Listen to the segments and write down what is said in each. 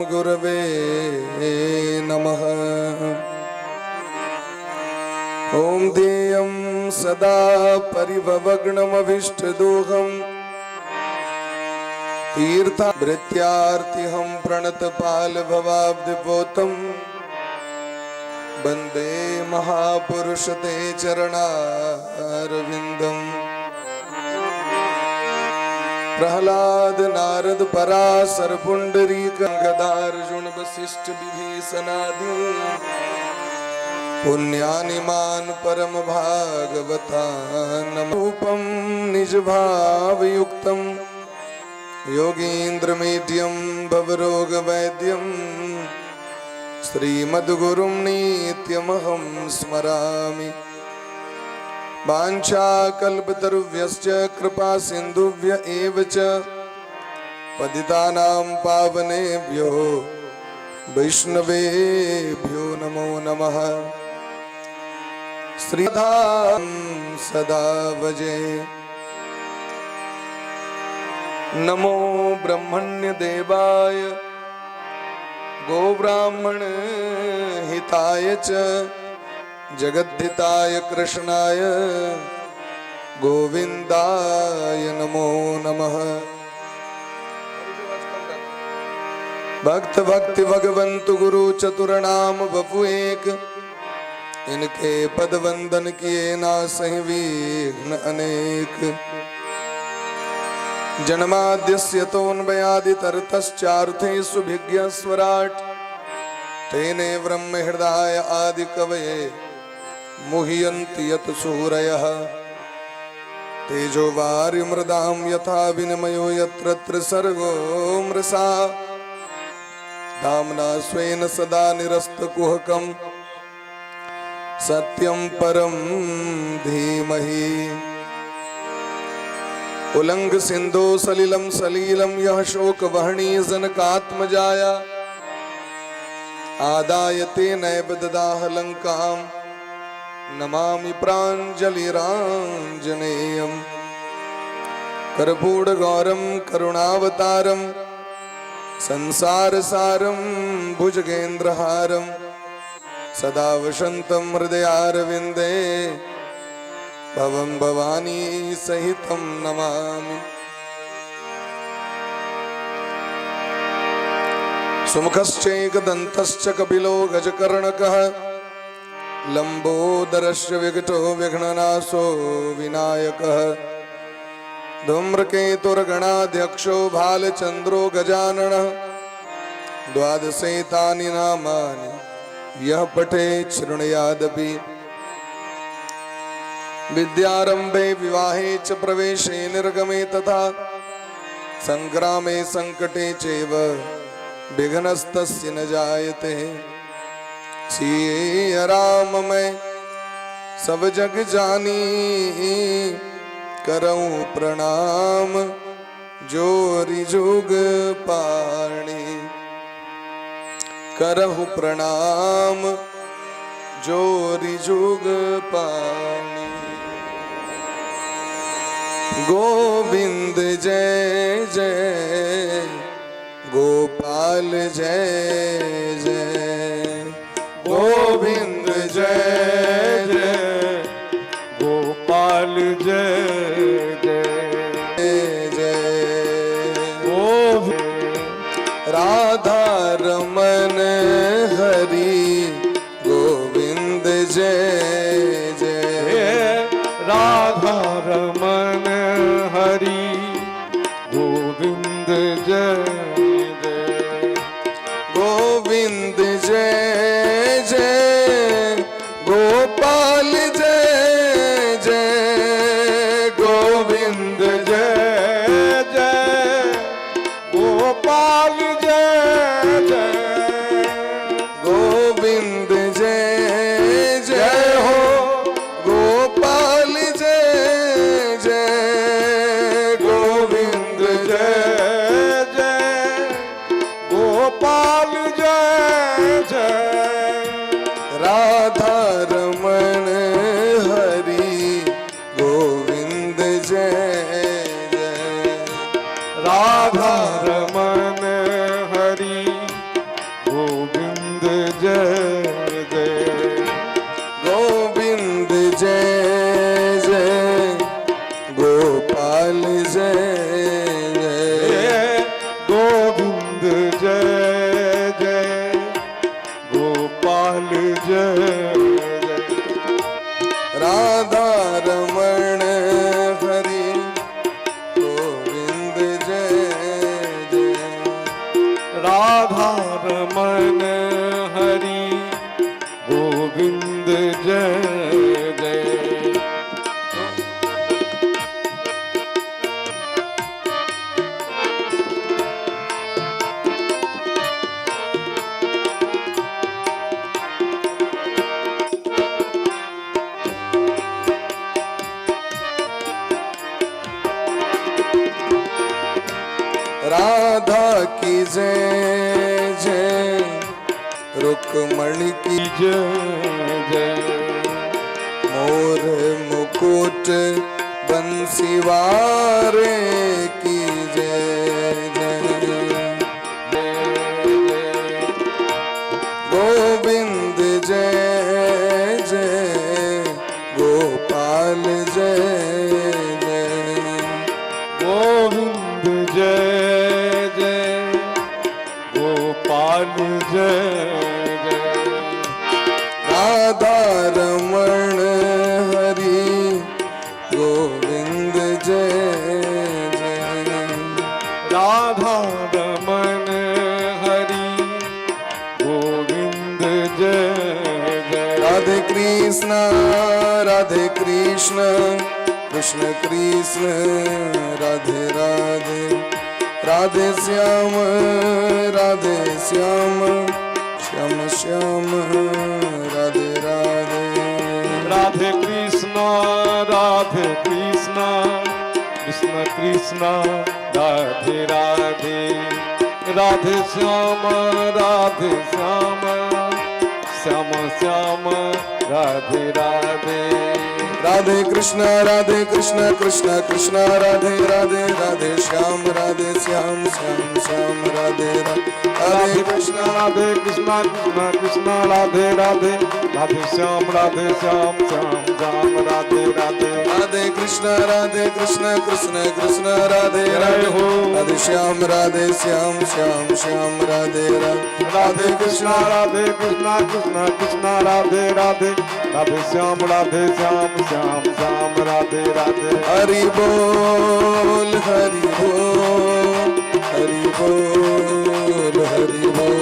गुरवे नमः। ॐ ध्येयं सदा परिभवग्नमभीष्टदोहं तीर्थभृत्यार्तिहं प्रणतपालभवाब्धिपोतं वन्दे महापुरुष ते चरणारविन्दम्। प्रहलाद नारद पराशर पुंडरीक गदार्जुन वशिष्ठ विभीषणादि पुण्यानिमान परम भागवतान रूपं निज भावयुक्तं योगीन्द्रमीड्यं भवरोग वैद्यं श्रीमद्गुरुं नित्यमहं स्मरामि। वाञ्छाकल्पतरुभ्यश्च कृपा सिन्धुभ्य एव च पतितानां पावनेभ्यो वैष्णवेभ्यो नमो नमः। श्रीधाम सदा भजे। नमो ब्रह्मण्य देवाय गोब्राह्मण हिताय च जगद्धिताय कृष्णाय गोविंदाय नमो नमः। भक्त भक्ति भगवंत गुरु चतुर नाम बपु एक, इनके पद वंदन किए ना सही विघ्न अनेक। जन्माद्यस्य तोऽन्वयादितरतश्चार्थेषु विघ्नस्वराट् तेने ब्रह्म हृदय आदि कवये मुह्यन्ति यत सूरयः। तेजो वारिमृदां यथा विनिमयो यत्र त्रिसर्गो मृषा। धाम्ना स्वेन सदा निरस्तकुहकं सत्यं परं धीमहि। उलंग सिंधु सलिलम सलीलम यः शोक वहणी जनकात्मजाया आदाय तेनैव ददाह लंकां नमामि प्राञ्जलिराञ्जनेयम्। कर्पूरगौरं करुणावतारं संसारसारं भुजगेन्द्रहारं सदा वसन्तं हृदयारविन्दे भवं भवानी सहितं नमामि। सुमुखश्चैकदन्तश्च कपिलो गजकर्णकः लम्बोदरस्य विघटो विघ्ननाशो विनायकः। धूम्रकेतुर्गणाध्यक्षो भालचन्द्रो गजाननः। द्वादशैतानि नामानि यः पठेत् शृणुयादपि। विद्यारंभे विवाहे च प्रवेशे निर्गमे तथा संग्रामे संकटे चैव विघ्नस्तस्य न जायते। सिय राम मैं सब जग जानी, करऊं प्रणाम जोरी जुग पाणी। करहु प्रणाम जोरी जुग पाणी। गोविंद जय जय गोपाल जय जय। गोविंद जय जय गोपाल जय जय। जय गोविंद। राधा रमन हरि गोविंद जय जय। राधा रमन हरि गोविंद जय जय। गोविंद जय जय गोपाल जय जय। गोविंद जय जय गोपाल जय जय। गोविंद जय जय जय हो। गोपाल जय जय। गोविंद जय जय गोपाल जय जय। राधा रमन हरि गोविंद जय जय। राधा रमन हरि જય જય. ગોવિંદ જય જય, ગોપાલ જય જય. ગોવિંદ જય જય, ગોપાલ જય જય. રાધા રમણ હરિ ગોવિંદ જય જય. રાધા રમણ હરિ ગોવિંદ જય જય. રાધા કી જય જય, રૂકમણી કી જય જય. મોર મુકુટ બંસીવારે કી જય જય. જય જય. ગોવિંદ જય જય, ગોપાલ જય જય. ગોવિંદ જય જય, ગોપાલ જય જય. રાધા રમણ હરિ ગોવિંદ જય જય. રાધા રમણ હરિ ગોવિંદ જય જય. રાધે કૃષ્ણ રાધે કૃષ્ણ કૃષ્ણ કૃષ્ણ રાધે રાધે, રાધે શ્યામ રાધે શ્યામ શ્યામ શ્યામ રાધે રાધે. રાધે કૃષ્ણ રાધે કૃષ્ણ કૃષ્ણ કૃષ્ણ રાધે રાધે, રાધે શ્યામ રાધે શ્યામ શ્યામ શ્યામ રાધે રાધે. રાધે કૃષ્ણ રાધે કૃષ્ણ કૃષ્ણ કૃષ્ણ રાધે રાધે, રાધે શ્યામ રાધે શ્યામ શ્યામ શ્યામ રાધે રાધે. રાધે કૃષ્ણ રાધે કૃષ્ણ કૃષ્ણ કૃષ્ણ રાધે રાધે, રાધે શ્યામ રાધે શ્યામ શ્યામ શ્યામ રાધે રાધે. રાધે કૃષ્ણ રાધે કૃષ્ણ કૃષ્ણ કૃષ્ણ રાધે જય રાધે, હો. રાધે શ્યામ રાધે શ્યામ શ્યામ શ્યામ રાધે રાધે. રાધે કૃષ્ણ રાધે કૃષ્ણ કૃષ્ણ કૃષ્ણ રાધે રાધે, રાધે શ્યામ રાધે શ્યામ શ્યામ શ્યામ રાધે રાધે. હરિ બોલ હરિ બોલ હરિ બોલ હરિ બોલ.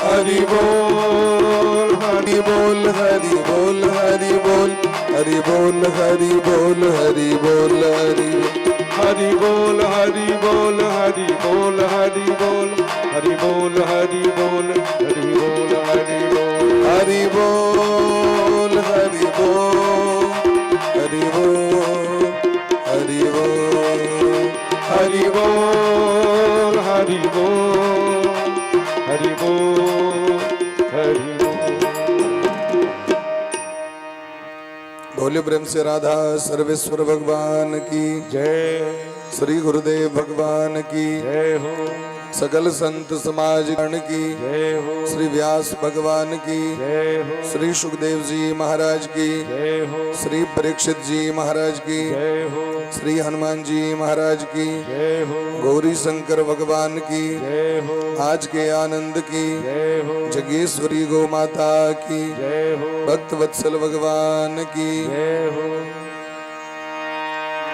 હરિ બોલ હરિ હરિ બોલ હરિ બોલ હરિ બોલ હરિ બોલ હરિ બોલ હરિ બોલ હરિ. હરિ બોલ હરિ બોલ હરિ બોલ હરિ બોલ હરિ બોલ હરિ બોલ હરિ બોલ હરિ બોલ. હરિ બોલ હરિ બોલ હરિ બોલ હરિ બોલ. હરિ બોલ હરિ બોલ હરિ બોલ હરિ બોલ. बोले प्रेम से राधा सर्वेश्वर भगवान की જય. श्री गुरुदेव भगवान की જય હો. सकल संत समाज गण की જય હો. श्री व्यास भगवान की જય હો. श्री सुखदेव जी महाराज की જય હો. श्री परीक्षित जी महाराज की જય હો. श्री हनुमान जी महाराज की જય હો. गौरी शंकर भगवान की જય હો. आज के आनंद की જય હો. जगेश्वरी गौ माता की જય હો. भक्त वत्सल भगवान की જય હો.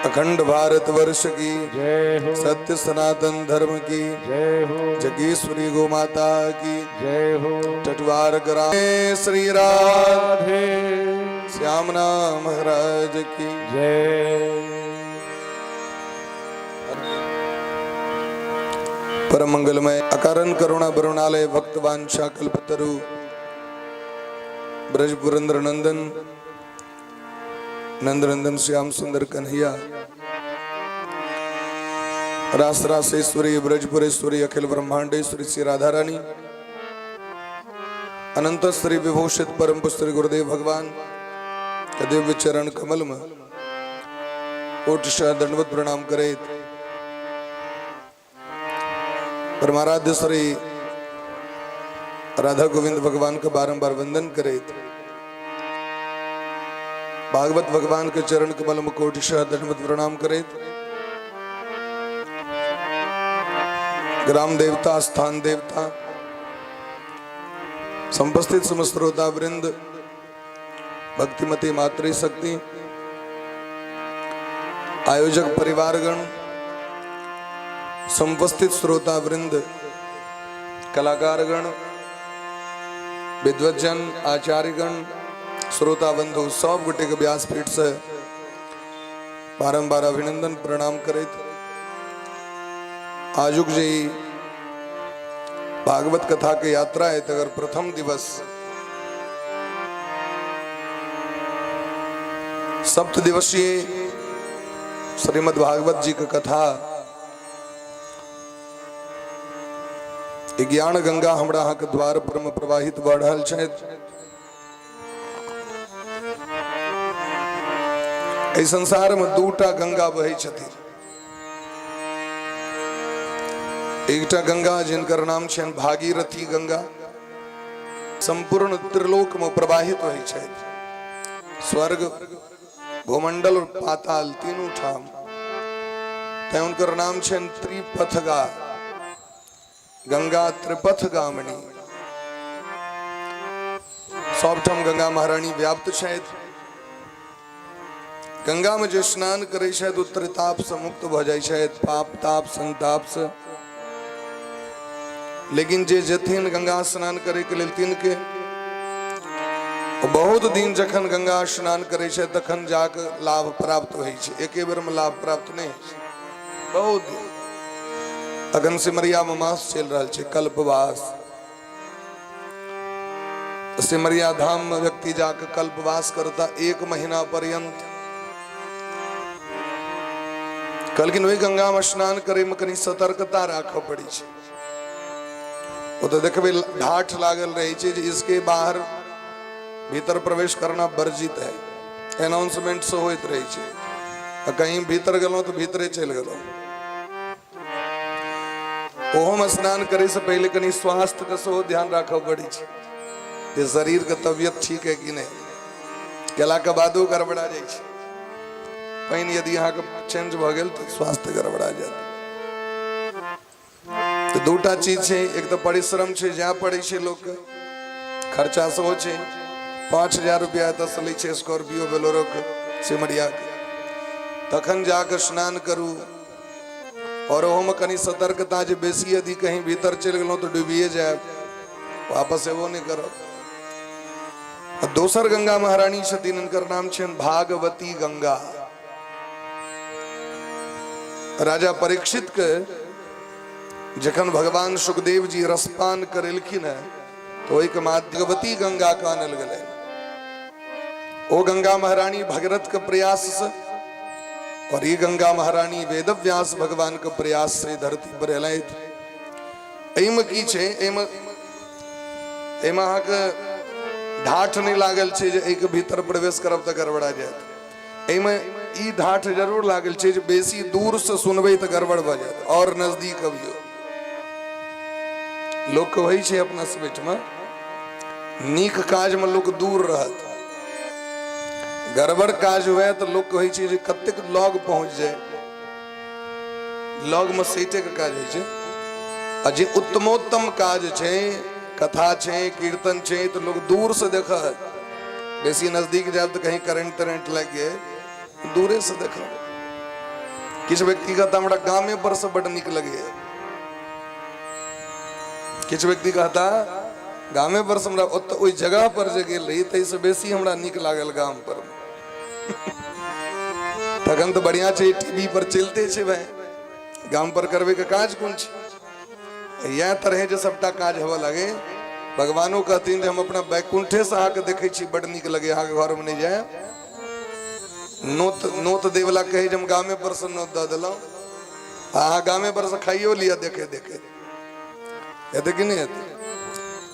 अखंड भारत वर्ष की જય હો. सत्य सनातन धर्म की જય હો. जगेश्वरी गौ माता की જય હો. टटवार ग्राम श्री राम રાધે. श्याम नाम महाराज की જય. परम मंगलमय अकारण करुणा बरुणालय भक्त वांछा कल्पतरु ब्रज पुरंदर नंदन नंद नंदन श्याम सुंदर कन्हैया, रास रासेश्वरी ब्रजपुरेश्वरी अखिल ब्रह्मांडेश्वरी श्री राधा रानी, अनंत श्री विभूषित परम श्री गुरुदेव भगवान के दिव्य चरण कमल में कोटिशः दंडवत प्रणाम करे परमाराध्य श्री राधा गोविंद भगवान के बारंबार वंदन करैत भागवत भगवान के चरण कमल में कोटिशः दंडवत प्रणाम करैत ग्राम देवता, स्थान देवता, समुपस्थित समस्त श्रोता वृंद, भक्तिमती मातृशक्ति, आयोजक परिवारगण, समुपस्थित श्रोता वृंद, कलाकारगण, विद्वज्जन, आचार्यगण, श्रोता बंधु, सब गोटे के व्यासपीठ से बारंबार अभिनंदन प्रणाम करैत आजुक जे ई भागवत कथा के यात्रा है तकर प्रथम दिवस सप्त दिवसीय श्रीमद् भागवत जी के कथा ई ज्ञान गंगा हमरा अहाँके द्वार पर में प्रवाहित भऽ रहल छथि। एहि संसार में दूटा गंगा बहै छथिन। एकटा गंगा जिनकर नाम छनि भागीरथी गंगा, संपूर्ण त्रिलोक में प्रवाहित होइ छथि, स्वर्ग, भूमंडल और पाताल तीनू ठाम, तैं हुनकर नाम छनि त्रिपथगा गंगा, त्रिपथ गामिनी। सबठाम गंगा महारानी व्याप्त छथि। गंगा में जे स्नान करै छथि ओ त्रिताप से मुक्त भऽ जाइ छथि, पाप ताप संताप से। लेकिन जे जेथिन गंगा स्नान करे के लेल तिनके बहुत दिन जखन गंगा स्नान करै छै तखन जाके लाभ प्राप्त होइ छै, एके बेर में लाभ प्राप्त नहि होइ छै, बहुत दिन। अखन सिमरिया में मास चलि रहल छै कल्पवास। सिमरिया धाम में व्यक्ति जाके कल्पवास करता एक महीना पर्यंत। कहलखिन ओहि गंगा में स्नान करे में कनी सतर्कता राखऽ पड़ै छै। ओ तऽ देखबै ढाठ लागल रहै छै जे इसके बाहर भीतर प्रवेश करना वर्जित है, अनाउंसमेंट से होइत रहै छै। आ कहीं भीतर गेलहुँ तऽ भीतरे चलि गेलहुँ। ओहोमे स्नान करे से पहिले कनी स्वास्थ्य के सेहो ध्यान राखऽ पड़ै छै जे शरीर के तबियत ठीक है कि नहि। गेला के बादो गड़बड़ा जाइ छै पानि, यदि अहाँके चेंज भऽ गेल तऽ स्वास्थ्य गड़बड़ा जायत। तऽ दूटा चीज छै, एक तऽ परिश्रम छै, जाय पड़ै छै लोकके, खर्चा सेहो छै। 5000 रुपया एतऽसँ लै छै स्कॉर्पियो बोलेरोके सिमरियाके, तखन जाकऽ स्नान करू। और ओहोमे कनि सतर्कता जे बेसी यदि कहीं भीतर चलि गेलहुँ तऽ डूबिए जायब, वापस एबो नहि करब। आ दोसर गंगा महारानी छथिन, हिनकर नाम छनि भागवती गंगा। राजा परीक्षित के जखन भगवान सुखदेव जी रसपान करेलखिन है तो ओहिके माध्यवती गंगा के आनल गेलै। ओ गंगा महारानी भगीरथ के प्रयास से और ये गंगा महारानी वेदव्यास भगवान के प्रयास से धरती पर एलथि। एहिमे की छै, एहिमे एहिमे अहाँके ढाठ नहि लागल छै जे एहिके भीतर प्रवेश करब तऽ गड़बड़ा जायत। एहिमे ई ढाठ जरूर लागल छै जे बेसी दूर से सुनबै तऽ गड़बड़ भऽ जायत और नजदीक अबियौ। लोकके होइ छै अपना सब एहिठमा नीक काजमे लोक दूर रहत, गड़बड़ काज हुए तऽ लोक कहै छै जे कतेक लग पहुँच जाय, लगमे सैटेके काज होइ छै। आ जे उत्तमोत्तम काज छै, कथा छै, कीर्तन छै, तऽ लोक दूर से देखत, बेसी नजदीक जायब तऽ कहीं करेंट तरेंट लागि गेल, दूरे से देखब। किछु व्यक्ति कहता हमरा गामे पर से बड नीक लगैया, किछु व्यक्ति कहता गामे पर से हमरा ओतऽ ओहि जगह पर जे गेल रही ताहिसँ बेसी हमरा नीक लागल गाम पर। तखन तऽ बढ़िया छै, टीवी पर चलिते छै भाय, गाम पर करबै के काज कोन छै? इएह तरहे जे सबटा काज होबऽ लगे, भगवानो कहथिन जे हम अपना बैकुंठे से अहाँके देखै छी, बड नीक लगै, अहाँके घरमे नहि जाय। नोत नोत दैवला कहै जे हम गामे पर से नोत दऽ देलहुँ, अहाँ गामे पर से खाइयो लिअ देखे देखे। हेतै कि नहि हेतै?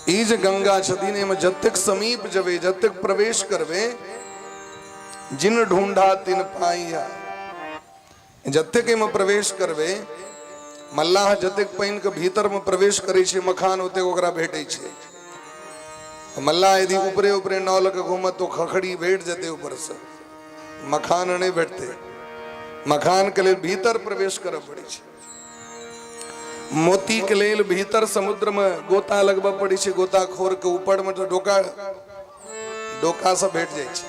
ई जे गंगा छथिन एहिमे जतेक समीप जेबै, जतेक प्रवेश करबै, जिन ढूंढा तिन पाइया, जतेक एहिमे प्रवेश करबै, मल्लाह जतेक पानिके भीतरमे प्रवेश करै छै मखान ओतेक ओकरा भेटै छै। मल्लाह यदि ऊपरे ऊपरे नाव लऽ कऽ घूमत तो खखड़ी भेट जेतै ऊपरसँ, मखान नहि भेटतै। मखानके लेल भीतर प्रवेश करऽ पड़ै छै, मोतीके लेल भीतर समुद्रमे गोता लगबऽ पड़ै छै, गोताखोरके ऊपरमे तऽ डोका डोका सब भेट जाइ छै।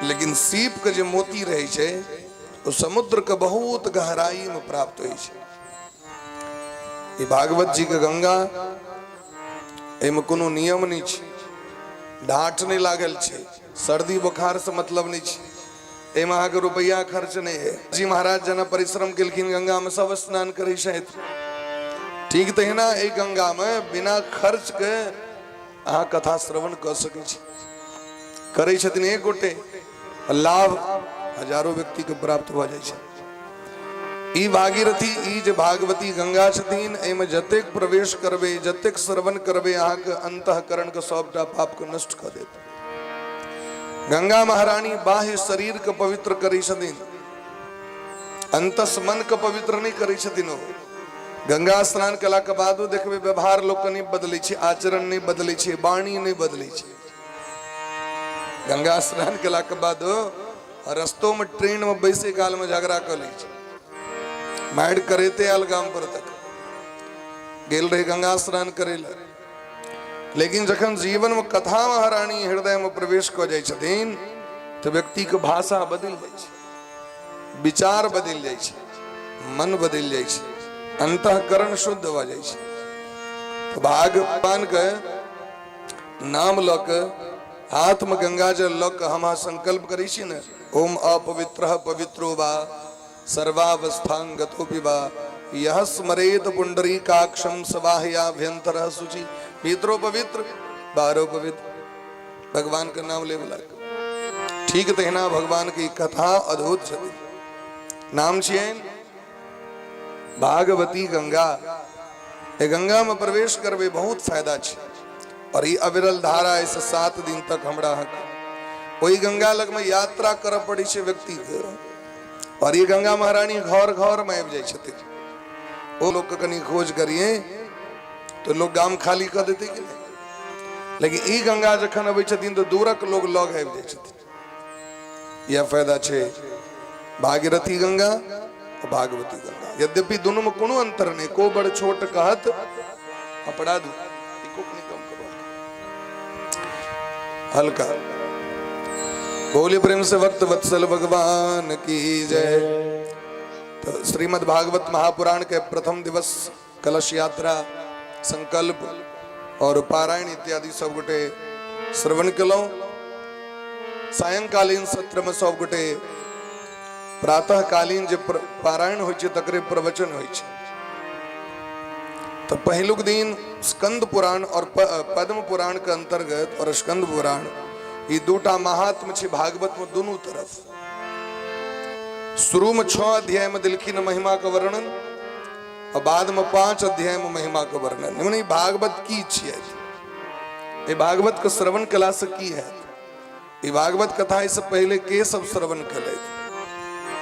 लेकिन सीपके जे मोती रहै छै ओ समुद्रके बहुत गहराईमे प्राप्त होइ छै। ई भागवत जी के गंगा, एहिमे कोनो नियम नहि छै, ढाठ नहि लागल छै, सर्दी बोखार से मतलब नहि छै, एहिमे अहाँके रुपैआ खर्च नहि है। जी महाराज जेना परिश्रम केलखिन गंगामे सब स्नान करै छथि, ठीक तहिना एहि गंगामे बिना खर्च के अहाँ कथा श्रवण कऽ सकै छी। करै छथिन एक गोटे, लाभ हजारो व्यक्तिके प्राप्त भऽ जाइ छै। ई भागीरथी, ई जे भागवती गंगा छथिन, एहिमे जतेक प्रवेश करबै, जतेक श्रवण करबै, अहाँके अंतःकरणके सबटा पापके नष्ट कऽ देत। गंगा महारानी बाह्य शरीरके पवित्र करै छथिन, अंतस मनके पवित्र नहि करै छथिन। ओ गंगा स्नान केलाके बादो देखबै व्यवहार लोकके नहि बदलै छै, आचरण नहि बदलै छै, वाणी नहि बदलै छै। गंगा स्नान केलाके बादो रस्तो में ट्रेन में बैसे काल में झगड़ा कऽ लै छै, मारि करैते आयल गाम पर तक गेल रहे गंगा स्नान करै लए। लेकिन जखन जीवन में कथा महारानी हृदय में प्रवेश कऽ जाइ छथिन तऽ व्यक्ति के भाषा बदलि जाइ छै, विचार बदलि जाइ छै, मन बदलि जाइ छै, अंतःकरण शुद्ध भऽ जाइ छै। तऽ भगवान के नाम लऽ कऽ, हाथ में गंगा जल लऽ कऽ हम अहाँ संकल्प करै छी ने, ओम अपवित्र पवित्रो वा सर्वावस्थांगतो वा यह स्मरेत पुंडरीकाक्षम सबाह्याभ्यंतर शुचि। भीतरो पवित्र बाहरो पवित्र, भगवान के नाम लेबे लाग। ठीक तहिना भगवान की कथा अद्भुत छथि। नाम छियनि भागवती गंगा। ए गंगा में प्रवेश करबे बहुत फायदा छै। और ई अविरल धारा एहिसँ 7 दिन तक हमरा अहाँके ओहि गंगा लगमे यात्रा करऽ पड़ै छै व्यक्तिके। और ई गंगा महारानी घर घर में आबि जाइ छथिन। ओ लोकके कनि खोज करिए तऽ लोक गाम खाली कऽ देतै कि नहि? लेकिन ई गंगा जखन अबै छथिन तऽ दूरक लोक लग आबि जाइ छथिन। यह फायदा छै भागीरथी गंगा और भागवती गंगा। यद्यपि दोनों में कोनो अंतर नहीं, को बड़ छोट कहत अपराध। इको कनि कम करो हल्का। बोले प्रेम से वक्त वत्सल भगवान की जय। तो श्रीमद् भागवत महापुराण के प्रथम दिवस कलश यात्रा, संकल्प और पारायण इत्यादि सब गोटे श्रवण केलहुँ। सायंकालीन सत्र में सब गोटे प्रातःकालीन जे पारायण होइ छै तकरे प्रवचन होइ छै। तो पहिलुक दिन स्कंद पुराण और पद्म पुराण के अंतर्गत और स्कंद पुराण ये दूटा महात्म छै भागवत में दोनों तरफ। शुरू में 6 अध्याय में दिलखिन महिमा के वर्णन और बाद में 5 अध्याय में महिमा के वर्णन। मने भागवत की छियै, ये भागवत के श्रवण कला से की है, ये भागवत कथा इससे पहले के सब श्रवण कले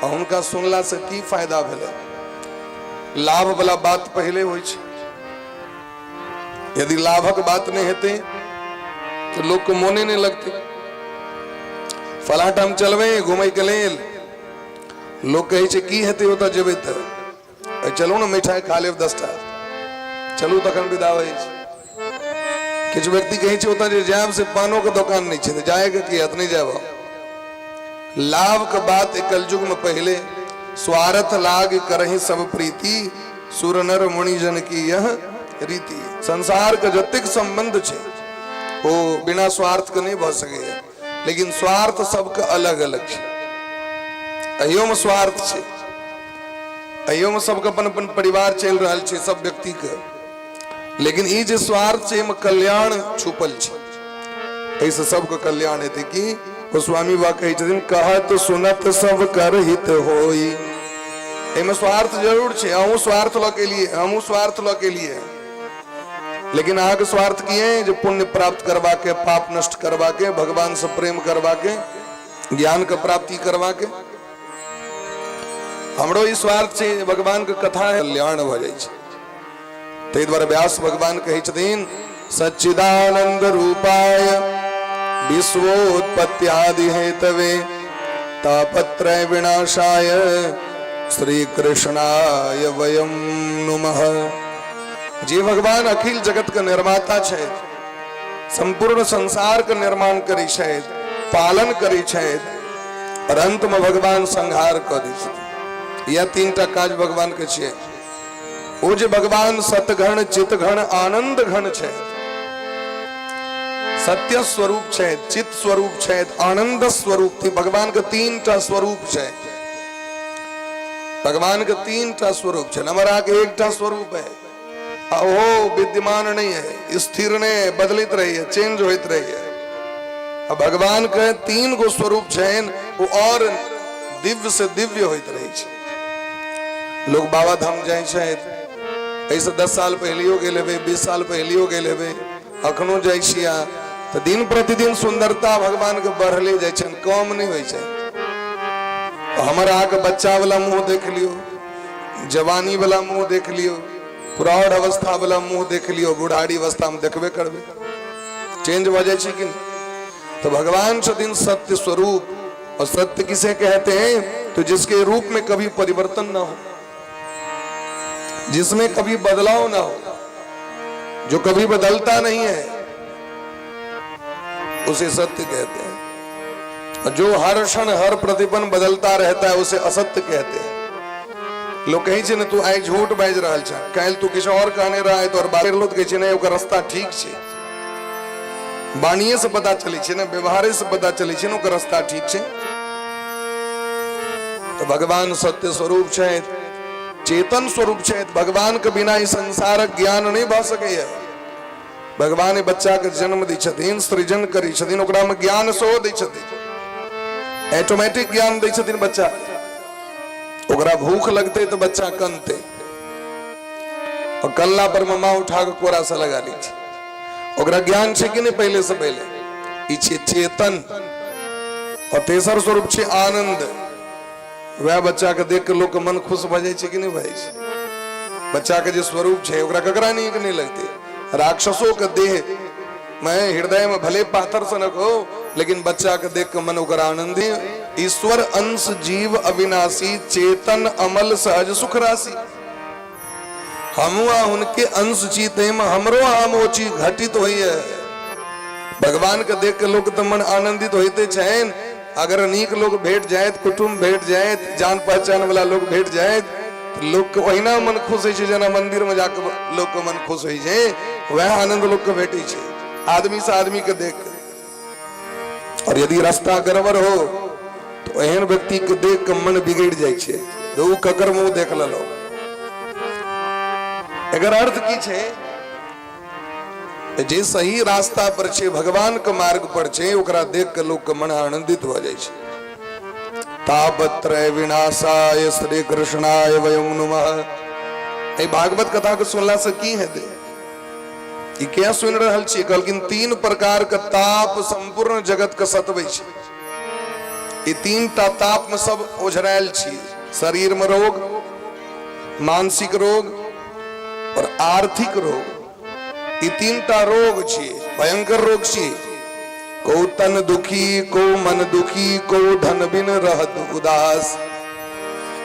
और उनका सुनला से की फायदा भेलै। लाभ वाला बात पहले होइ छै। यदि लाभक बात नहीं हेतै तो लोग के मोने नहीं लगते। फला ठाम चलबै घूमै के लेल, लोग कहै छै की हेतै ओतऽ जेबै तऽ चलू ने मिठाई खा लेब 10टा, चलू तखन विदा होइ छै। किछु व्यक्ति कहै छै ओतऽ जे जायब से पानो के दोकान नहि छै तऽ जायके की हैत, नहि जायब। लाभ के बात कलयुग में पहले स्वार्थ लाग करही सब प्रीति सुर नर मुनि जन की यह रीति। संसार के जतेक संबंध छै ओ बिना स्वार्थ के नहीं भऽ सकैए, लेकिन स्वार्थ सबके अलग अलग छै। अहियो में स्वार्थ छै, अहियो में सबके अपन अपन परिवार चलि रहल छै सब व्यक्ति के, लेकिन ई जे स्वार्थ छै एहिमे कल्याण छुपल छै, एहिसँ सबके कल्याण हेतै। की गोस्वामी बाबा कहै छथिन, कहत सुनत सब कर हित होई। एहिमे स्वार्थ जरूर छै, अहूँ स्वार्थ लऽ के लिए, हमहूँ स्वार्थ लऽ के लिए, लेकिन अहाँके स्वार्थ की है जे पुण्य प्राप्त करबाके, पाप नष्ट करबाके, भगवान से प्रेम करबाके, ज्ञान के प्राप्ति करबाके। हमरो ई स्वार्थ छै भगवान के कथा है, कल्याण भऽ जाइ छै। ताहि दुआरे व्यास भगवान कहै छथिन सच्चिदानंद रूपाय विश्वोत्पत्त्यादि हेतवे तापत्रय विनाशाय श्री कृष्णाय वयं नुमः। जे भगवान अखिल जगत के निर्माता छथि, संपूर्ण संसार के निर्माण करै छथि, पालन करै छथि और अंत में भगवान संहार कऽ दै छथि। यह तीन टा काज भगवान के छियै। ओ जे भगवान सतघन चितघन आनंद घन छथि, सत्य स्वरूप छथि, चित स्वरूप छथि, आनंद स्वरूप थी। भगवान के तीन टा स्वरूप छै। भगवान के तीन टा स्वरूप छै। हमर अहाँके एकटा स्वरूप है आ ओहो विद्यमान नहीं है, स्थिर नहीं है, बदलैत रहैए, चेंज होइत रहैए। आ भगवान के तीन गो स्वरूप छनि, ओ और दिव्य से दिव्य होइत रहै छै। लोग बाबा धाम जाइ छथि, एहिसँ 10 साल पहिलियो गेल हेबै, 20 साल पहिलियो गेल हेबै, अखनो जाइ छी अहाँ तऽ दिन प्रतिदिन सुन्दरता भगवान के बढ़ले जाइ छनि, कम नहि होइ छै। हमर अहाँके बच्चा वाला मुँह देख लियौ, जवानी वाला मुँह देख लियौ, प्रौढ़ अवस्था वाला मुँह देख लियौ, बुढ़ारी अवस्था में देखबे करबै, चेंज भऽ जाइ छै कि नहि? तो भगवान छथिन सत्य स्वरूप। और सत्य किसे कहते हैं? तो जिसके रूप में कभी परिवर्तन ना हो, जिसमें कभी बदलाव ना हो, जो कभी बदलता नहीं है, उसे सत्य कहते हैं। और जो हर क्षण हर प्रतिपल बदलता रहता है, उसे असत्य कहते हैं। लोग कहै छै ने, तू आइ झूठ बाजि रहल छ, काल्हि तू किछु और कहने रहा है, तो और बात लोग कहै छै, नहि, ओकर रास्ता ठीक छै। वाणिये से पता चलै छै ने, व्यवहारे से पता चलै छै ने, ओकर रास्ता ठीक छै। तो भगवान सत्य स्वरूप छै, चेतन स्वरूप छै। भगवान के बिना ई संसारक ज्ञान नहि भऽ सकैए। भगवान बच्चा के जन्म दै छथिन, सृजन करै छथिन, ओकरा में ज्ञान सेहो दै छथिन, ऑटोमेटिक ज्ञान दै छथिन बच्चा। ओकरा भूख लगतै तऽ बच्चा कनतै और कनला पर मम्मा उठा के कोरा से लगा लै छै। ओकरा ज्ञान छै कि नहि पहिले से? पहिले ई छै चेतन। और तेसर स्वरूप छै आनंद। वएह बच्चा के देख के लोक के मन खुश भऽ जाइ छै कि नहि भऽ जाइ छै? बच्चा के जे स्वरूप छै, ओकरा ककरा नीक नहि लगतै? राक्षसो के देह में, हृदय में भले पाथर सनक हो, लेकिन बच्चा के देख के मन ओकर आनंद। ईश्वर अंश जीव अविनाशी, चेतन अमल सहज सुख राशि। हमू आ हुनके अंश छी, ताहिमे हमरो आम ओ चीज घटित होइए। भगवान के देख के लोक तऽ मन आनंदित होइते छनि। अगर नीक लोक भेट जायत, कुटुम्ब भेट जायत, जान पहचान वाला लोक भेट जायत, तऽ लोक के ओहिना मन खुश होइ छै जेना मंदिर में जाके लोक के मन खुश होइ छै। वएह आनंद लोक के भेटै छै आदमी से आदमी के देख के। और यदि रास्ता गड़बड़ हो तो एहन व्यक्ति के देख के मन बिगड़ जाइ छै, जे ऊ ककर मुंह देख लेलहुँ। एकर अर्थ की छै? जे सही रास्ता पर छै, भगवान के मार्ग पर छै, ओकरा देख के लोक के मन आनंदित भऽ जाइ छै। तापत्रय विनाशाय श्री कृष्णाय वयं नमः। एहि भागवत कथा के सुनला से की हेतै? ई किया सुनि रहल छी? कहलखिन, तीन प्रकार के ताप संपूर्ण जगत के सतबै छै। ई तीन टा ताप में सब ओझरायल छी। शरीर में रोग, मानसिक रोग और आर्थिक रोग। ई तीन टा रोग छी, भयंकर रोग छी। को तन दुखी, को मन दुखी, को धन बिन रहत उदास।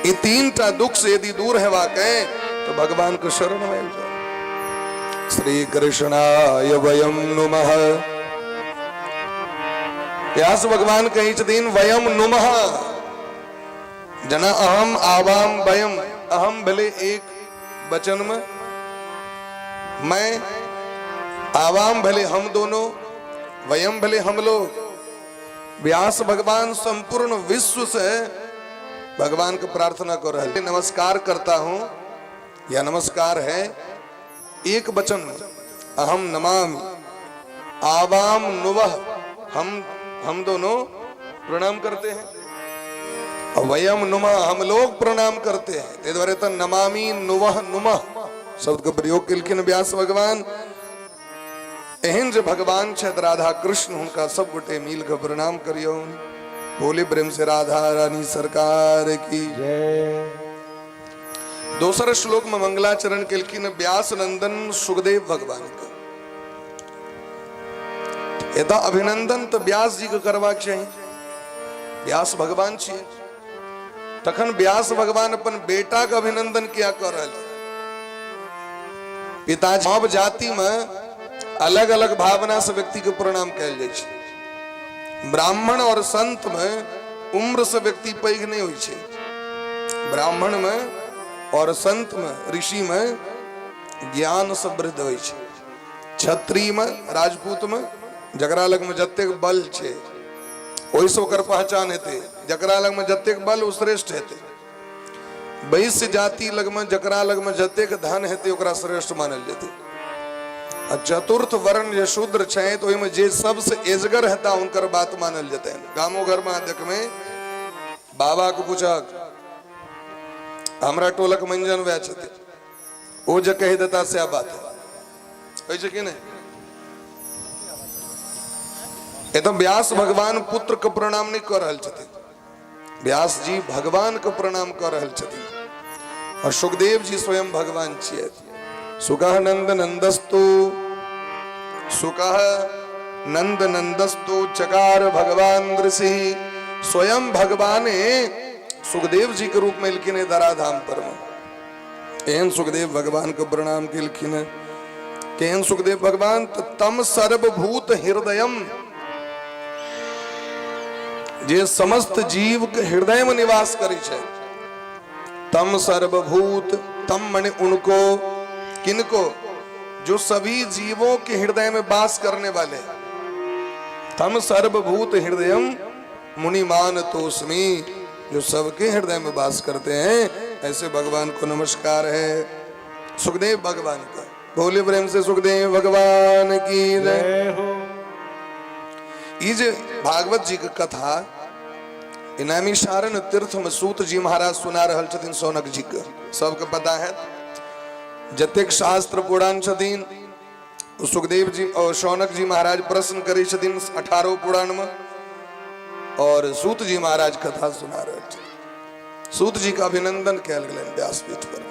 ई तीन टा दुख से यदि दूर हेबाक है तो भगवान के शरण में आबि जाओ। श्री कृष्णाय वयम नुमः। व्यास भगवान कहै छथिन, वयम नुमः, जेना अहम, आवाम, वयम। अहम भेलै एक वचन में मैं, आवाम भेलै हम दोनों, वयम भेलै हम लोग। व्यास भगवान संपूर्ण विश्व से भगवान के प्रार्थना कर रहे। नमस्कार करता हूं या नमस्कार है एक वचन में, अहम नमामि, आवाम नुवह, हम दोनों प्रणाम करते हैं, और वयम नुमा, हम लोग प्रणाम करते हैं। ताहि दुआरे तऽ नमामि नुवह नुमः शब्द के प्रयोग केलखिन व्यास भगवान। एहन जे भगवान छथि राधा कृष्ण, हुनका सब गोटे मिल के प्रणाम करियौन। बोले प्रेम से राधा रानी सरकार की जय। दोसर श्लोक में मंगलाचरण केलखिन व्यास नंदन सुखदेव भगवान के। एतऽ अभिनंदन तऽ व्यास जी के करबाक चाही। व्यास भगवान छियै, तखन व्यास भगवान अपन बेटा के अभिनंदन किया कऽ रहल? पिता सब जाति में अलग अलग भावना से व्यक्ति के प्रणाम कयल जाइ छै। ब्राह्मण और संत में उम्र से व्यक्ति पैघ नहीं होइ छै। ब्राह्मण में और संत में, ऋषि में ज्ञान से वृद्ध होइ छै। क्षत्रिय में, राजपूत में जकरा लग में जतेक बल छै ओहिसँ ओकर पहचान हेतै। जकरा लग में जतेक बल, ओ श्रेष्ठ हेतै। वैश्य जाति लगमे जकरा लगमे जतेक धन हेतै, ओकरा श्रेष्ठ मानल जेतै। आ चतुर्थ वर्ण जे शूद्र छै, तऽ ओहिमे जे सबसँ एजगर हेता, हुनकर बात मानल जेतै। गामो घरमे अहाँ देखबै, बाबाके पूछक, हमरा टोलक मंजन वएह छथिन, ओ जे कहि देता सएह बात होइ छै कि नहि? एतऽ व्यास भगवान पुत्र के प्रणाम नहि कऽ रहल छथिन, व्यास जी भगवान के प्रणाम कऽ रहल छथिन और सुखदेव जी स्वयं भगवान छियै। सुखः नंद नंदस्तु, सुखः नंद नंदस्तु चकार भगवान ऋषि। स्वयं भगवाने सुखदेव जी के रूप में एलखिन है धराधाम पर में। एहन सुखदेव भगवान के प्रणाम केलखिन है। केहन सुखदेव भगवान? तऽ तम सर्वभूत हृदयम, जे समस्त जीव के हृदय में निवास करै छै। तम सर्वभूत, तम मने उनको, किनको? जो सभी जीवों के हृदय में वास करने वाले। तम सर्वभूत हृदयम मुनिमान तोस्मी, जो सबके हृदय में वास करते हैं, ऐसे भगवान को नमस्कार है। सुखदेव भगवान का बोले प्रेम से, सुखदेव भगवान की जय हो। ई जे भागवत जी के कथा नैमिषारण्य तीर्थ में सूत जी महाराज सुना रहल छथिन सौनक जी के, सबके पता है। जतेक शास्त्र पुराण छथिन, सुखदेव जी और शौनक जी महाराज प्रश्न करै छथिन 18 पुराण में और सूत जी महाराज कथा सुना रहल छथिन। सूत जी का अभिनंदन कयल गेलनि व्यासपीठ पर।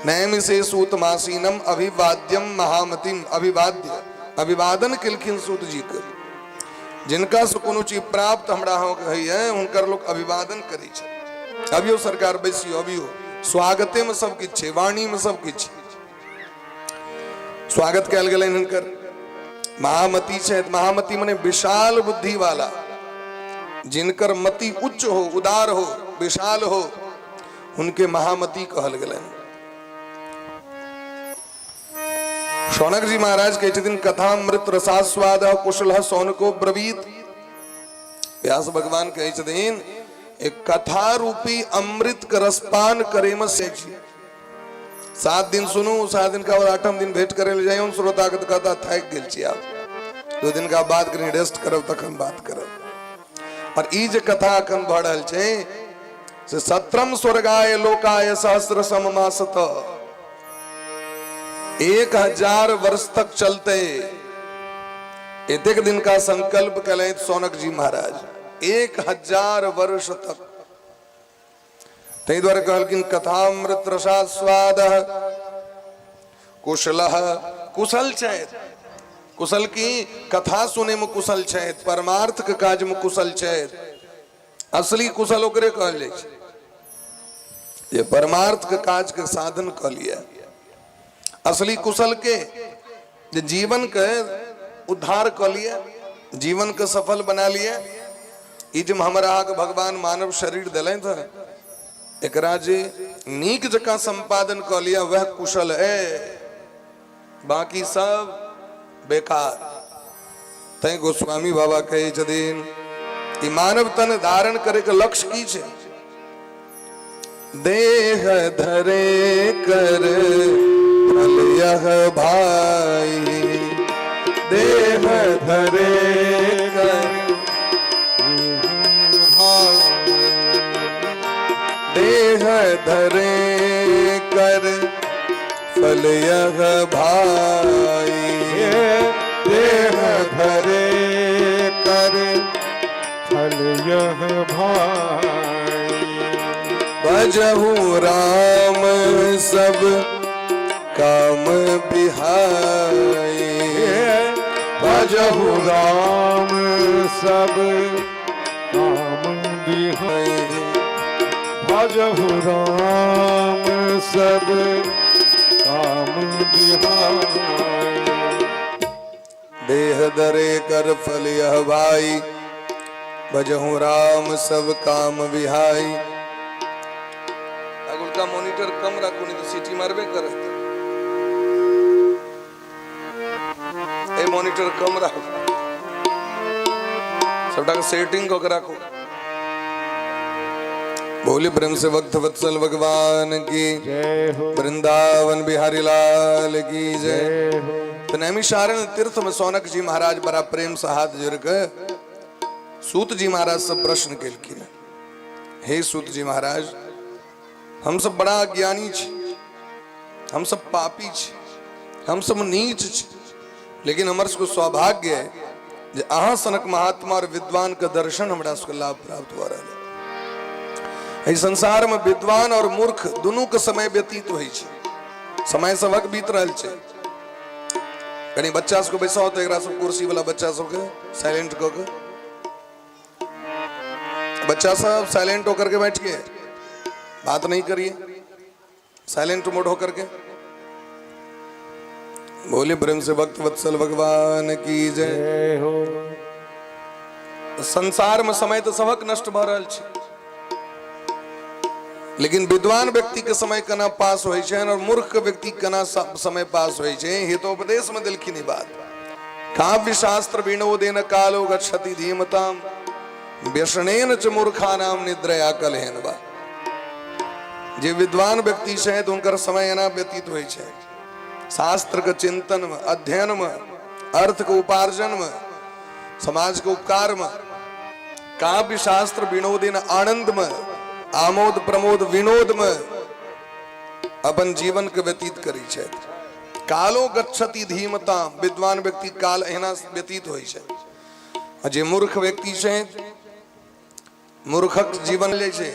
नैमिषे सूत मासीनम अभिवाद्यम महामतिम, अभिवाद्य अभिवादन केलखिन सूत जी के। जिनका से कोनो चीज प्राप्त हमरा अहाँके होइए, हुनकर लोक अभिवादन करै छै। अभियो सरकार बैसियो, अभियो स्वागते में सब किछु छै, वाणी में सब किछु छै। स्वागत कयल गेलनि हुनकर। महामति छथि। महामति मने विशाल बुद्धि वाला, जिनकर मति उच्च हो, उदार हो, विशाल हो, हुनके महामति कहल गेलनि। शौनक जी महाराज कहै छथिन, कथामृत रसास्वाद कुशल शौनको ब्रवीत। व्यास भगवान कहै छथिन, एक कथा रूपी अमृत के रसपान करे में से छी। 7 दिन सुनू, 7 दिन का बाद आठम दिन भेंट करे ले जाइयो श्रोता के, तऽ कहता थाकि गेल छी, आब 2 दिन का बाद कनि रेस्ट करब, तखन बात करब। और ई जे कथा अखन भऽ रहल छै से सत्रम स्वर्गाय लोकाय सहस्र सममासत, 1000 वर्ष तक चलते। एतेक दिन का संकल्प कलैत सौनक जी महाराज, 1000 वर्ष तक। ताहि दुआरे कहलखिन कथामृत रसास्वाद कुशल, कुशल छथि। कुशल की? कथा सुने में कुशल छथि, परमार्थ के काज में कुशल छथि। असली कुशल ओकरे कहल जाइ छै जे परमार्थ के काज के साधन कऽ लिअ। असली कुशल के जे जीवन के उद्धार कऽ लिअ, जीवन के सफल बना लिअ। ई जे हमरा अहाँके भगवान मानव शरीर देलनि हँ, एकरा जे नीक जकाँ सम्पादन कऽ लिअ, वह कुशल है, बाकी सब बेकार। तैं गोस्वामी बाबा कहै छथिन ई मानव तन धारण करे के लक्ष्य की छै? देह धरे कर फल यह भाई, देह धरे कर, देह धरे कर फल यह भाई, देह धरे कर फल यह भाई, भजहु राम सब काम बिहाई, भजहु भजहु राम सब काम बिहाय, भजहु राम सब काम बिहाय। देह दरे कर फल यह भाई, भजहु राम सब काम विहाई। अगुलका मोनिटर कम राखू, नहीं तो सीटी मारबे करत। ए मोनिटर कम राखू, सबटा के सेटिंग कऽ के राखू। बोले प्रेम से भक्त वत्सल भगवान की जय हो। वृंदावन बिहारी लाल की जय। जय हो। तो नैमिषारण्य तीर्थ में सौनक जी महाराज बड़ा प्रेम से हाथ जोड़ के सूत जी महाराज से प्रश्न केलखिन, हे सूत जी महाराज, हम सब बड़ा अज्ञानी छी, हम सब पापी छी, हम सब नीच छी, लेकिन हमर सबके सौभाग्य है जे अहाँ सनक महात्मा और विद्वान के दर्शन हमरा सबके लाभ प्राप्त भऽ रहल है। एहि संसार में विद्वान और मूर्ख दुनू के समय व्यतीत होइ छै, समय सबक बीत रहल छै। कनि बच्चा सबके बैसाउ तऽ एकरा सब कुर्सी वाला बच्चा सबके साइलेंट कऽ के, बच्चा सब साइलेंट होकर के बैठिए, बात नहीं करिए, साइलेंट मोड होकर के। बोले प्रेम से भक्त वत्सल भगवान की जय। जय हो। संसार में समय तो सबक नष्ट भऽ रहल छै, लेकिन विद्वान व्यक्ति के समय केना पास होइ छै और मूर्ख के व्यक्ति केना समय पास होइ छै, हितोपदेश में देलखिन ई बात। काव्य शास्त्र विनोदेन कालो गच्छति धीमताम व्यसनेन च मूर्खानाम निद्रया कलहेन बा। जे विद्वान व्यक्ति छै हुनकर समय एना व्यतीत होइ छै, शास्त्र के चिंतन में, अध्ययन में, अर्थ के उपार्जन में, समाज के उपकार में, काव्य शास्त्र विनोदिन आनंद में, आमोद प्रमोद विनोद में अपन जीवन के व्यतीत करै छथि। कालो गच्छति धीमता, विद्वान व्यक्ति काल एहिना व्यतीत होइ छै, आ जे मूर्ख व्यक्ति छै मूर्खक जीवन ले छै।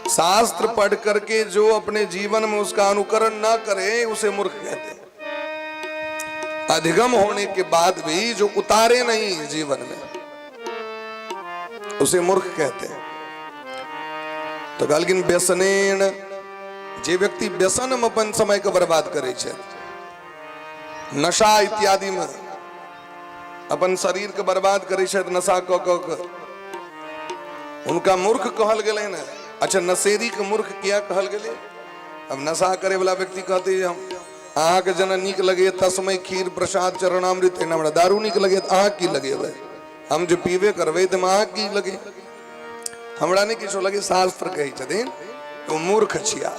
शास्त्र पढ़ करके जो अपने जीवन में उसका अनुकरण ना करे उसे मूर्ख कहते हैं। अधिगम होने के बाद भी जो उतारे नहीं जीवन में उसे मूर्ख कहते हैं। तो कहलखिन व्यसनेन, जे व्यक्ति व्यसन में अपन समय के बर्बाद करे छै, नशा इत्यादि में अपन शरीर के बर्बाद करे छै, नशा क क के, हुनका मूर्ख कहल गेलै ने। अच्छा, नशेरी के मूर्ख किया कहल गेलै? अब नशा करे वाला व्यक्ति कहते हम अहाँके जेना नीक लगैए तस्मय खीर प्रसाद चरणामृत, एना हमरा दारू नीक लगैए, तऽ अहाँ की लगेबै? हम जे पीबे करबै तऽ अहाँ की लगे? हमरा नहि किछो लगे। शास्त्र कहै छथिन ओ मूर्ख छिया।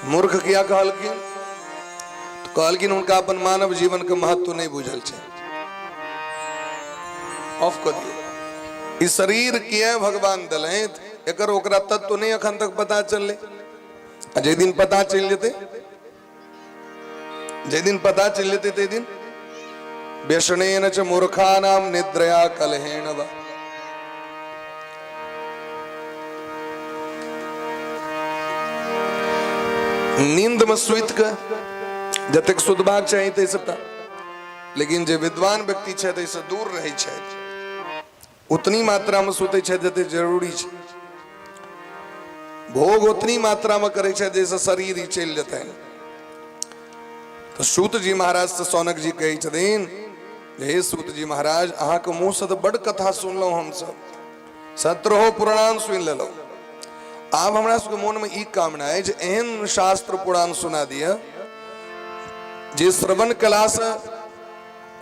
मूर्ख किया कहलखिन? तऽ कहलखिन हुनका अपन मानव जीवन के महत्व नहि बुझल छै। ऑफ कऽ दियौ। ई शरीर किया भगवान देलनि, एकर ओकरा तत्व नहि अखन तक पता चललै, आ जाहि दिन पता चलि जेतै, जाहि दिन पता चलि जेतै ताहि दिन व्यसनेन च मूर्खानाम निद्रया कलहेन वा। नींद में सुति के जतेक सुतबाक चाही ताहि सबटा, लेकिन जे विद्वान व्यक्ति छथि एहिसँ दूर रहै छथि, उतनी मात्रामे सुतै छथि जते जरूरी छै, भोग उतनी मात्रामे करै छथि जाहिसँ शरीर ही चलि जेतनि। तऽ सूत जी महाराज से सौनक जी कहै छथिन, हे सूत जी महाराज, अहाँके मुँहसँ तऽ बड्ड कथा सुनलहुँ हमसभ, सत्रहो पुराण सुनि लेलहुँ, आब हमरा सबके मोनमे ई कामना अछि जे एहन शास्त्र पुराण सुना दिअ जे श्रवण कलासँ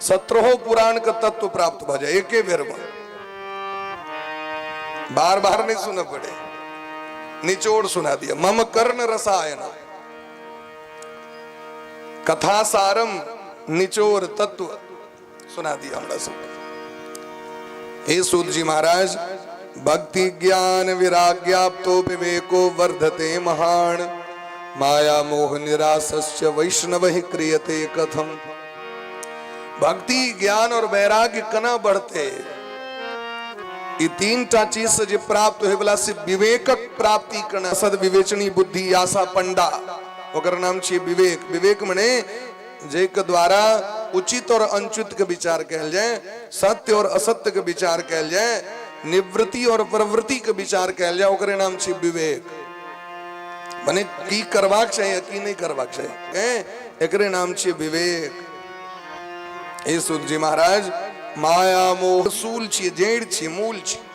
सत्रहो पुराण के तत्व प्राप्त भऽ जाय एके बेर में, बार बार नहीं सुनऽ पड़े, निचोड़ सुना दिया। मम कर्ण रसायन कथा सारम निचोड़ तत्व सुना दिया हमरा सब। हे सूत जी महाराज, भक्ति ज्ञान विराग्याप्तो विवेको वर्धते महान, माया मोह निराशस्य वैष्णव ही क्रियते कथम। भक्ति ज्ञान और वैराग्य कना बढ़ते? ई तीन टा चीज से जे प्राप्त होय वाला से विवेकक प्राप्ति करना। सद विवेचनी बुद्धि आशा पंडा, ओकर नाम छियै विवेक। विवेक मने जाहिके द्वारा उचित और अनुचित के विचार कयल जाय, सत्य और असत्य के विचार कयल जाय, निवृत्ति और प्रवृत्ति के विचार कयल जाय, ओकरे नाम छै विवेक। माने की करबाक चाही आ की नहि करबाक चाही, एकरे नाम छै विवेक। हे सुत जी महाराज, माया मोह सूल छियै, जड़ि छियै, मूल छियै।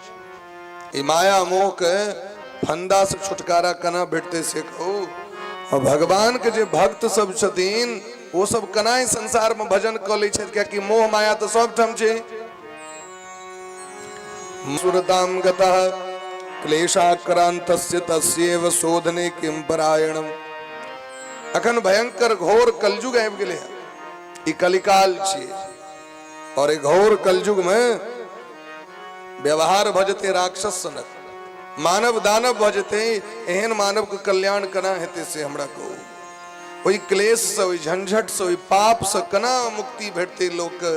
ई माया मोह के फंदा से छुटकारा केना भेटतै से कहू। और भगवान के जे भक्त सब छथिन ओ सब केना ई संसार में भजन कऽ लै छथि, कियाकि मोह माया तऽ सब ठाम छै। सुरताम गतः क्लेशाक्रांतस्य तस्यैव शोधने किम परायणम। अखन भयंकर घोर कलयुग आबि गेलै हन, ई कलिकाल छियै और ई घोर कलयुग में व्यवहार भऽ जेतै राक्षस सनक, मानव दानव भऽ जेतै। एहन मानव के कल्याण केना हेतै से हमरा कहू। ओहि क्लेशसँ, ओहि झंझटसँ, ओहि पापसँ केना मुक्ति भेटतै लोकके?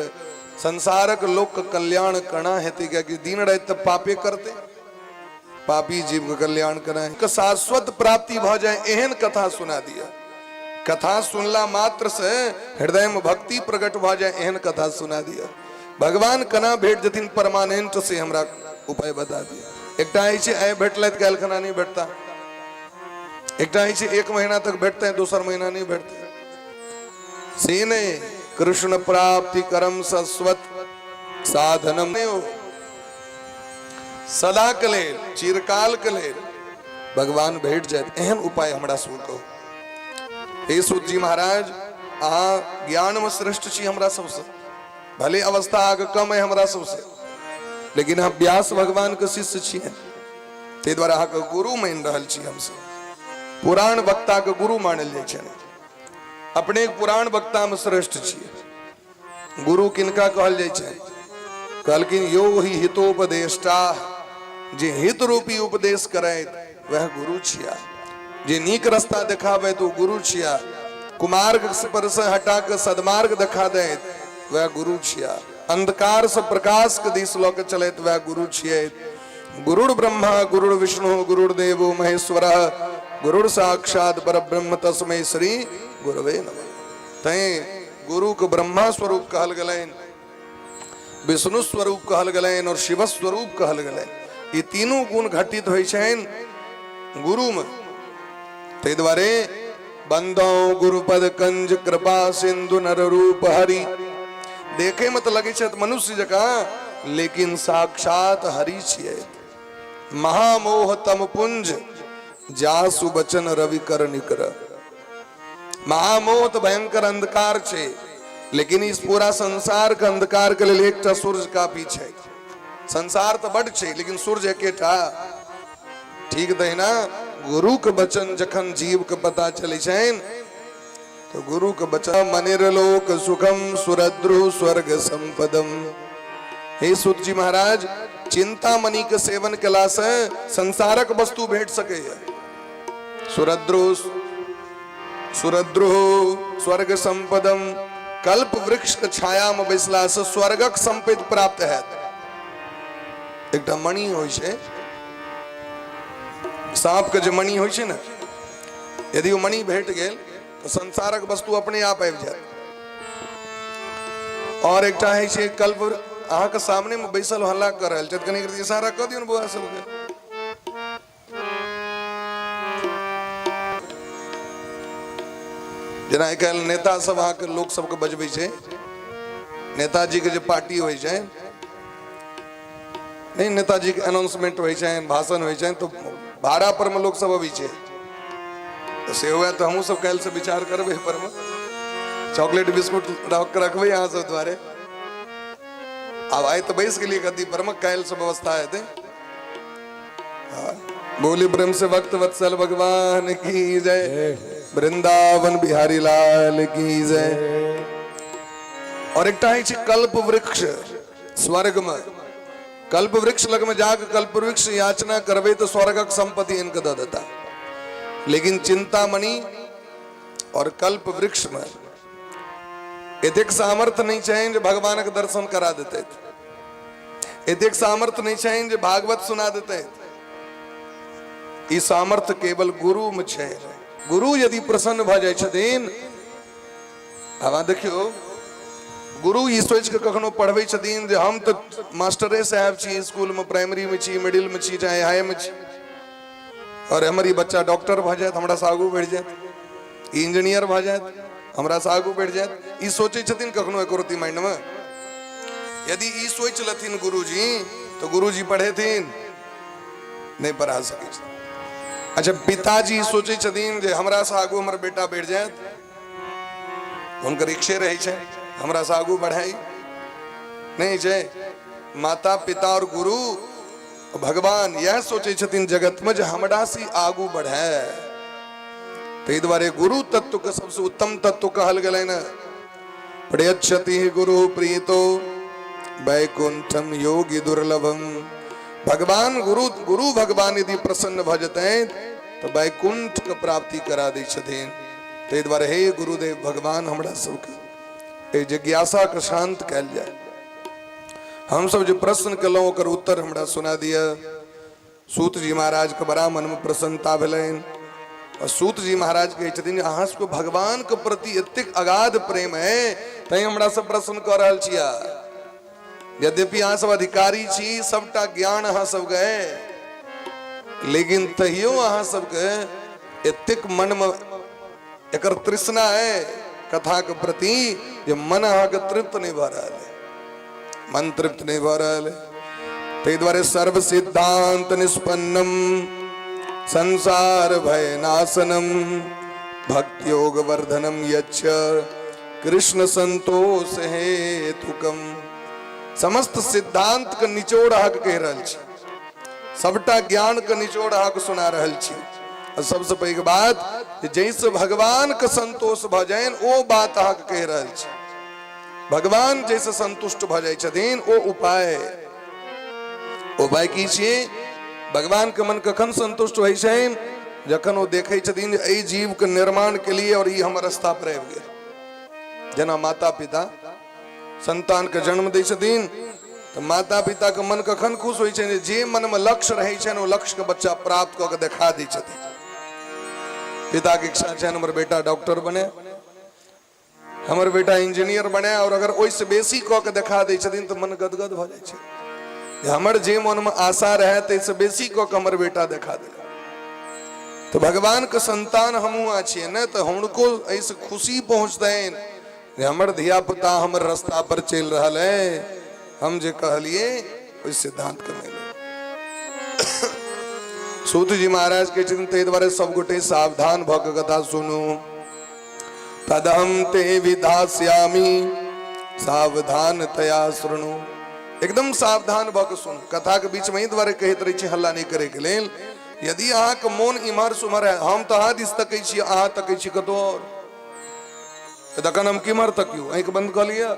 संसारक लोकके कल्याण केना हेतै? कियाकि दिन राति तऽ पापे करतै, पापी जीव के कल्याण केना हेतै? शाश्वत प्राप्ति भऽ जाय एहन कथा सुना दिअ। कथा सुनला मात्र से हृदय में भक्ति प्रकट भऽ जाय एहन कथा सुना दिअ। भगवान केना भेट जेथिन परमानेंट से हमरा उपाय बता दिअ। एकटा होइ छै आइ भेटलथि काल्हि खना नहि भेटता, एकटा होइ छै एक महीना तक भेटतै दोसर महीना नहि भेटतै, से नहि। कृष्ण प्राप्ति करम शाश्वत साधनम नहि हो, सदा के लेल, चिरकाल के लेल भगवान भेट जाए एहन उपाय हमरा सुन कहू। हे सूत जी महाराज, अहाँ ज्ञान में श्रेष्ठ छी हमरा सबसे, भले अवस्था अहाँके कम है हमरा सबसे, लेकिन अहाँ व्यास भगवान के शिष्य छियै, ताहि दुआरे अहाँके गुरु मानि रहल छी हमसब। पुराण वक्ता के गुरु मानल जाइ छै, अपने पुराण वक्ता में श्रेष्ठ छियै। गुरु किनका कहल जाइ छै? कहलखिन यो ही हितोपदेष्टा, जे हित रूपी उपदेश करैत वह गुरु छिया, जे नीक रास्ता देखाबे तो गुरु छिया, कुमार्ग पर से हटा के सदमार्ग देखा दैत वह गुरु छिया, अंधकार से प्रकाश के दिश लऽ के चलैत वह गुरु छियै। गुरुर ब्रह्मा गुरुर विष्णु गुरुर्देवो महेश्वर गुरुर साक्षात परब्रह्म तस्मै श्री गुरुवे नमः। तैं गुरु के ब्रह्मा स्वरूप कहल गेलनि, विष्णु स्वरूप कहल गेलनि और शिव स्वरूप कहल गेलनि। ई तीनू गुण घटित होइ छनि गुरु में। ताहि दुआरे बंदो गुरुपद कंज कृपा सिंधु नर रूप हरि। देखे में तऽ लगै छथि मनुष्य जकाँ, लेकिन साक्षात हरि छियै। महामोह तम पुंज जासु बचन रवि कर निकर। महामोह तऽ भयंकर अंधकार छै, लेकिन इस पूरा संसार के अंधकार के लेल एकटा सूर्य काफी छै। संसार तऽ बड छै, लेकिन सूर्य एकेटा। ठीक तहिना गुरु के वचन जखन जीव के पता चलै छनि तो गुरु के वचन मनिरलोक सुखम सुरद्रु स्वर्ग संपदम। हे सुत जी महाराज, चिंतामणि के सेवन केला से संसारक वस्तु भेट सकैया। सुरद्रु सुरद्रु स्वर्ग संपदम, कल्प वृक्ष के छाया में बैसला से स्वर्गक संपत्ति प्राप्त हैत। एकटा मणि होइ छै, साँप के जे मणि होइ छै ने, यदि ओ मणि भेट गेल तऽ संसारक वस्तु अपने आप आबि जायत। और एकटा होइ छै कल्प, अहाँके सामने मे बैसल हल्ला कऽ रहल छथि, कनि इशारा कऽ दियौ ने बौआ सबके। जेना आइ काल्हि नेता सब अहाँके लोक सबके बजबै छै, नेताजीके जे पार्टी होइ छै, नहि नेताजीके अनाउंसमेंट होइ छनि, भाषण होइ छनि, तऽ भाड़ा पर मे लोक सब अबै छै। तऽ से हुए तऽ हमहूँ सब काल्हिसँ विचार करबै एहि पर मे, चॉकलेट बिस्कुट रखबै अहाँ सब दुआरे। आब आइ तऽ बैस गेलियै गद्दी पर मे, काल्हिसँ व्यवस्था हेतै। बोली प्रेम से भक्त वत्सल भगवान की जय, वृंदावन बिहारी लाल की जय। और एकटा होइ छै कल्प वृक्ष स्वर्ग में, कल्प वृक्ष लग में जाके कल्प वृक्ष याचना करबै तऽ स्वर्गक संपत्ति इनके दऽ देता। लेकिन चिंतामणि और कल्प वृक्ष में एतेक सामर्थ्य नहीं छनि जे भगवानक दर्शन करा देते, एतेक सामर्थ्य नहीं छनि जे भागवत सुना देते। ई सामर्थ्य केवल गुरु में छै। गुरु यदि प्रसन्न भऽ जाइ छथिन, आब देखियौ गुरु ई सोचि कऽ कखनो पढ़बै छथिन जे हम तऽ मास्टरे साहेब छी, स्कूलमे प्राइमरीमे छी, मिडिलमे छी, चाहे हाईमे छी, आओर हमर ई बच्चा डॉक्टर भऽ जायत, हमरासँ आगू बढ़ि जायत, ई इंजीनियर भऽ जायत, हमरासँ आगू बढ़ि जायत, ई सोचै छथिन कखनो एको रत्ती माइंडमे? यदि ई सोचि लेथिन गुरुजी तऽ गुरुजी पढ़ेथिन? नहि पढ़ा सकै छथिन। अच्छा, पिताजी सोचै छथिन जे हमरासँ आगू हमर बेटा बढ़ि जायत, हुनकर इच्छे रहै छै हमरासँ आगू बढ़ाई, नहि छै? माता पिता और गुरु भगवान यह सोचै छथिन जगतमे जे हमरा से आगू बढ़े। ताहि दुआरे गुरु तत्व के सबसे उत्तम तत्व कहल गेलै ने। प्रयच्छति गुरु प्रीतो वैकुंठम योगी दुर्लभम। भगवान गुरु, गुरु भगवान यदि प्रसन्न भऽ जेतै तऽ वैकुंठ के प्राप्ति करा दै छथिन। ताहि दुआरे हे गुरुदेव भगवान, हमरा सबके एहि जिज्ञासाके शान्त कयल जाय। हमसब जे प्रश्न केलहुँ ओकर उत्तर हमरा सुना दिअ। सूत जी महाराजके बड़ा मनमे प्रसन्नता भेलनि आ सूत जी महाराज कहै छथिन, अहाँ सबके भगवानके प्रति एतेक अगाध प्रेम है तैं हमरा सब प्रश्न कऽ रहल छियै। यद्यपि अहाँ सब अधिकारी छी, सबटा ज्ञान अहाँ सबके है, लेकिन तहियो अहाँ सबके एतेक मनमे एकर तृष्णा है कथा के प्रति जे मन अहाँके तृप्त नहीं भऽ रहल है, मन तृप्त नहीं भऽ रहल है। ताहि दुआरे सर्व सिद्धांत निष्पन्नम संसार भय नाशनम भक्तियोग वर्धनम यच्च कृष्ण संतोष हेतुकम। समस्त सिद्धांत के निचोड़ अहाँके कहि रहल छी, सबटा ज्ञान के निचोड़ अहाँके सुना रहल छी। आ सबसँ पैघ बात जे जाहिसँ भगवान के संतोष भऽ जाइन ओ बात अहाँके कहि रहल छी। भगवान जाहिसँ संतुष्ट भऽ जाइ छथिन ओ उपाय, उपाय की छियै? भगवान के मन कखन संतुष्ट होइ छनि? जखन ओ देखै छथिन जे एहि जीव के निर्माण के लिए और ई हमर रास्ता पर आबि गेल। जेना माता पिता संतान के जन्म दै छथिन तऽ माता पिता के मन कखन खुश होइ छनि? जे मन में लक्ष्य रहै छनि ओ लक्ष्य के बच्चा प्राप्त कऽ के देखा दै छथिन। पिता के इच्छा छनि हमर बेटा डॉक्टर बने, हमर बेटा इंजीनियर बने, और अगर ओहिसँ बेसी कऽ के देखा दै छथिन तऽ मन गदगद भऽ जाइ छै जे हमर जे मनमे आशा रहए ताहिसँ बेसी कऽ के हमर बेटा देखा देलक। तऽ भगवानके संतान हमहूँ अहाँ छियै ने, तऽ हुनको एहिसँ खुशी पहुँचतनि जे हमर धिया पुता हमर रास्ता पर चलि रहल है, हम जे कहलिए ओहि सिद्धांत के मानि। सूत जी महाराज कहै छथिन ताहि दुआरे सब गोटे सावधान भऽ कऽ कथा सुनू। तदहम ते विधास्यामि सावधान तया शृणु। एकदम सावधान भऽ कऽ सुनू। कथा के बीच में एहि दुआरे कहैत रहै छी हल्ला नहि करे के लेल, यदि अहाँके मोन इम्हर से उम्हर है, हम तऽ अहाँ दिस तकै छी, अहाँ तकै छी कतौ आओर, तखन हम केम्हर तकियौ? आँखि बंद कऽ लिअ।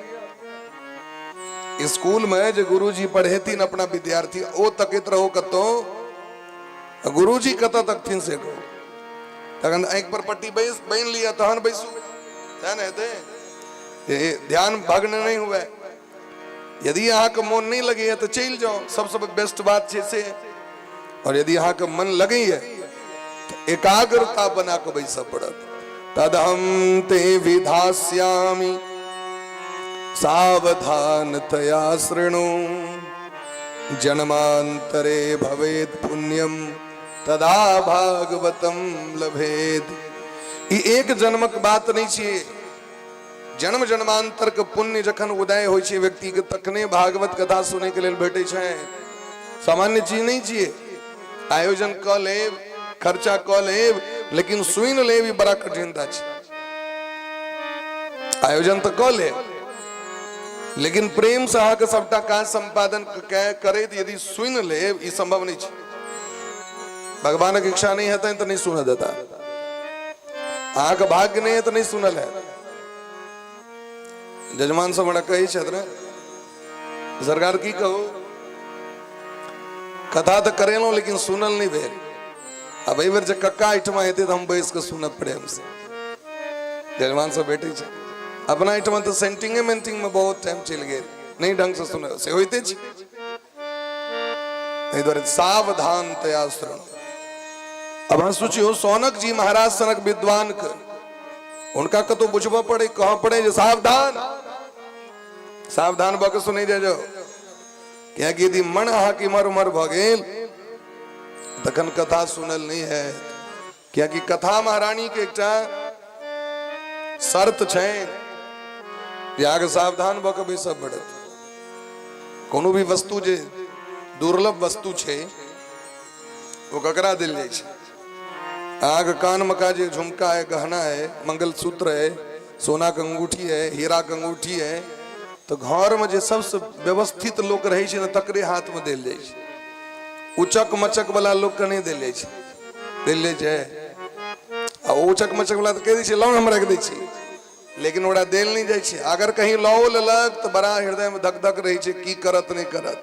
स्कूल में जे गुरुजी पढ़ेथिन अपना विद्यार्थी, ओ तकैत रहो कतौ, गुरुजी कतऽ तकथिन से कहू। तखन आँखि पर पट्टी बैस बान्हि लिअ तहन बैसू, सएह ने हेतै, ध्यान भग्न नहि हुए। यदि अहाँके मोन नहि लगैए तऽ चलि जाउ, सबसँ बेस्ट बात छै से। और यदि अहाँके मन लगैए तऽ एकाग्रता बना कऽ बैसऽ पड़त। तदहम ते विधास्यामि सावधानतया शृणु जन्मांतरे भवेत् पुण्यम तदा भागवतम लभेद। ई एक जन्मक बात नहीं छियै, जन्म जन्मांतर के पुण्य जखन उदय होइ छै व्यक्ति के तखने भागवत कथा सुनै के लेल भेटै छै। सामान्य चीज नहीं छियै। आयोजन कऽ लेब, खर्चा कऽ लेब, लेकिन सुनि लेब ई बड़ा कठिनता छै। आयोजन तऽ कऽ लेब, लेकिन प्रेम से अहाँके सबटा काज सम्पादन करैत यदि सुनि लेब, ई संभव नहीं छै। भगवानक इच्छा नहीं हेतनि तऽ नहीं सुनऽ देता। अहाँके भाग्य नहीं है तऽ नहीं सुनल है। जजमान सब हमरा कहै छथि ने, सरकार की कहू, कथा तऽ करेलहुँ लेकिन सुनल नहि भेल। आब एहि बेर जे कक्का एहिठमा हेतै तऽ हम बैस कऽ सुनब प्रेम से। जजमान सब भेटै छै अपना एहिठमा तऽ सेंटिंगे मेंटिंग में बहुत टाइम चलि गेल, नहि ढंग से सुनल से होइते छै। एहि दुआरे सावधान तया श्रवण। अब अहाँ सोचियौ, सौनक जी महाराज सनक विद्वान के हुनका कतौ बुझबऽ पड़े, कहऽ पड़े जे सावधान, सावधान भऽ कऽ सुनै जाय जाउ, कियाकि यदि मन अहाँके इम्हर उम्हर भऽ गेल तखन कथा सुनल नहि हैत। कियाकि कथा महारानी के एकटा शर्त छै जे अहाँके सावधान भऽ कऽ बैसऽ पड़त। कोनो भी वस्तु जे दुर्लभ वस्तु छै ओ ककरा देल जाइ छै? अहाँके कान में का जे झुमका है, गहना है, मंगलसूत्र है, सोना के अंगूठी है, हीरा के अंगूठी है, तो घर में जे सबसे व्यवस्थित लोक रहे छै ने तकरे हाथ में देल जाइ छै। उचक मचक वाला लोक के नहि देल जाइ छै, देल जाइ छै। आ उचक मचक वाला तऽ कहि दै छै लौ हम राखि दै छी, लेकिन ओकरा देल नहि जाइ छै। अगर कहीं लओ लेलक तऽ बड़ा हृदय में धक धक रहै छै की करत नहि करत।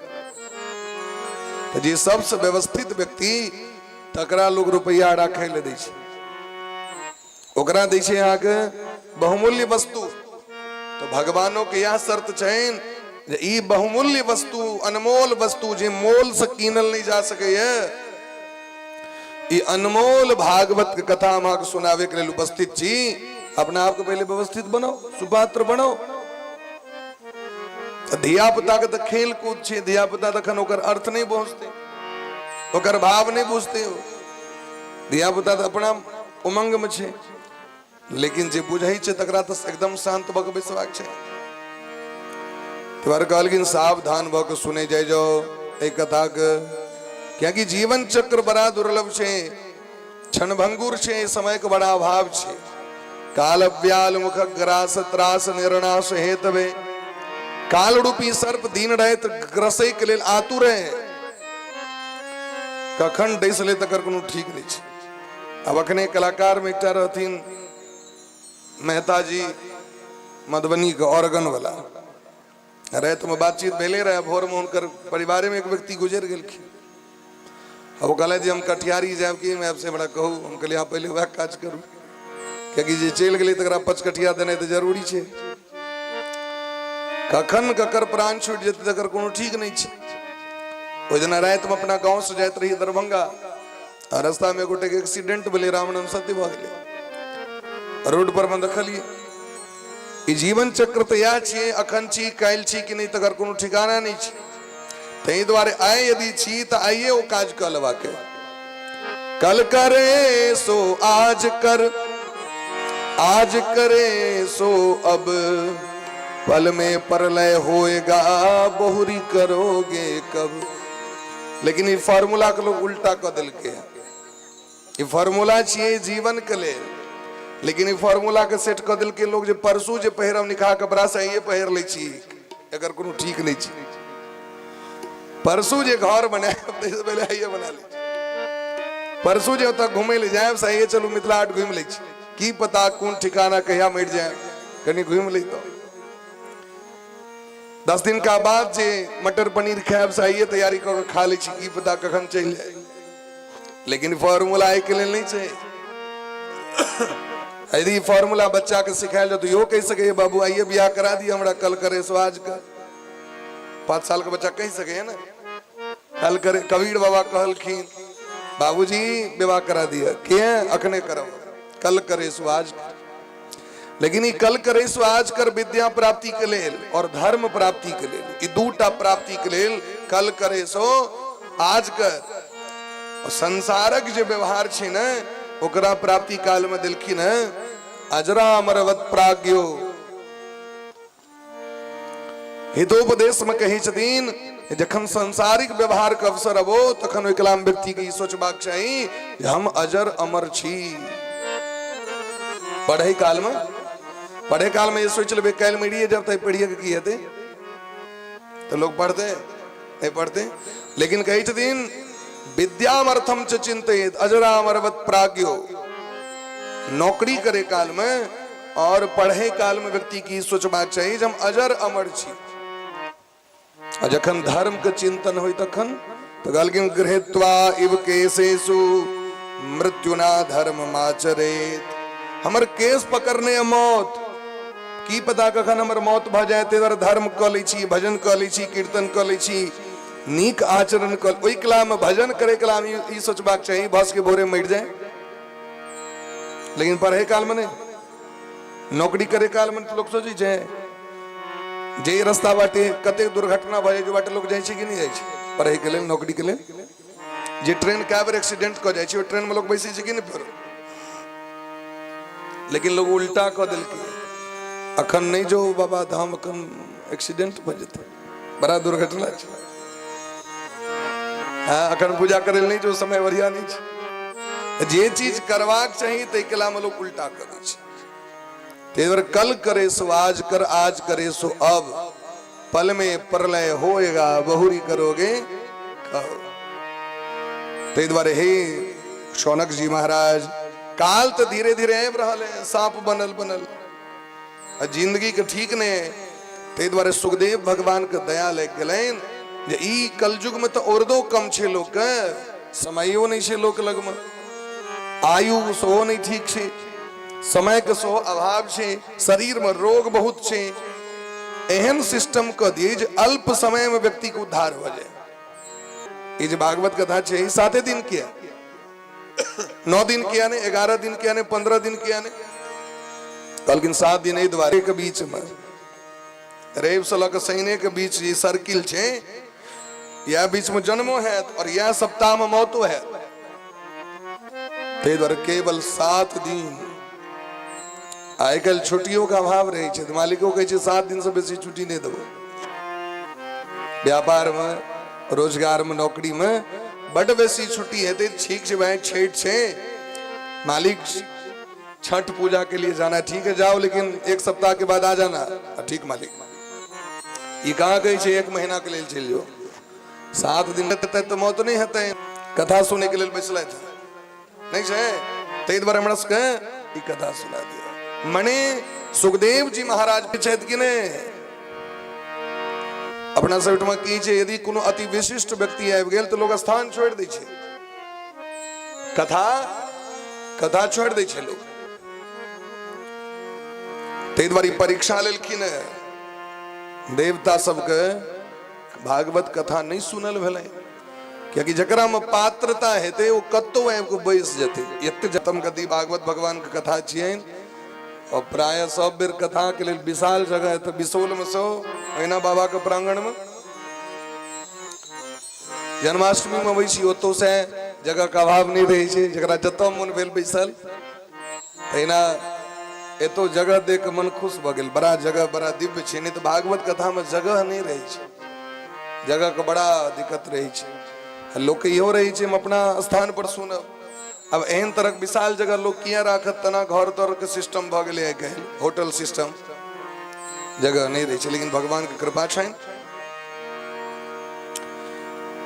तऽ जे सबसे व्यवस्थित व्यक्ति तकरा लोग रुपैआ राखै लए दै छै, ओकरा दै छै अहाँके बहुमूल्य वस्तु। तऽ भगवानो के इएह शर्त छनि जे ई बहुमूल्य वस्तु, अनमोल वस्तु जे मोल से कीनल नहि जा सकैए, ई अनमोल भागवत के कथा हम अहाँके सुनावे के लेल उपस्थित छी। अपना आपके पहले व्यवस्थित बनाओ, सुपात्र बनाओ। तऽ धिया पुता के तऽ खेल कूद छै, धिया पुता तखन ओकर अर्थ नहि बुझतै, ओकर भाव नहि बुझतै। धिया पुता तऽ अपना उमंग में छै, लेकिन जे बुझै छै तकरा तऽ एकदम शांत भऽ कऽ बैसबाक छै। दुआरे कहलखिन सावधान भऽ कऽ सुनै जाइ जाओ एहि कथाके, कियाकि जीवन चक्र बड़ा दुर्लभ छै, क्षणभंगुर छै, समयके बड़ा अभाव छै। काल व्याल मुख ग्रास त्रास निर्णाश हेतवे, काल रूपी सर्प दिन राति ग्रसै के लेल आतुर है, कखन डसि ले तकर कोनो ठीक नहि छै। आब अखने कलाकार में एकटा रहथिन मेहता जी मधुबनी के ऑर्गन वाला, राति में बातचीत भेले रहे, भोर में हुनकर परिवारे में एक व्यक्ति गुजर गेलखिन। अब वो कहले जे हम कटिहारी जायब कि मैं से हमरा कहू, हम कहलियै अहाँ पहिले वएह काज करू, कियाकि जे चलि गेलै तकरा पचकटिया देनाइ तऽ जरूरी छै। कखन ककर प्राण छूटि जेतै तकर कोनो ठीक नहि छै। ओहि दिना रातिमे अपना गाँव से जाइत रही दरभंगा, आ रास्ता में गोटे के एक्सीडेंट भेलै, राम नाम सत्य भऽ गेलै। रोड पर मे देखलियै ई जीवन चक्र तऽ इएह छियै, अखन छी काल्हि छी कि नहि तकर कोनो ठिकाना नहि छै। ताहि दुआरे आइ यदि छी तऽ आइए ओ काज कऽ लेबाक। कल करे सो आज कर, आज करे सो अब, पल में प्रलय होएगा बहुरी करोगे कब। लेकिन ई फार्मूला के लोग उल्टा कऽ देलकै। ई फार्मूला छियै जीवन के लेल, लेकिन ई फार्मूला के सेट कऽ देलकै लोग जे परसू जे पहिरब निकाह कपड़ा से आइए पहिर लै छी, एकर कोनो ठीक नहि छै। परसू जे घर बनायब ताहिसँ पहिले आइए बना लै छी। परसू जे ओतऽ घुमै लए जायब से आइए चलू मिथिला हाट घुमि लै छी, की पता कोन ठिकाना कहिया मरि जायब, कनि घुमि लै। तऽ 10 दिन का बाद जे मटर पनीर खायब से आइए तैयारी कऽ के खा लै छी, की पता कखन चलि जाय। लेकिन फॉर्मूला एहिके लेल नहि छै। यदि फॉर्मूला बच्चा के सिखायल जाय तऽ इहो कहि सकैए बाबू आइए बियाह करा दिअ हमरा, कल करे सो आज कर। 5 साल के बच्चा कहि सकैए ने कल करे। कबीर बाबा कहलखिन बाबूजी विवाह करा दिअ, के अखने करब, कल करे सो आज कर। लेकिन ई कल करे सो आज कर विद्या प्राप्ति के लेल और धर्म प्राप्ति के लेल, ई दूटा प्राप्ति के लेल कल करे सो आज कर। और संसारक जे व्यवहार छै ने ओकरा प्राप्ति काल में देलखिन है अजरा अमरवत प्राज्ञो। हितोपदेश में कहै छथिन जखन सांसारिक व्यवहार के अवसर अबो तखन ओहि कलाम व्यक्ति के ई सोचबाक चाही जे हम अजर अमर छी। पढ़ै काल में, पढ़ै काल में जे सोचि लेबै काल्हि मरिए जायब तऽ पढ़िए के की हेतै, तऽ लोग पढ़तै नहि पढ़तै। लेकिन कहै छथिन विद्यामर्थम च चिंतित अजरामरवत प्राज्ञो। नौकरी करे काल में और पढ़े काल में व्यक्ति की सोचबाक चाही जे हम अजर अमर छी। आ जखन धर्म के चिंतन होय तखन तो कहलखिन गृहीत्वा इव केशेषु मृत्युना धर्म माचरेत। हमर केश पकड़ने मौत, की पता कखन हमर मौत भऽ जाय, ताहि दुआरे धर्म कऽ लै छी, भजन कऽ लै छी, कीर्तन कऽ लै छी, नीक आचरण कऽ। ओहि कलामे भजन करे कलामे ई सोचबाक चाही भस के भोरे मरि जाय, लेकिन पढ़े कालमे नहि, नौकरी करे कालमे लोक सोचै छै जे रास्ता बाटे कतेक दुर्घटना भऽ जाइ छै, बाटे लोक जाइ छै कि नहि जाइ छै पढ़ैके लेल, नौकरीके लेल? जे ट्रेन कए बेर एक्सीडेंट कऽ जाइ छै, ओहि ट्रेनमे लोक बैसै छै कि नहि फेरो? लेकिन लोग उल्टा कऽ देलकै, अखन नहि जो बाबा धाम, अखन एक्सीडेंट भऽ जेतै, बड़ा दुर्घटना छै। हँ, अखन पूजा करै लए नहि जो, समय बढ़िया नहि छै। जे चीज करबाक चाही ताहि कलामे लोक उल्टा करै छै। ताहि दुआरे कल करे सो आज कर, आज करे सो अब, पल में प्रलय होएगा, बहुरी करोगे कब। ताहि दुआरे हे शौनक जी महाराज, काल तऽ धीरे धीरे आबि रहल है साँप बनल बनल, आ जिंदगी के ठीक नहि। ताहि दुआरे सुखदेव भगवान के दया लागि गेलनि जे ई कलयुग में तऽ औरदो कम छै लोकके, समयो नहि छै लोक लगमे, आयु सेहो नहि ठीक छै, समयके सेहो अभाव छै, शरीरमे रोग बहुत छै। एहन सिस्टम कऽ दियै जे अल्प समयमे व्यक्तिके उद्धार भऽ जाय। ई जे भागवत कथा छै, ई 7 दिन किया, 9 दिन किया नहि, 11 दिन किया नहि, 15 दिन किया नहि? कहलखिन 7 दिन एहि दुआरे के बीचमे, रवि से लऽ कऽ शनिए के बीच जे सर्किल छै, इएह बीचमे जन्मो हैत और इएह सप्ताहमे मौतो हैत। ताहि दुआरे केवल 7 दिन। आइ काल्हि छुट्टियोके अभाव रहै छै तऽ मालिको कहै छै 7 दिनसँ बेसी छुट्टी नहि देबो। व्यापारमे, रोजगारमे, नौकरीमे बड बेसी छुट्टी हेतै, ठीक छै भाई, छठि छै, मालिक छठ पूजा के लिए जाना, ठीक है जाओ, लेकिन एक सप्ताह के बाद आ जाना। ठीक मालिक। ई कहाँ कहै छै एक महीना के लेल चलि जाओ। 7 दिन हेतै तऽ मौत नहि हेतै। कथा सुनै के लेल बैसलथि नहि छै, ताहि दुआरे हमरा सबके ई कथा सुना दिअ। मने सुखदेव जी महाराज छथि कि नहि? अपना सब ओहिठमा की छै, यदि कोनो अति विशिष्ट व्यक्ति आबि गेल तऽ लोक स्थान छोड़ि दै छै, कथा कथा छोड़ि दै छै लोक। ताहि दुआरे ई परीक्षा लेलखिन हेँ देवता सबके, भागवत कथा नहि सुनल भेलै, कियाकि जकरा में पात्रता हेतै ओ कतौ आबि कऽ बैस जेतै। एते जतम गति भागवत भगवान के कथा छियनि, और प्राय सब बेर कथा के लेल विशाल जगह है, तऽ बिसौल में सेहो ओहिना बाबा के प्रांगण में जन्माष्टमी में अबै छी, ओतौ से जगह के अभाव नहि रहै छै, जकरा जतऽ मन भेल बैसल। तहिना एतो जगह देख के मन खुश भऽ गेल, बड़ा जगह बड़ा दिव्य छै। नहि तऽ भागवत कथा में जगह नहि रहै छै, जगह के बड़ा दिक्कत रहै छै। लोक इहो रहै छै हम अपना स्थान पर सुनब। अब एहन तरहक विशाल जगह लोक किया राखत? तना घर तर के सिस्टम भऽ गेलै आइ काल्हि, होटल सिस्टम, जगह नहि रहै छै। लेकिन भगवान के कृपा छनि।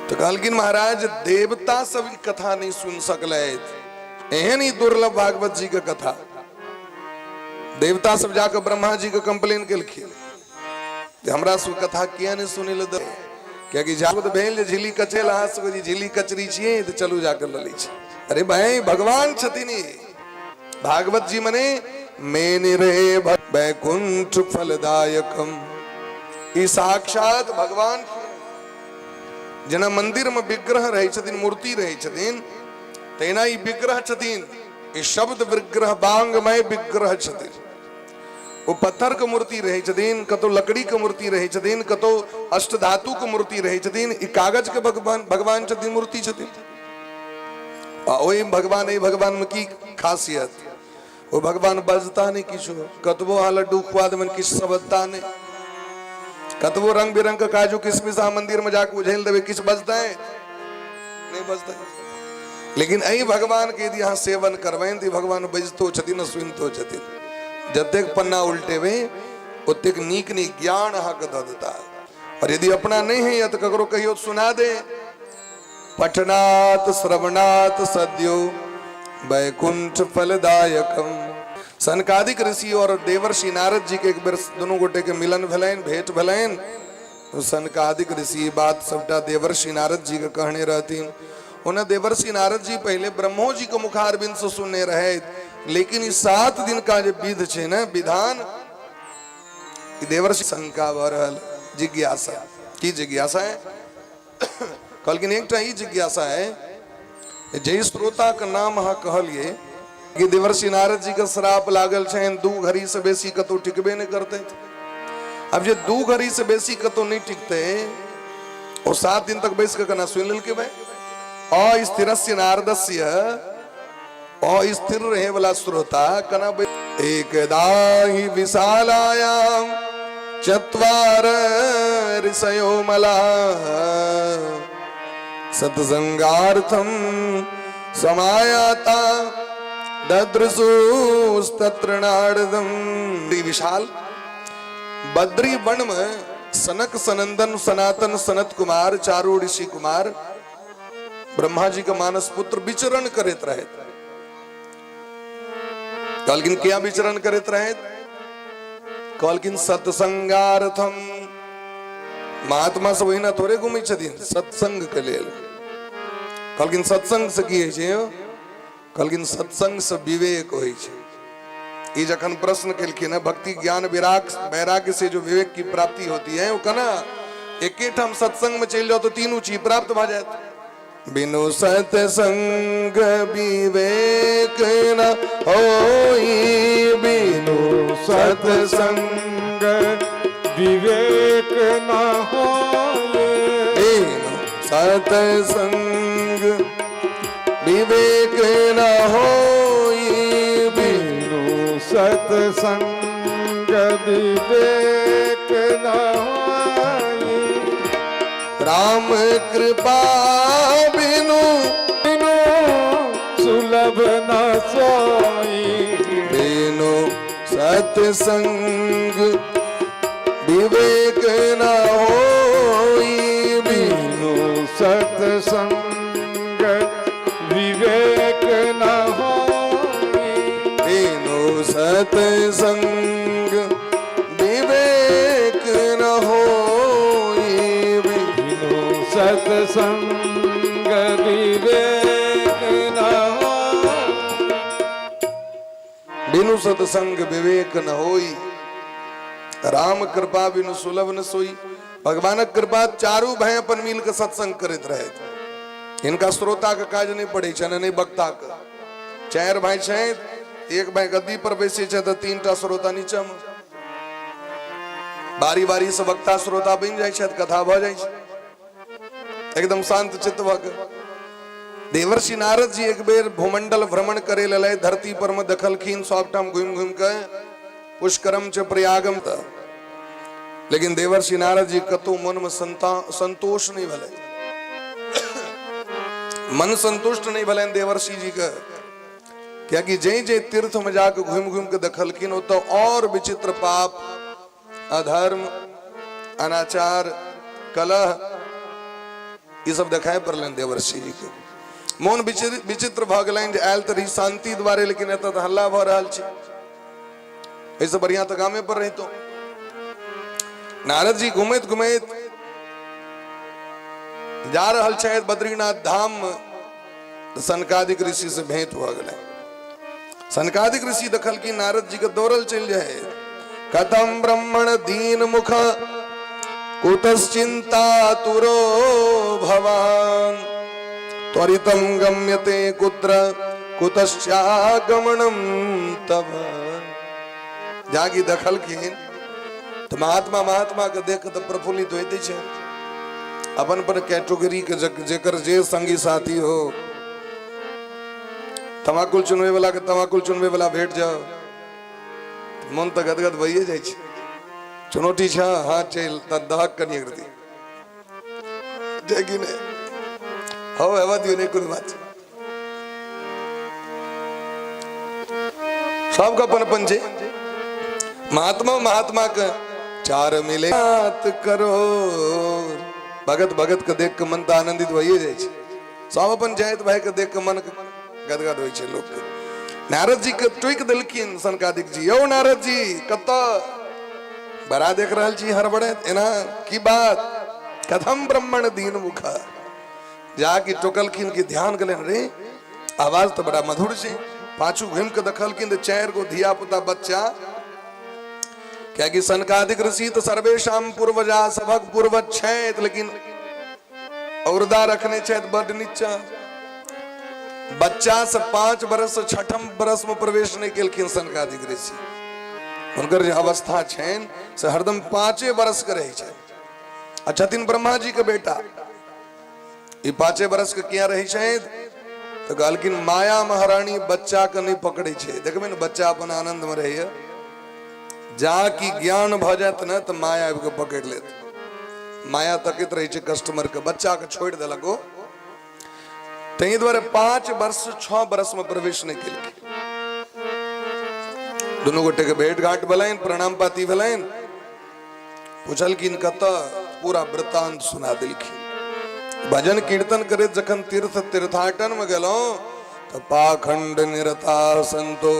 तऽ कहलखिन महाराज, देवता सब ई कथा नहि सुन सकलथि, एहन ही दुर्लभ भागवत जी के कथा। देवता सब जाके ब्रह्मा जी के कंप्लेन केलखिन जे हमरा सब कथा किया नहि सुनै लए दे, कियाकि जागृत भेल जे झिली कचेल, अहाँ सब जे झिली कचरी छियै तऽ चलू जाके लऽ लै छी। अरे भाई, भगवान छथिन ई भागवत जी, मने मेन रे वैकुंठ फलदायकम, ई साक्षात भगवान। जेना मंदिर में विग्रह रहै छथिन, मूर्ति रहै छथिन, तहिना ई विग्रह छथिन। ई शब्द विग्रह, बांगमय विग्रह छथिन। ओ पत्थर के मूर्ति रहै छथिन, कतौ लकड़ी के मूर्ति रहै छथिन, कतौ अष्टधातु के मूर्ति रहै छथिन। ई कागज के भगवान भगवान छथिन, मूर्ति छथिन। आ ओहि भगवान, एहि भगवान में की खासियत? ओ भगवान बजता नहि किछु, कतबो अहाँ लड्डू खुआ देबनि किछु समझता नहि, कतबो रंग बिरंग के काजू किशमिश अहाँ मंदिर में जाके उझेल देबै, किछु बजतै नहि बजतै। लेकिन एहि भगवान के यदि अहाँ सेवन करबनि तऽ ई भगवान बजितो छथिन आ सुनितो छथिन। जतेक पन्ना उल्टेबै ओतेक नीक नीक ज्ञान अहाँके दऽ देता। और यदि अपना नहि होइए तऽ ककरो कहियो सुना दे। पठनात् श्रवणात् सद्यो वैकुंठ फलदायकम। सनकादिक ऋषि और देवर्षि नारद जी के एक बेर दुनू गोटे के मिलन भेलनि, भेंट भेलनि। सनकादिक ऋषि बात सबटा देवर्षि नारद जी के कहने रहथिन। ओना देवर्षि नारद जी पहले ब्रह्मो जी के मुखारबिंद से सुनने रहे, लेकिन ई 7 दिन का जे विध छै ने, विधान, ई देवर्षि शंका भऽ रहल, जिज्ञासा। की जिज्ञासा है? कहलखिन एकटा ई जिज्ञासा है, जे श्रोता के नाम अहाँ कहलिए कि देवर्षि नारद जी के श्राप लागल छनि, 2 घड़ी से बेसी कतौ टिकबे नहि करते, आब जे 2 घड़ी से बेसी कतौ नहि टिकतै, ओ 7 दिन तक बैस कऽ केना सुनि लेलकै भाय? अस्थिरस्य नारदस्य, अस्थिर रहे वाला श्रोता केना? एकदा ही विशालायाम चत्वार ऋषयो मला सत्संगार्थम समायाता ददृशुस्तत्र नारदम। विशाल बद्री वन में सनक सनंदन सनातन सनत कुमार चारू ऋषि कुमार ब्रह्मा जी के मानस पुत्र विचरण करैत रहे। कहलखिन किया विचरण करैत रहे? कहलखिन सत्संगार्थम। महात्मा सब ओहिना थोड़े घूमै छथिन, सत्संग के लेल। कहलखिन सत्संग से की होइ छै यौ? कहलखिन सत्संग से विवेक होइ छै। ई जखन प्रश्न केलखिन है, भक्ति ज्ञान विराग वैराग्य से जो विवेक की प्राप्ति होती है, वो केना? एके ठाम सत्संग में चलि जाओ तो तीनू चीज प्राप्त भऽ जायत। बिनु सत्संग विवेक न होई, बिनु सत्संग विवेक न होए, बिनु सत्संग विवेक न होई, बिनु बिनु सत्संग विवेक न होए, राम कृपा बिनु बिनु सुलभ न सोई, बिनु सत्संग विवेक न होई, बिनु बिनु सत्संग विवेक न होई, बिनु सत्संग विवेक न होई, बिनु सत्संग विवेक न होई, बिनु सत्संग विवेक न होई, राम कृपा बिनु सुलभ न सोई। भगवानक कृपा चारू भाई अपन मिल के सत्संग करैत रहे। हिनका श्रोता के काज नहीं पड़े छनि, नहि वक्ता के। 4 भाई छथि, एक भाई गद्दी पर बैसे छथि तऽ 3टा श्रोता नीचा मे। बारी बारी से वक्ता श्रोता बनि जाइ छथि, कथा भऽ जाइ छै एकदम शांत चित्त भऽ के। देवर्षि नारद जी एक बेर भूमंडल भ्रमण करे ललै, धरती पर में देखलखिन सबठाम घुमि घुमि के, पुष्करम च प्रयागम त। लेकिन देवर्षि नारद जी कतौ मन में संतोष नहीं भेलै, मन संतुष्ट नहीं भेलनि देवर्षि जी के, कियाकि जै जै तीर्थ में जाके घुमि घुमि के देखलखिन ओतऽ और विचित्र पाप, अधर्म, अनाचार, कलह, ई सब देखाइ पड़लनि देवर्षि जी के। मोन विचित्र भऽ गेलनि जे आयल तऽ रही शांति द्वारे, लेकिन एतऽ तऽ हल्ला भऽ रहल छै, एहिसँ बढ़िया तऽ गामे पर रहितहुँ। नारद जी घुमैत घुमैत जा रहल छथि बद्रीनाथ धाम में, तऽ सनकादिक ऋषि से भेंट भऽ गेलै। सनकादिक ऋषि देखलखिन नारद जी के दौड़ल चलि जाय। कथम ब्राह्मण दीन मुख कुतश्चिंता तुरो भवान, त्वरितम गम्यते कुत्र कुतश्चागमनम तव। जागी देखलखिन तऽ महात्मा महात्मा के देख तऽ प्रफुल्लित होइते छै। अपन अपन कैटेगरी के जेकर जे संगी साथी हो, तमाकुल चुनबै वाला के तमाकुल चुनबै वाला भेट जाओ, मन तऽ गदगद भइए जाइ छै। चुनौती छै, हाँ चलि तऽ दहक कनि एक रति छै कि नहि? हौ हेबा दियौ, नहि कोनो बात छै, सबके अपन अपन छै। महात्मा महात्मा के चार मिले बात करो, भगत भगत के देख के मन तऽ आनंदित भइए जाइ छै। सब अपन जाइत भाई के देख के मन गदगद होइ छै लोक के। नारद जी के टोकि देलखिन सनकादिक जी, यौ नारद जी कतऽ बड़ा देख रहल छी हड़बड़ैत, एना की बात? कथम ब्राह्मण दीन मुख। जाके टोकलखिन कि ध्यान गेलनि, रे आवाज तऽ बड़ा मधुर छै। पाछू घुमि के देखलखिन तऽ 4 गो धिया पुता बच्चा, कियाकि सनकादिक ऋषि तऽ सर्वेशाम पूर्वजा, सभक पूर्वज छथि, लेकिन औरदा रखने छथि बड नीचा। बच्चा से 5 बरस से 6ठम बरस में प्रवेश नहीं केलखिन सनकादिक ऋषि। हुनकर जे अवस्था छनि से हरदम 5 बरस के रहै छनि। आ छथिन ब्रह्मा जी के बेटा। ई 5 बरस के किया रहै छथि? तऽ कहलखिन माया महारानी बच्चा के नहि पकड़ै छै। देखबै ने बच्चा अपन आनंद में रहैया, जा कि ज्ञान भऽ जायत ने तऽ माया आबि कऽ पकड़ि लेत। माया तकैत रहै छै कस्टमर के, बच्चा के छोड़ि देलक ओ। ताहि दुआरे 5 वर्ष 6 वर्ष में प्रवेश नहि केलखिन। दुनू गोटे के भेंट घाट भेलनि, प्रणाम पाती भेलनि। पुछलखिन कतऽ, पूरा वृत्तांत सुना देलखिन। भजन कीर्तन करैत जखन तीर्थ तीर्थाटन में गेलहुं तऽ पाखंड निरता संतो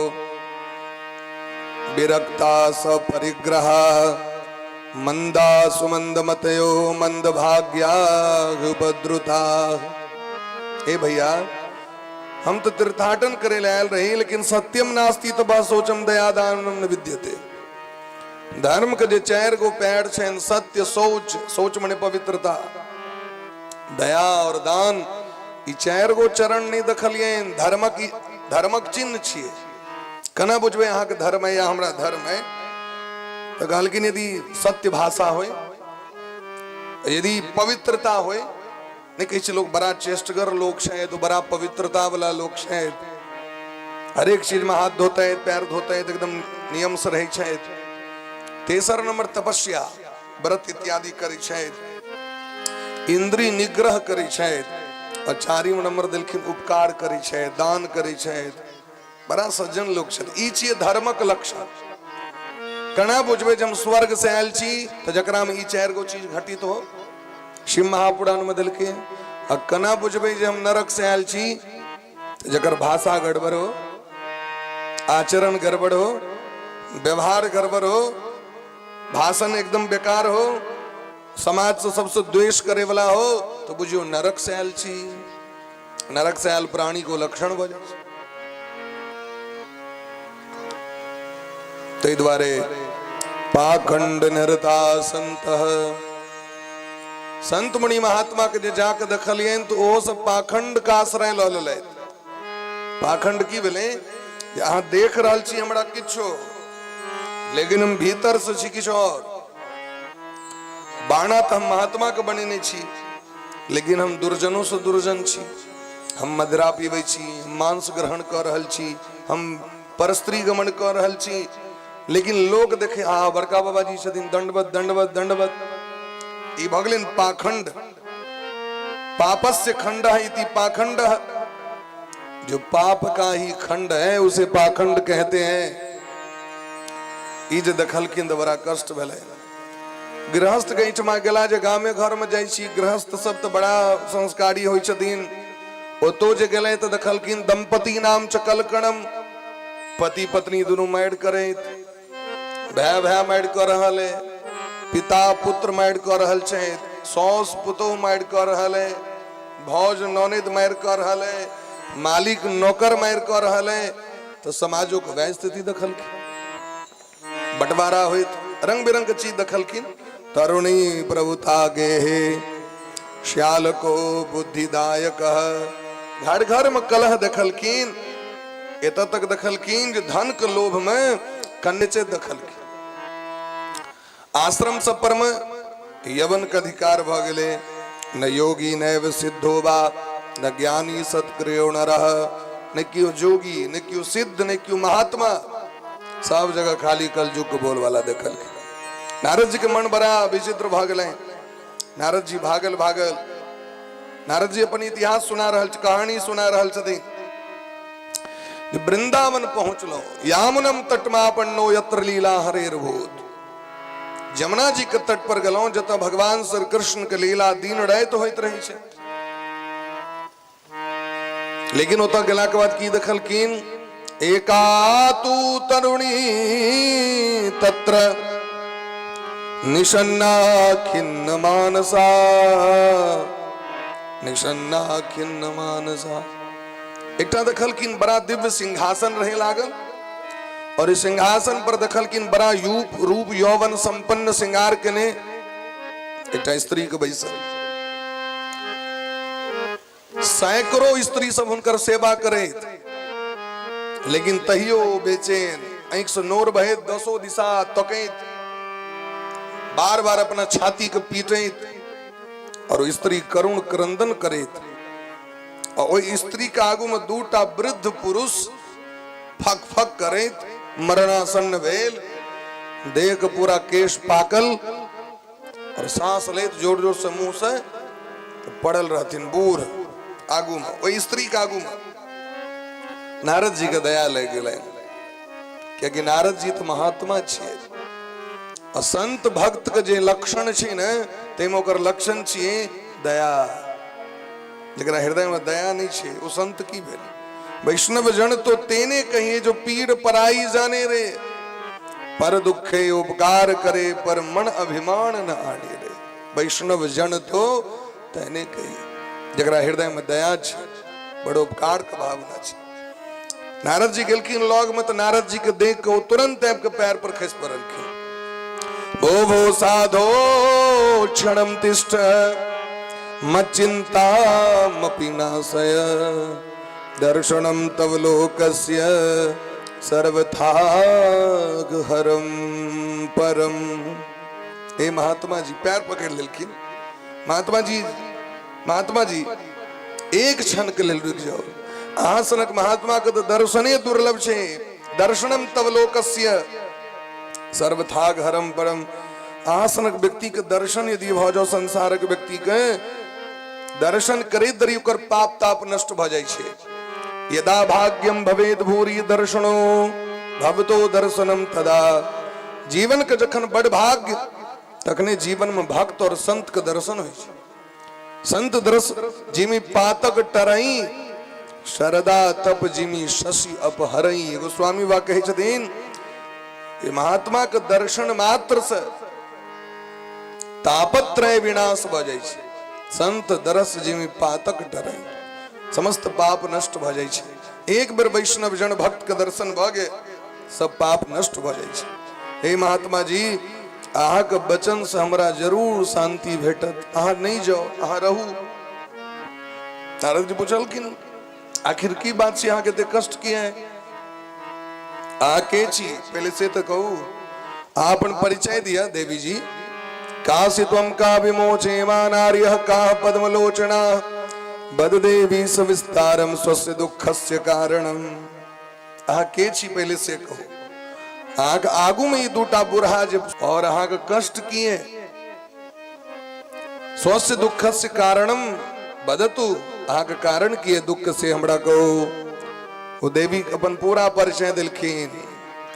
विरक्ता सपरिग्रह मंदा सुमंद मतयो मंद भाग्या उपद्रुता। हे भैया, हम तो तीर्थाटन करे ले आयल रही, लेकिन सत्यम नास्ति तो बस शौचम दयादानम न विद्यते। धर्म के जे 4 गो पैर छनि, सत्य, शौच, शौच मने पवित्रता, दया और दान, ई 4 गो चरण नहीं देखलियनि। धर्मक चिन्ह छियै। केना बुझबै अहाँके धर्म है या हमरा धर्म है? तऽ कहलखिन यदि सत्य भाषा होय, यदि पवित्रता होय, नहि कहै छै लोक बड़ा चेष्टगर लोक छै, तो बड़ा पवित्रता वाला लोक छै, हरेक चीज में हाथ धोते पैर धोते एकदम नियम से रहै छै। तेसर नंबर तपस्या, व्रत इत्यादि करै छै, इंद्रिय निग्रह करै छै। और चारिम नंबर देलखिन उपकार करै छै, दान करै छै। बड़ा सज्जन लोक छथि। ई छियै धर्मक लक्षण। केना बुझबै जे हम स्वर्ग से आयल छी? तऽ जकरा में ई 4 गो चीज घटित हो, शिव महापुराण में देलकै। आ केना बुझबै जे हम नरक से आयल छी? जकर भाषा गड़बड़ हो, आचरण गड़बड़ हो, व्यवहार गड़बड़ हो, भाषण एकदम बेकार हो, समाज से सबसे द्वेष करे वाला हो, तो बुझियो नरक से आयल छी। नरक से आयल प्राणी को लक्षण भऽ जाइ छै। ताहि दुआरे पाखंड निरता संत, संत मुनि महात्मा के जे जाके देखलियनि तऽ ओहो सब पाखंड के आश्रय लऽ लेलथि। पाखंड की भेलै? जे अहाँ देख रहल छी हमरा किछो, लेकिन हम भीतर से छी किछु और। बाणा तऽ हम महात्मा के बनेने छी, लेकिन हम दुर्जनों से दुर्जन छी। हम मदिरा पीबै छी, हम मांस ग्रहण कऽ रहल छी, हम परस्त्री गमन कऽ रहल छी, लेकिन लोक देखे आ बड़का बाबा जी छथिन, दंडवत दंडवत दंडवत। ई भऽ गेलनि पाखंड। पापस्य खंड इति पाखंड, जो पाप का ही खंड है उसे पाखंड कहते हैं। ई जे देखलखिन तऽ बड़ा कष्ट भेलै। गृहस्थ के एहिठमा गेला जे गामे घर में जाइ छी, गृहस्थ सब तऽ बड़ा संस्कारी होइ छथिन। ओतो जे गेलै तऽ देखलखिन दंपति नाम च कलकणम, पति पत्नी दुनू मारि करैत, भाय भाय मारि कऽ रहल है, पिता पुत्र मारि कऽ रहल छै, सौस पुतोह मारि कऽ रहल है, भौज ननद मारि कऽ रहल है, मालिक नौकर मारि कऽ रहल है। तऽ समाजो के वएह स्थिति देखलखिन, बंटवारा होइत रंग बिरंग के चीज देखलखिन। तरुणी प्रभुता गेहे श्याल को बुद्धिदायक, घर घर में कलह देखलखिन। एतऽ तक देखलखिन जे धन के लोभ में कन्नचे देखलखिन। आश्रम सब पर में यवन के अधिकार भऽ गेलै। न योगी नैव सिद्धो बा न ज्ञानी सत्क्रियो न रह, न केओ जोगी न केओ सिद्ध न केओ महात्मा, सब जगह खाली कलयुग के बोल वाला देखलखिन। नारद जी के मन बड़ा विचित्र भऽ गेलै। नारद जी भागल भागल, नारद जी अपन इतिहास सुना रहल, कहानी सुना रहल छथिन। वृंदावन पहुंचलो, यामुनम तटमापन्नो यत्र लीला हरेर्भूत, जमुना जी के तट पर गेलहुं जतऽ भगवान श्री कृष्ण के लीला दिन राति होइत रहै छै। लेकिन ओतऽ गेला के बाद की देखलखिन? एकातु तरुणी तत्र निषन्ना खिन्न मानसा, निषन्ना खिन्न मानसा। एकटा देखलखिन बड़ा दिव्य सिंहासन रहे लागल, और इस सिंहासन पर देखलखिन बड़ा यूप रूप यौवन संपन्न श्रृंगार केने एकटा स्त्री के बैसल। सैकड़ों स्त्री सब हुनकर सेवा करैत, लेकिन तहियो बेचैन। आँखिसँ नोर बहैत, दसो दिशा तकैत, बार बार अपना छाती के पीटैत और स्त्री करुण क्रंदन करैत। आ ओहि स्त्री के आगू में दूटा वृद्ध पुरुष फक फक करैत मरणासन्न भेल, देह के पूरा केश पाकल और सांस लैत जोर जोर से मुंह से पड़ल रहथिन बूढ़ आगू में, ओहि स्त्री के आगू में। नारद जी के दया लागि गेलनि, कियाकि नारद जी तऽ महात्मा छियै आ संत भक्त के जे लक्षण छै ने, ताहिमे ओकर लक्षण छियै दया। जकरा हृदय में दया नहीं छै ओ संत की भेल? वैष्णव जन तो तेने कहिए जो पीड़ पराई जाने रे, पर दुखे उपकार करे पर मन अभिमान न आने रे। वैष्णव जन तो तेने कहिए, जकरा हृदय में दया छै, बड़ उपकार के भावना छै। नारद जी गेलखिन लग में तऽ नारद जी के देख के ओ तुरंत आबि के पैर पर खसि पड़लखिन। भो भो साधो क्षणम तिष्ठ मचिन्तामपि नाशय, दर्शनम तव लोकस्य सर्वथा हरम परम। हे महात्मा जी, पैर पकड़ लेलखिन। महात्मा जी, महात्मा जी, एक क्षण के लेल रुकि जाओ। अहाँ सनक महात्मा के तऽ दर्शने दुर्लभ छै। दर्शनम तव लोकस्य सर्वथा हरम परम। अहाँ सनक व्यक्ति के दर्शन यदि भऽ जाओ, संसारक व्यक्ति के दर्शन करैत धरि ओकर पाप ताप नष्ट भऽ जाइ छै। यदा भाग्यम भवेद भूरि दर्शनो भवतो दर्शनम तदा। जीवन के जखन बड़ भाग्य, तखने जीवन में भक्त और संत के दर्शन होइ छै। संत दर्श जिमी पातक टरई, शरदा तप जिमी शशि अपहरई। गोस्वामी बा कहै छथिन कि महात्मा के दर्शन मात्र से तापत्रय विनाश भऽ जाइ छै। संत दरस जिमी पातक टरई, समस्त पाप नष्ट भऽ जाइ छै। एक बेर वैष्णव जन भक्त के दर्शन भऽ गेल, सब पाप नष्ट भऽ जाइ छै। हे महात्मा जी, अहाँके वचन से हमरा जरूर शांति भेटत, अहाँ नहि जाउ, अहाँ रहू। नारद जी पुछलखिन, आखिर की बात छै, अहाँके एते कष्ट किया है, अहाँ के छी, पहले से तऽ कहू, अहाँ अपन परिचय दिअ। देवी जी, काशी त्वं का विमोचे मा नार्यः का पद्मलोचना, बद देवी सविस्तारम स्वस्य दुःखस्य कारणम। अहाँ के छी पहले से कहू, अहाँके आगू में ई दूटा बूढ़ा जे, और अहाँके कष्ट किए, स्वस्थ दुख से कारणम बदतु, अहाँके कारण किए दुख से हमरा कहू। ओ देवी अपन पूरा परिचय देलखिन।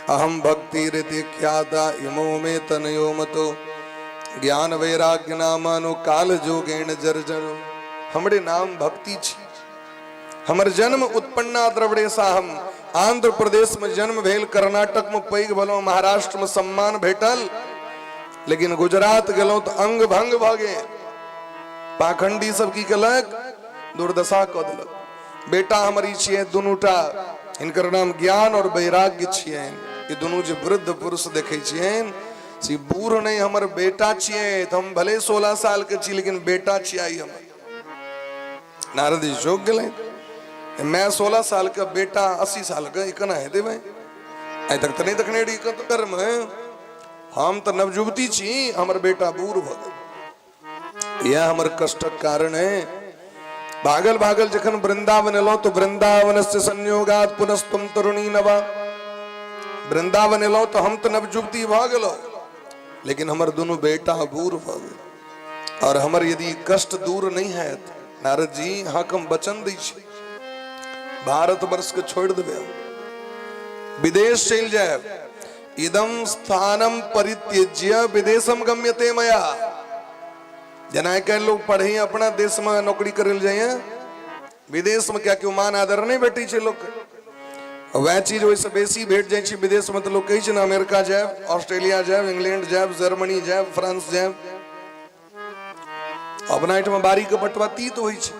अहम भक्ति रीति ख्याता इमो में तनयो मतो, ज्ञान वैराग्य नामानु काल जोगेण जर्जरो। हमरे नाम भक्ति छी, हमर जन्म उत्पन्ना द्रविड़े साहम, आंध्र प्रदेश में जन्म भेल, कर्नाटक में पैघ भेलहुँ, महाराष्ट्र में सम्मान भेटल, लेकिन गुजरात गेलहुँ तऽ अंग भंग भऽ गेल। पाखंडी सब की केलक, दुर्दशा कऽ देलक। बेटा हमर ई छियै दुनूटा, हिनकर नाम ज्ञान और वैराग्य छियनि। ई दुनू जे वृद्ध पुरुष देखै छियनि से बूढ़ नहि, हमर बेटा छियै। तऽ हम भले 16 साल के छी, लेकिन बेटा छियै हमर। नारद जी चौंक गेलै, मैं 16 साल के, बेटा 80 साल के, ई केना हेतै भाई? आइ तक तऽ नहि देखने रही कतौ कर्म। हम तऽ नवयुवती छी, हमर बेटा बूढ़ भऽ गेल, इएह हमर कष्टक कारण है। भागल भागल जखन वृंदावन एलहुँ तऽ वृंदावन से संयोगात पुनस्तुम तरुणी नवा। वृंदावन एलहुँ तऽ हम तऽ नवयुवती भऽ गेलहुँ, लेकिन हमर दुनू बेटा बूढ़ भऽ गेल। और हमर यदि कष्ट दूर नहीं हैत नारद जी, अहाँके हम वचन दै छी, भारत वर्ष के छोड़ि देबै, विदेश चलि जायब। इदम स्थानम परित्यज्य विदेशम गम्यते मया। जेना आइ काल्हि लोग पढ़े अपना देश में नौकरी करे लए जाइए, विदेश में कियाकि मान आदर नहीं भेटै छै लोक, वएह चीज ओहिसँ बेसी भेट जाइ छै विदेशमे। तऽ लोक कहै छै ने, अमेरिका जायब, ऑस्ट्रेलिया जायब, इंग्लैंड जायब, जर्मनी जायब, फ्रांस जायब। अपना एहिठाम बाड़ीके बटुआ तीत होइ छै।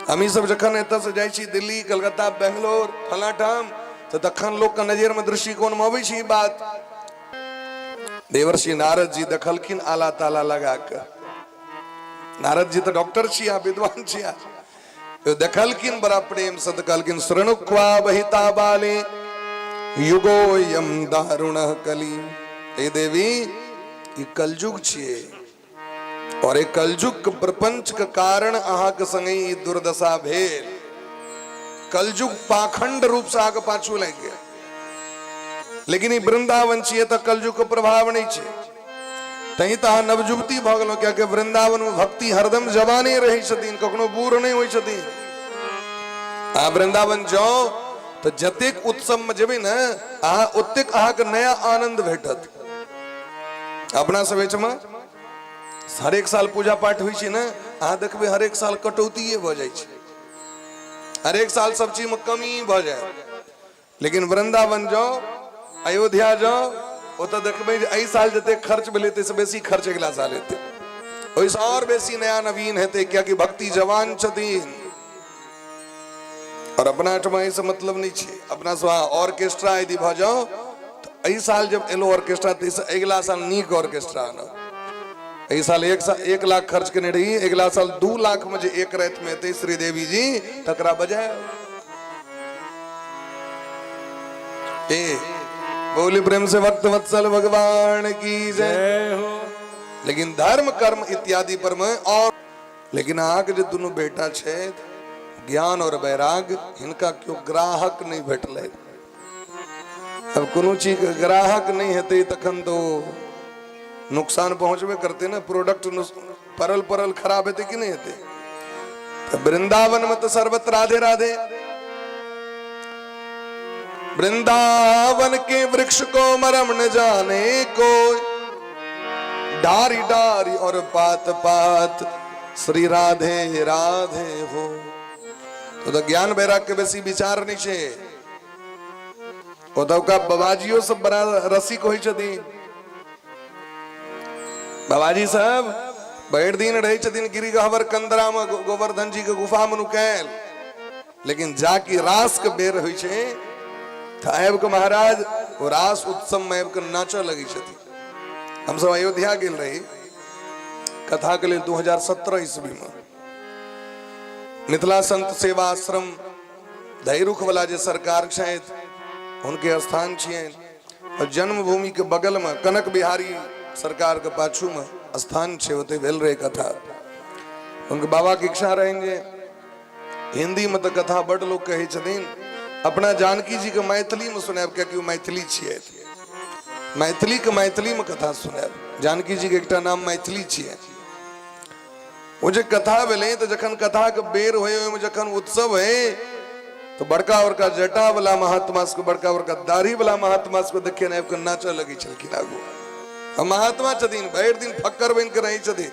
हमही सब जखन एतऽसँ जाइ छी दिल्ली, कलकत्ता, बेंगलोर, फलाँ ठाम, तऽ तखन लोकके नजरिमे दृष्टिकोणमे अबै छै ई बात। देवर्षि नारद जी देखलखिन आला ताला लगा कऽ। नारद जी तऽ डॉक्टर छिया, विद्वान छिया, देखलखिन बड़ा प्रेम से, तऽ कहलखिन, शृणुक्वा बहिता बाले युगोयम दारुण कली। हे देवी, ई कलयुग छियै और ई कलयुग के प्रपंच के कारण अहाँके संगे ई दुर्दशा भेल। कलयुग पाखंड रूप से अहाँके पाछू लागि गेल। लेकिन ई वृंदावन छियै तऽ कलयुग के प्रभाव नहि छै, तहीं तऽ अहाँ नवजुवती भऽ गेलहुँ, कियाकि वृंदावन में भक्ति हरदम जवाने रहै छथिन, कखनो बूढ़ नहि होइ छथिन। अहाँ वृंदावन जाउ तऽ जतेक उत्सव में जेबै ने अहाँ, ओतेक अहाँके नया आनंद भेटत। अपना सब एहिठमा हरेक साल पूजा पाठ होइ छै ने, अहाँ देखबै हरेक साल कटौतिये भऽ जाइ छै, हरेक साल सब चीज में कमी भऽ जाय। लेकिन वृंदावन जाउ, अयोध्या जाउ, ओतऽ देखबै जे एहि साल जतेक खर्च भेलै ताहिसँ बेसी खर्च अगिला साल हेतै, ओहिसँ आओर बेसी नया नवीन हेतै, कियाकि भक्ति जवान छथिन। और अपना एहिठमा एहिसँ मतलब नहि छै। अपना सब ऑर्केस्ट्रा यदि भऽ जाउ तऽ एहि साल जब एलो ऑर्केस्ट्रा, ताहिसँ अगिला साल नीक ऑर्केस्ट्रा आनब। एहि साल 1 लाख खर्च केने रही, अगिला साल 2 लाख में जे एक राति में एतै श्रीदेवी जी, तकरा बजाय। ए बोली प्रेम से भक्त वत्सल भगवान की जय। जय हो। लेकिन धर्म कर्म इत्यादि पर में और लेकिन अहाँके जे दुनू बेटा छथि, ज्ञान और वैराग, हिनका केओ ग्राहक नहि भेटलै। अब कोनो चीज के ग्राहक नहि हेतै तखन तो नुकसान पहुँचबे करतै ने। प्रोडक्ट परल परल खराब हेतै कि नहि हेतै? तऽ वृंदावन में तऽ सर्वत्र राधे राधे। वृंदावन के वृक्ष को मरम न जाने को, डारी डारी और पात पात श्री राधे राधे हो। तो ज्ञान वैराग के बेसी विचार नहीं छे। ओतुका बाबाजियो सब बड़ा रसिक होइ छथिन। बाबाजी सब भरि दिन रहै छथिन गिरिगहवर कंदरा में, गोवर्धन जी के गुफा में नुकायल, लेकिन जाकि रास के बेर होइ छै तऽ आबि कऽ महाराज ओ रास उत्सव में आबि कऽ नाचऽ लगै छथिन। हमसब अयोध्या गेल रही कथा के लेल 2017 ईस्वी में। मिथिला संत सेवा आश्रम धैरुख वाला जे सरकार छथि, हुनके स्थान छियनि और जन्मभूमि के बगल में कनक बिहारी सरकार के पाछू में स्थान छै, ओतै भेल रहे कथा। हुनके बाबा के इच्छा रहनि जे हिंदी में तऽ कथा बड्ड लोक कहै छथिन, अपना जानकी जी के मैथिली में सुनायब, कियाकि ओ मैथिली छियै। मैथिली के मैथिली में कथा सुनायब। जानकी जी के एकटा नाम मैथिली छियै। ओ जे कथा भेलै तऽ जखन कथाके बेर होइ, ओहिमे जखन उत्सव होइ, तऽ बड़का बड़का जटा वाला महात्मा सबके, बड़का बड़का दाढ़ी वाला महात्मा सबके देखिए आबि कऽ नाचऽ लगै छलखिन आगू। हम महात्मा छथिन, भरि दिन फक्कर बनि कऽ रहै छथिन।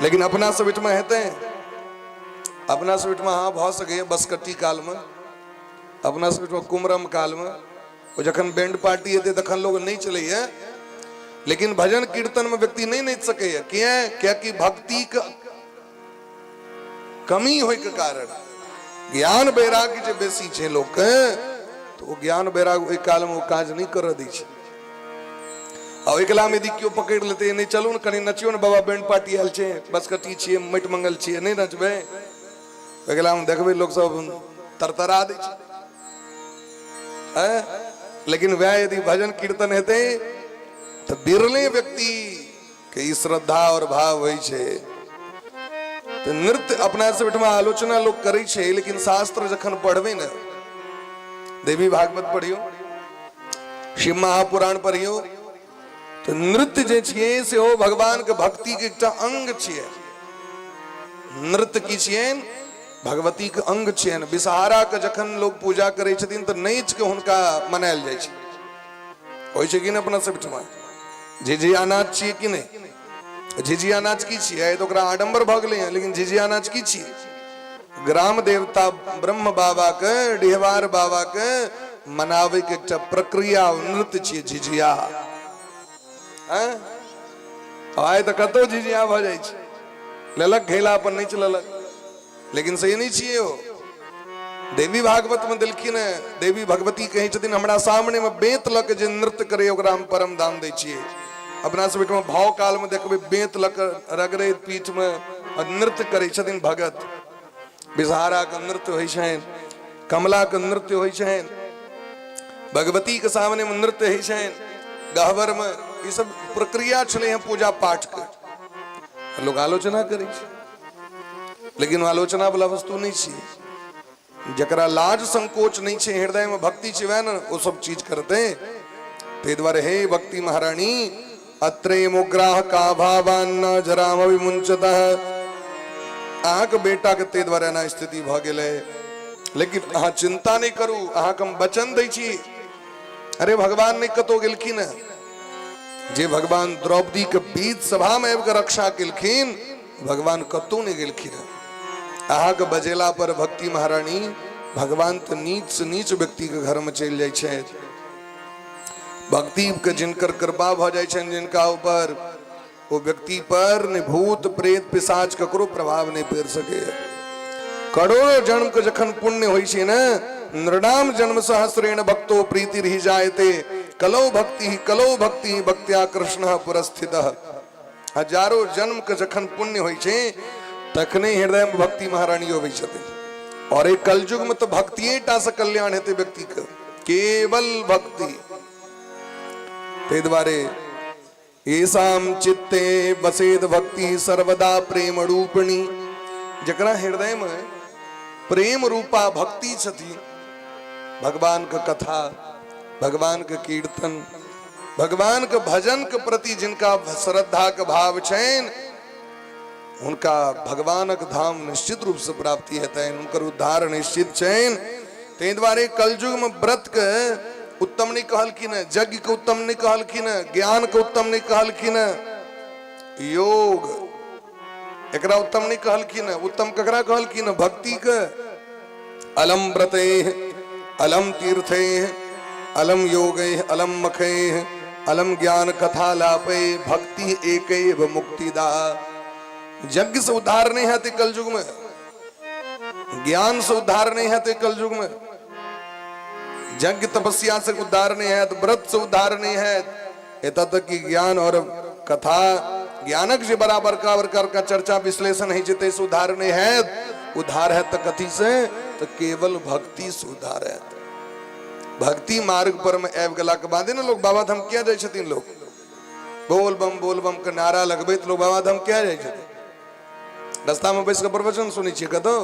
लेकिन अपना सब ओहिठमा हेतै? अपना सब ओहिठमा हाँ भऽ सकैए बसकट्टी कालमे, अपना सब ओहिठमा कुमरम कालमे, ओ जखन बैंड पार्टी हेतै तखन लोग नहि चलैए। लेकिन भजन कीर्तन में व्यक्ति नहीं नाचि सकैए। किया? कियाकि भक्ति के कमी होय के कारण ज्ञान वैराग्य जे बेसी छै लोक के, तो ओ ज्ञान वैराग्य ओहि काल में ओ काज नहीं करऽ दै छै। आ ओहि काल यदि केओ पकड़ि लेतै, नहि चलू ने कनि नचियौ ने बाबा, बैंड पार्टी आयल छै, बसकट्टी छियै, माटि मंगल छियै, नहि नचबै? ओहि काल में देखबै लोक सब तरतरा दै छै। लेकिन वह यदि भजन कीर्तन हेतै तऽ बिरले व्यक्ति के ई श्रद्धा और भाव होइ छै। तऽ नृत्य अपना सब ओहिठमा आलोचना लोक करै छै, लेकिन शास्त्र जखन पढ़बै ने, देवी भागवत पढ़ियौ, शिव महापुराण पढ़ियौ, तऽ नृत्य जे छियै सेहो भगवान के भक्ति के एकटा अंग छियै। नृत्य की छियनि? भगवती के अंग छियनि। विषहारा के जखन लोग पूजा करै छथिन तऽ नाचि के हुनका मनायल जाइ छै। होइ छै कि नहि अपना सब ठमा? झिझिया नाच छियै कि नहि? झिझिया नाच की छियै? तऽ ओकरा आडम्बर भऽ गेलै हँ, लेकिन झिझिया नाच की छियै? ग्राम देवता ब्रह्म बाबा के, डिहबार बाबा के मनाबै के एकटा प्रक्रिया नृत्य छियै झिझिया। आइ तऽ कतौ झिझिया भऽ जाइ छै, लेलक घैला अपन नाचि लेलक, लेकिन से नहि छियै ओ। देवी भागवत में देलखिन है, देवी भगवती कहै छथिन, हमरा सामने में बेंत लऽ के जे नृत्य करे ओकरा हम परम दान दै छियै। अपना सब ओहिठमा भाव काल में देखबै बेंत लऽ के रगड़ैत पीठ में नृत्य करै छथिन भगत। विषहारा के नृत्य होइ छनि, कमला के नृत्य होइ छनि। भगवती के सामने मे नृत्य होइ छनि गहबर मे। ई सब प्रक्रिया छलै हँ पूजा पाठ के। लोग आलोचना करै छै, लेकिन आलोचना वाला वस्तु नहि छै। जकरा लाज संकोच नहि छै, हृदय मे भक्ति छै, वएह ने ओ सब चीज करते। ताहि दुआरे हे भक्ति महारानी, अत्रे मुग्राह का भावान न जराम विमुंचतः। अहाँके बेटा के ताहि दुआरे एना स्थिति भऽ गेलै, लेकिन अहाँ चिंता नहि करू, अहाँके हम वचन दै छी। अरे भगवान नहि कतौ गेलखिन हँ। जे भगवान द्रौपदी के बीच सभा में आबि कऽ रक्षा केलखिन, भगवान कतौ नहि गेलखिन हँ। अहाँके बजेला पर भक्ति महारानी, भगवान तऽ नीच से नीच व्यक्ति के घर में चलि जाइ छथि। भक्ति के जिनकर कृपा भऽ जाइ छनि जिनका ऊपर, ओ व्यक्ति पर ने भूत प्रेत पिशाच ककरो प्रभाव नहीं पड़ सके। करोड़ों जन्म के जखन पुण्य होइ छै ने, नृणाम जन्म सहस्रेण भक्तो प्रीति रही जायते, कलो भक्ति कलो भक्ति भक्त्या कृष्ण पुरस्थित। हजारों जन्म के जखन पुण्य होइ छै तखने हृदय में भक्ति महारानी अबै छथिन। और एक कलयुग में तो भक्तिये टा से कल्याण हेतै व्यक्ति के, केवल भक्ति। ताहि दुआरे येषाम चित्ते बसेद भक्ति सर्वदा प्रेम रूपिणी, जकरा हृदय में प्रेम रूपा भक्ति छथिन, भगवान के कथा, भगवान के कीर्तन, भगवान के भजन के प्रति जिनका श्रद्धा के भाव छनि, हुनका भगवानक धाम निश्चित रूप से प्राप्ति हेतनि, हुनकर उद्धार निश्चित छनि। ताहि दुआरे कलयुग में व्रत के उत्तम नहीं कहलखिन, यज्ञ के उत्तम नहीं कहलखिन, ज्ञान के उत्तम नहीं कहलखिन, योग एकरा उत्तम नहीं कहलखिन। उत्तम ककरा कहलखिन? भक्ति के। अलम व्रते अलम तीर्थे अलम योगे अलम मखे अलम ज्ञान कथा लापे भक्ति एक मुक्तिदा। यज्ञ से उद्धार नहीं है कलयुग में, ज्ञान से उद्धार नहीं है कलयुग में, यज्ञ तपस्या से उद्धार नहीं है, व्रत से उद्धार नहीं है। एतऽ तक कि ज्ञान और कथा, ज्ञानक जे बराबर का बड़का बड़का चर्चा विश्लेषण होइ छै ताहिसँ उद्धार नहि हैत। उद्धार हैत तऽ कथी से? तऽ केवल भक्ति से उद्धार हैत। भक्ति मार्ग पर में आबि गेलाके बादे ने लोग बाबा धाम किया जाइ छथिन। लोग बोल बम बोल बम के नारा लगबैत लोग बाबा धाम किया जाइ छथिन? रास्ता में बैस कऽ प्रवचन सुनै छियै कतौ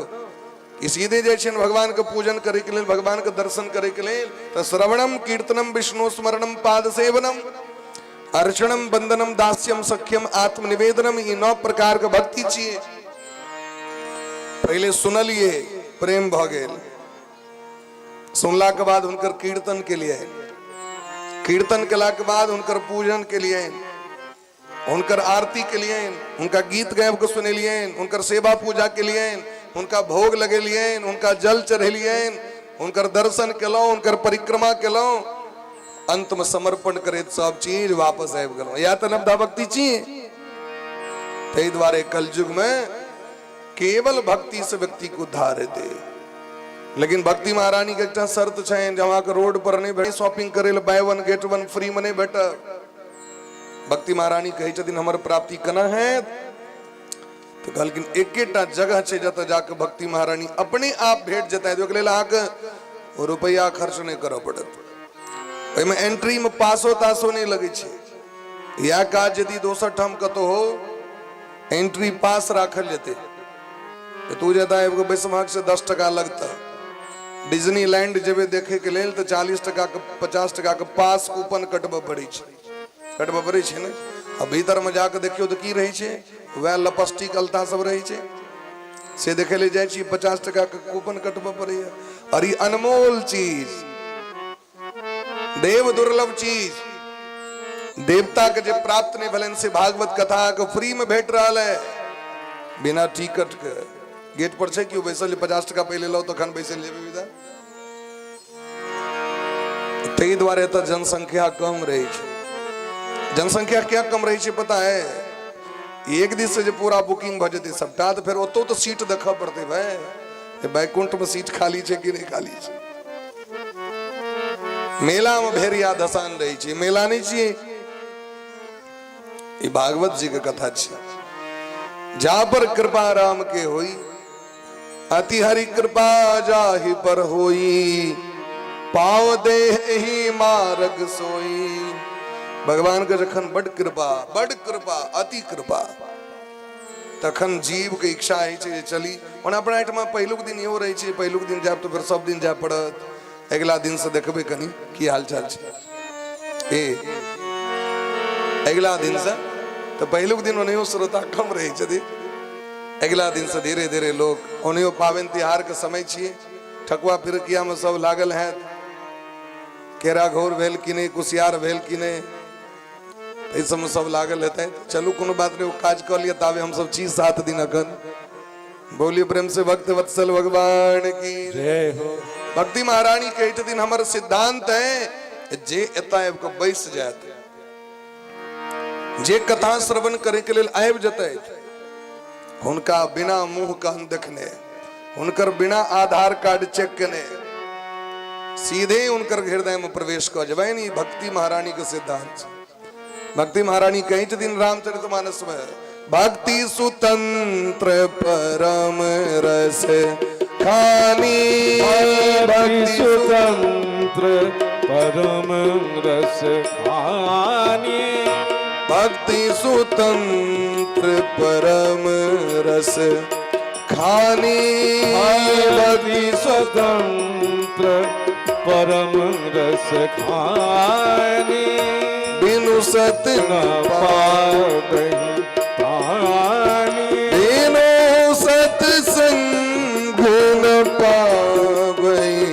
ई सीधे जाइ छियनि भगवानके पूजन करैके लेल, भगवानके दर्शन करैके लेल। तऽ श्रवणम कीर्तनम विष्णु स्मरणम पाद सेवनम अर्चनम वंदनम दास्यम सख्यम आत्मनिवेदनम, ई नौ प्रकार के भक्ति छियै। पहिले सुनलिए, प्रेम भऽ गेल। सुनला के बाद हुनकर कीर्तन के लिए, कीर्तन केला के बाद हुनकर पूजन के लिए, हुनकर आरती केलियनि, हुनका गीत गाबि कऽ सुनेलियनि, हुनकर सेवा पूजा केलियनि, हुनका भोग लगेलियनि, हुनका जल चढ़ेलियनि, हुनकर दर्शन केलहुँ, हुनकर परिक्रमा केलहुँ, अंतमे समर्पण करैत सब चीज वापस आबि गेलहुँ। इएह तऽ नवधा भक्ति छी। ताहि दुआरे कलयुगमे केवल भक्ति से व्यक्ति के उद्धार हेतै। लेकिन भक्ति महारानी के एकटा शर्त छनि जे अहाँके रोड पर नहि भेट, शॉपिंग करै लए by one get one free मे नहि भेटत। भक्ति महारानी कहै छथिन हमर प्राप्ति केना हैत? तऽ कहलखिन एकेटा जगह छै जतऽ जाके भक्ति महारानी अपने आप भेट जेतै, ओहिके लेल अहाँके रुपैआ खर्च नहि करऽ पड़त, ओहिमे एंट्री मे पासो तासो नहि लगै छै। इएह काज यदि दोसर ठाम कतौ हो, एंट्री पास राखल जेतै, तऽ तू जतऽ आबि कऽ बैसबहक से 10 टका लगतह। डिज्नी लैंड जेबै देखैके लेल तऽ 40 टका के 50 टका के पास कूपन कटबऽ पड़ै छै, कटबऽ पड़ै छै ने। आ भीतरमे जाकऽ देखियौ तऽ की रहै छै? वएह लपस्टिक अलता सब रहै छै। से देखै लए जाइ छी, 50 टका के कूपन कटबऽ पड़ैया। और ई अनमोल चीज, देव दुर्लभ चीज, देवता के जे प्राप्त नहीं भेलनि से भागवत कथा के फ्री में भेट रहल है बिना टिकट के। गेट पर छै केओ बैसल, 50 टका पहिले लाउ तखन बैसल जेबै विदा। ताहि दुआरे एतऽ जनसंख्या कम रहै छै। जनसंख्या किया कम रहै छै पता है? एक दिस से जे पूरा बुकिंग भऽ जेतै सबटा तऽ फेर ओतौ तऽ सीट देखऽ पड़तै भाय, बैकुंठ में सीट खाली छै कि नहि खाली छै। मेला में भेड़िया धसान रहै छै, मेला नहि छियै ई, भागवत जी के कथा छियै। जा पर कृपा राम के होई, अति हरि कृपा जाहि पर होई, पाव देह एहि मार्ग सोई। भगवान के जखन बड कृपा, बड कृपा, अति कृपा, तखन जीव के इच्छा होइ छै जे चली। ओना अपना एहिठमा पहिलुक दिन इहो रहै छै, पहिलुक दिन जायब तऽ फेर सब दिन जाय पड़त। अगिला दिन से देखबै कनि की हाल चाल छै। ए अगिला दिन से तऽ पहिलुक दिन ओनाहियो श्रोता कम रहै छथिन, अगिला दिन से धीरे धीरे लोक ओनाहियो पाबनि तिहार के समय छियै, ठकुआ पिरुकिया में सब लागल हैत, केरा घौर भेल कि नहि, कुसियार भेल कि नहि, एहि सबमे सब लागल हेतै। चलू कोनो बात नहि, ओ काज कऽ लिअ ताबे हमसब छी 7 दिन अखन। बोलिए प्रेम से भक्त वत्सल भगवान की जय हो। भक्ति महारानी कहै छथिन हमर सिद्धांत है जे एतऽ आबि कऽ बैस जायत, जे कथा श्रवण करे के लेल आबि जेतै, हुनका बिना मुंह कान देखने, हुनकर बिना आधार कार्ड चेक केने सीधे हुनकर हृदय में प्रवेश कऽ जेबनि। ई भक्ति महारानी के सिद्धांत छै। भक्ति महारानी कहै छथिन रामचरितमानस में, भक्ति सुतंत्र परम रस खानी, भक्ति सुतंत्र परम रस खानी, भक्ति सुतंत्र परम रस खानी, भक्ति स्वतंत्र परम रस खानी, बिनु सत न पाबहि प्राणी, बिनु सत्संग न पाबहि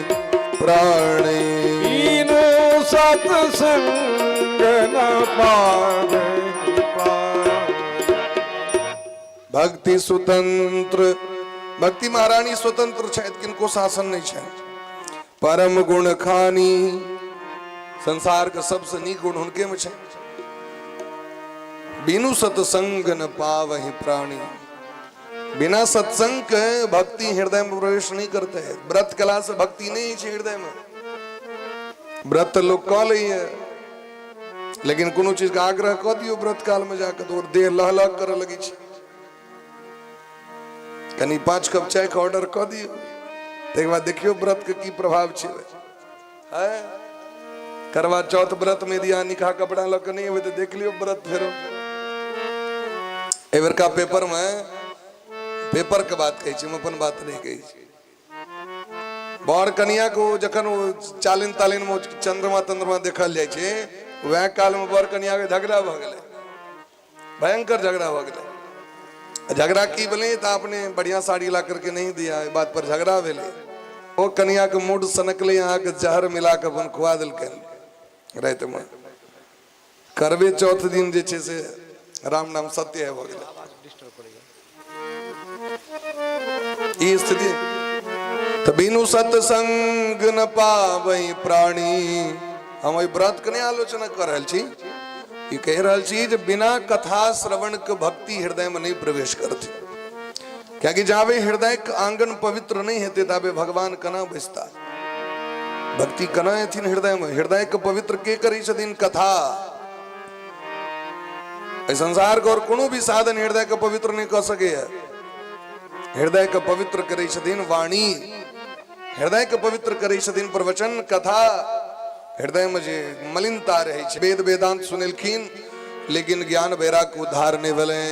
प्राणी, बिनु सत्संग न पाबहि प्राणी। भक्ति स्वतंत्र, भक्ति महारानी स्वतंत्र छथि, किनको शासन नहीं छनि। परम गुण खानी, संसार के सबसे नीक गुण हुनके में छै। बिनु सत्संग न पावहि प्राणी, बिना सत्संग के भक्ति हृदय में प्रवेश नहीं करते हैं। व्रत कला से भक्ति नहीं है हृदय में। व्रत लोग कऽ लैए, लेकिन कोनो चीज के आग्रह कऽ दियौ व्रत काल में जाके तऽ ओकर देह लह लह करऽ लगै छै। कनि 5 कप चाय के ऑर्डर कऽ दियौ, ताहिके बाद देखियौ व्रत के की प्रभाव छै। है करवा चौथ व्रत में यदि अहाँ निकहा कपड़ा लऽ कऽ नहि एबै तऽ देख लियौ व्रत फेरो। एहि बेरका पेपर में, पेपर के बात कहै छी हम, अपन बात नहि कहै छी। बर कनिया को जखन ओ चालिन तालिन में चंद्रमा तंद्रमा देखल जाइ छै, वएह काल में बर कनिया के झगड़ा भऽ गेलै, भयंकर झगड़ा भऽ गेलै। झगड़ा की भेलै तऽ अपने बढ़िया साड़ी ला करके नहीं दिया, एहि बात पर झगड़ा भेलै। ओ कनिया के मूड सनकलै, अहाँके जहर मिला कऽ अपन खुआ देलकनि रातिमे। करवे चौथ दिन जे छै से राम नाम सत्य है भऽ गेलै। ई स्थिति तऽ बिनु सत्संग न पाबै प्राणी। हम एहि व्रत के नहि आलोचना कऽ रहल छी, ई कहि रहल छी जे बिना कथा श्रवण के भक्ति हृदय में नहीं प्रवेश करती। कियाकि जाबे हृदय के आंगन पवित्र नहीं हेतै ताबे भगवान केना बैसता, भक्ति केना एथिन हृदय में। हृदय के पवित्र के करै छथिन? कथा। एहि संसार के और कोनो भी साधन हृदय के पवित्र नहीं कऽ सकैया। हृदय के पवित्र करै छथिन वाणी, हृदय के पवित्र करै छथिन प्रवचन कथा। हृदय में जे मलिनता रहै छै, वेद वेदांत सुनेलखिन लेकिन ज्ञान वैराग के उद्धार नहीं भेलै।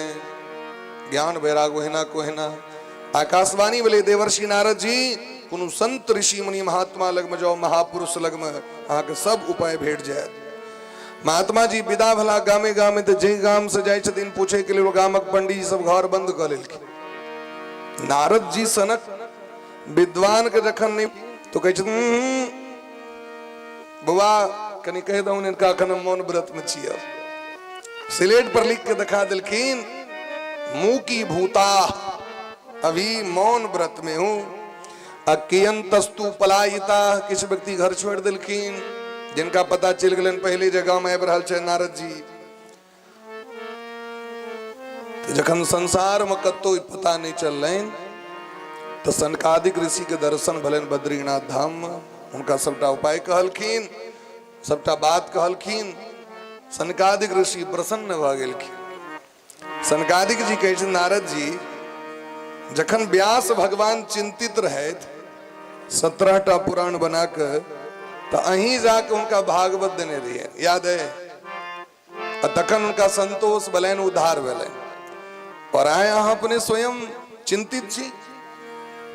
ज्ञान वैराग ओहिना कोहिना। आकाशवाणी भेलै देवर्षि नारद जी कोनो संत ऋषि मुनि महात्मा लगमे जाओ, महापुरुष लगमे, अहाँके सब उपाय भेट जायत। महात्मा जी विदा भेला गामे गामे, तऽ जे गाम से जाइ छथिन पूछे के लेल गामक पंडीजी सब घर बंद कऽ लेलखिन। नारद जी सनक विद्वान के जखन नहीं तो कहै छथिन, बौआ कनि कहि दहुन हिनका एखन हम मौन व्रत में छियै। सिलेट पर लिख के देखा देलखिन, मुँह की भूता अभी मौन व्रत में हूं। अकियंतस्तु पलायिता, किछु व्यक्ति घर छोड़ि देलखिन जिनका पता चलि गेलनि पहिले जे गाम आबि रहल छै नारद जी। जखन संसार में कतौ पता नहीं चललनि तऽ सनकादिक ऋषि के दर्शन भेलनि बद्रीनाथ धाम में। हुनका सबटा उपाय कहलखिन, सबटा बात कहलखिन। सनकादिक ऋषि प्रसन्न भऽ गेलखिन। सनकादिक जी कहै छथिन, नारद जी जखन व्यास भगवान चिंतित रहथि 17टा पुराण बना कऽ तऽ अहीं जाके हुनका भागवत देने रहियै, याद है? आ तखन हुनका संतोष भेलनि, उद्धार भेलनि। और आइ अहाँ अपने स्वयं चिंतित छी।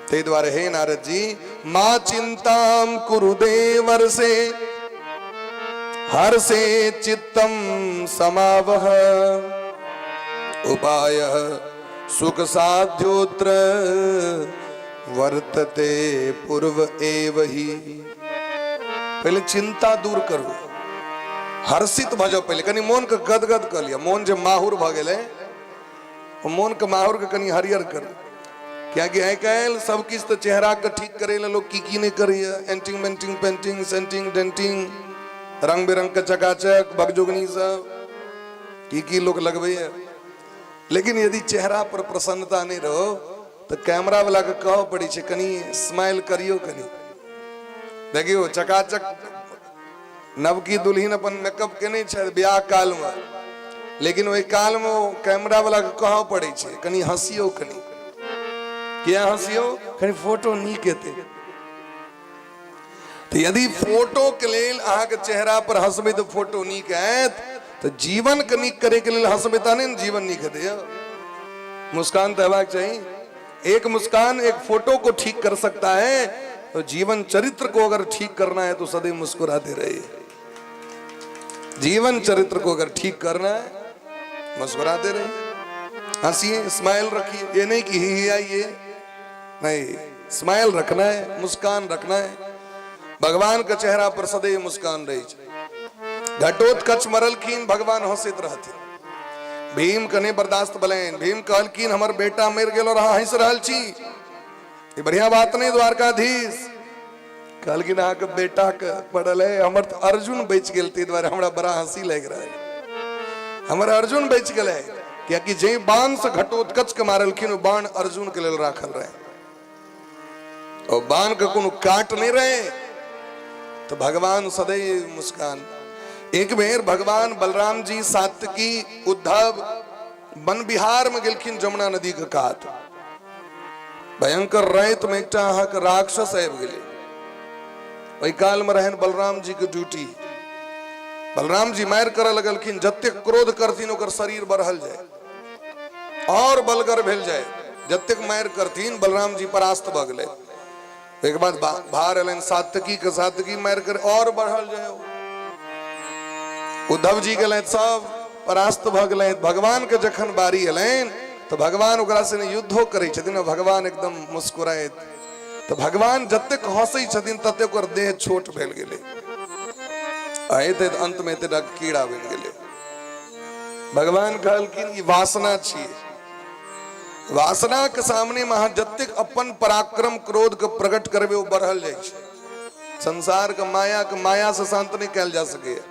ताहि दुआरे हे नारद जी, माँ चिंताम कुरु देवर से हर से चित्तम समावह, उपाय सुख साध्योत्र वर्तते पूर्व एव ही। पहिले चिंता दूर करू, हर्षित भऽ जाउ। पहिले कनि मोनके गदगद कऽ लिअ। मोन जे माहुर भऽ गेलै, ओ मोनके माहुरके कनि हरियर करू। कियाकि आइ काल्हि सब किछु तऽ चेहराके ठीक करै लए लोक की की नहि करैए। एंटिंग मेंटिंग पेंटिंग सेंटिंग डेंटिंग, रंग बिरंगके चकाचक बगजोगनी सब की की लोक लगबैए। लेकिन यदि चेहरा पर प्रसन्नता नहि रहो तऽ कैमरा वाला के कहऽ पड़ै छै कनि स्माइल करियौ कनि। देखियौ, चकाचक नवकी दुल्हिन अपन मेकअप केने छथि ब्याह कालमे, लेकिन ओहि कालमे ओ कैमरा वाला के कहऽ पड़ै छै कनि हँसियौ कनि। किया हँसियौ? कनि फोटो नीक एतै। तऽ यदि फोटो के लेल अहाँके चेहरा पर हँसबै तऽ फोटो नीक आयत, तऽ जीवन के नीक करे के लेल हँसबै तहने ने जीवन नीक हेतै। यौ, मुस्कान तऽ हेबाक चाही। एक मुस्कान एक फोटो को ठीक कर सकता है, तो जीवन चरित्र को अगर ठीक करना है तो सदैव मुस्कुराते रहिए। जीवन चरित्र को अगर ठीक करना है, मुस्कुराते रहिए, हंसिए, स्माइल रखिए। ये नहीं कि ही ही आइए, नहीं, स्माइल रखना है, मुस्कान रखना है। भगवान के चेहरा पर सदैव मुस्कान रही छै। घटोत्कच मरलखिन, भगवान हंसैत रहथिन। भीम के नहि बर्दाश्त भेलनि। भीम कहलखिन हमर बेटा मरि गेल और अहाँ हंसि रहल छी, ई बढ़िया बात नहि। द्वारकाधीश कहलखिन अहाँके बेटा के पड़ल है, हमर तऽ अर्जुन बचि गेल, ताहि दुआरे हमरा बड़ा हंसी लागि रहल। हमर अर्जुन बचि गेलै, कियाकि जाहि बाण से घटोत्कच के मारलखिन ओ बाण अर्जुन के लेल राखल रहे, और बाण के कोनो काट नहीं रहे। तो भगवान सदैव मुस्कान। एक बेर भगवान बलराम जी, सात्यकी, उद्धव वन विहार में गेलखिन जमुना नदी के कात। भयंकर राति में एकटा अहाँके राक्षस आबि गेलै। ओहि काल में रहनि बलराम जी के ड्यूटी। बलराम जी मारि करऽ लगलखिन। जतेक क्रोध करथिन ओकर शरीर बढ़ल जाय और बलगर भेल जाय। जतेक मारि करथिन, बलराम जी परास्त भऽ गेलै। ओहिके बाद भार एलनि सात्यकी के, सात्यकी मारि कर और बढ़ल जाय। उद्धव जी गेलथि, सब परास्त भऽ गेलथि। भगवान के जखन बारी एलनि तऽ भगवान ओकरा संगे युद्धो करै छथिन, भगवान एकदम मुस्कुराइत। तऽ भगवान जतेक हंसै छथिन ततेक ओकर देह छोट भेल गेलै, आ एते अंत में एते कीड़ा बनि गेलै। भगवान कहलखिन ई वासना छियै। वासना के सामने में अहाँ जतेक अपन पराक्रम क्रोध के प्रकट करबै ओ बढ़ल जाइ छै। संसार के माया के माया से शांत नहि कयल जा सकैए।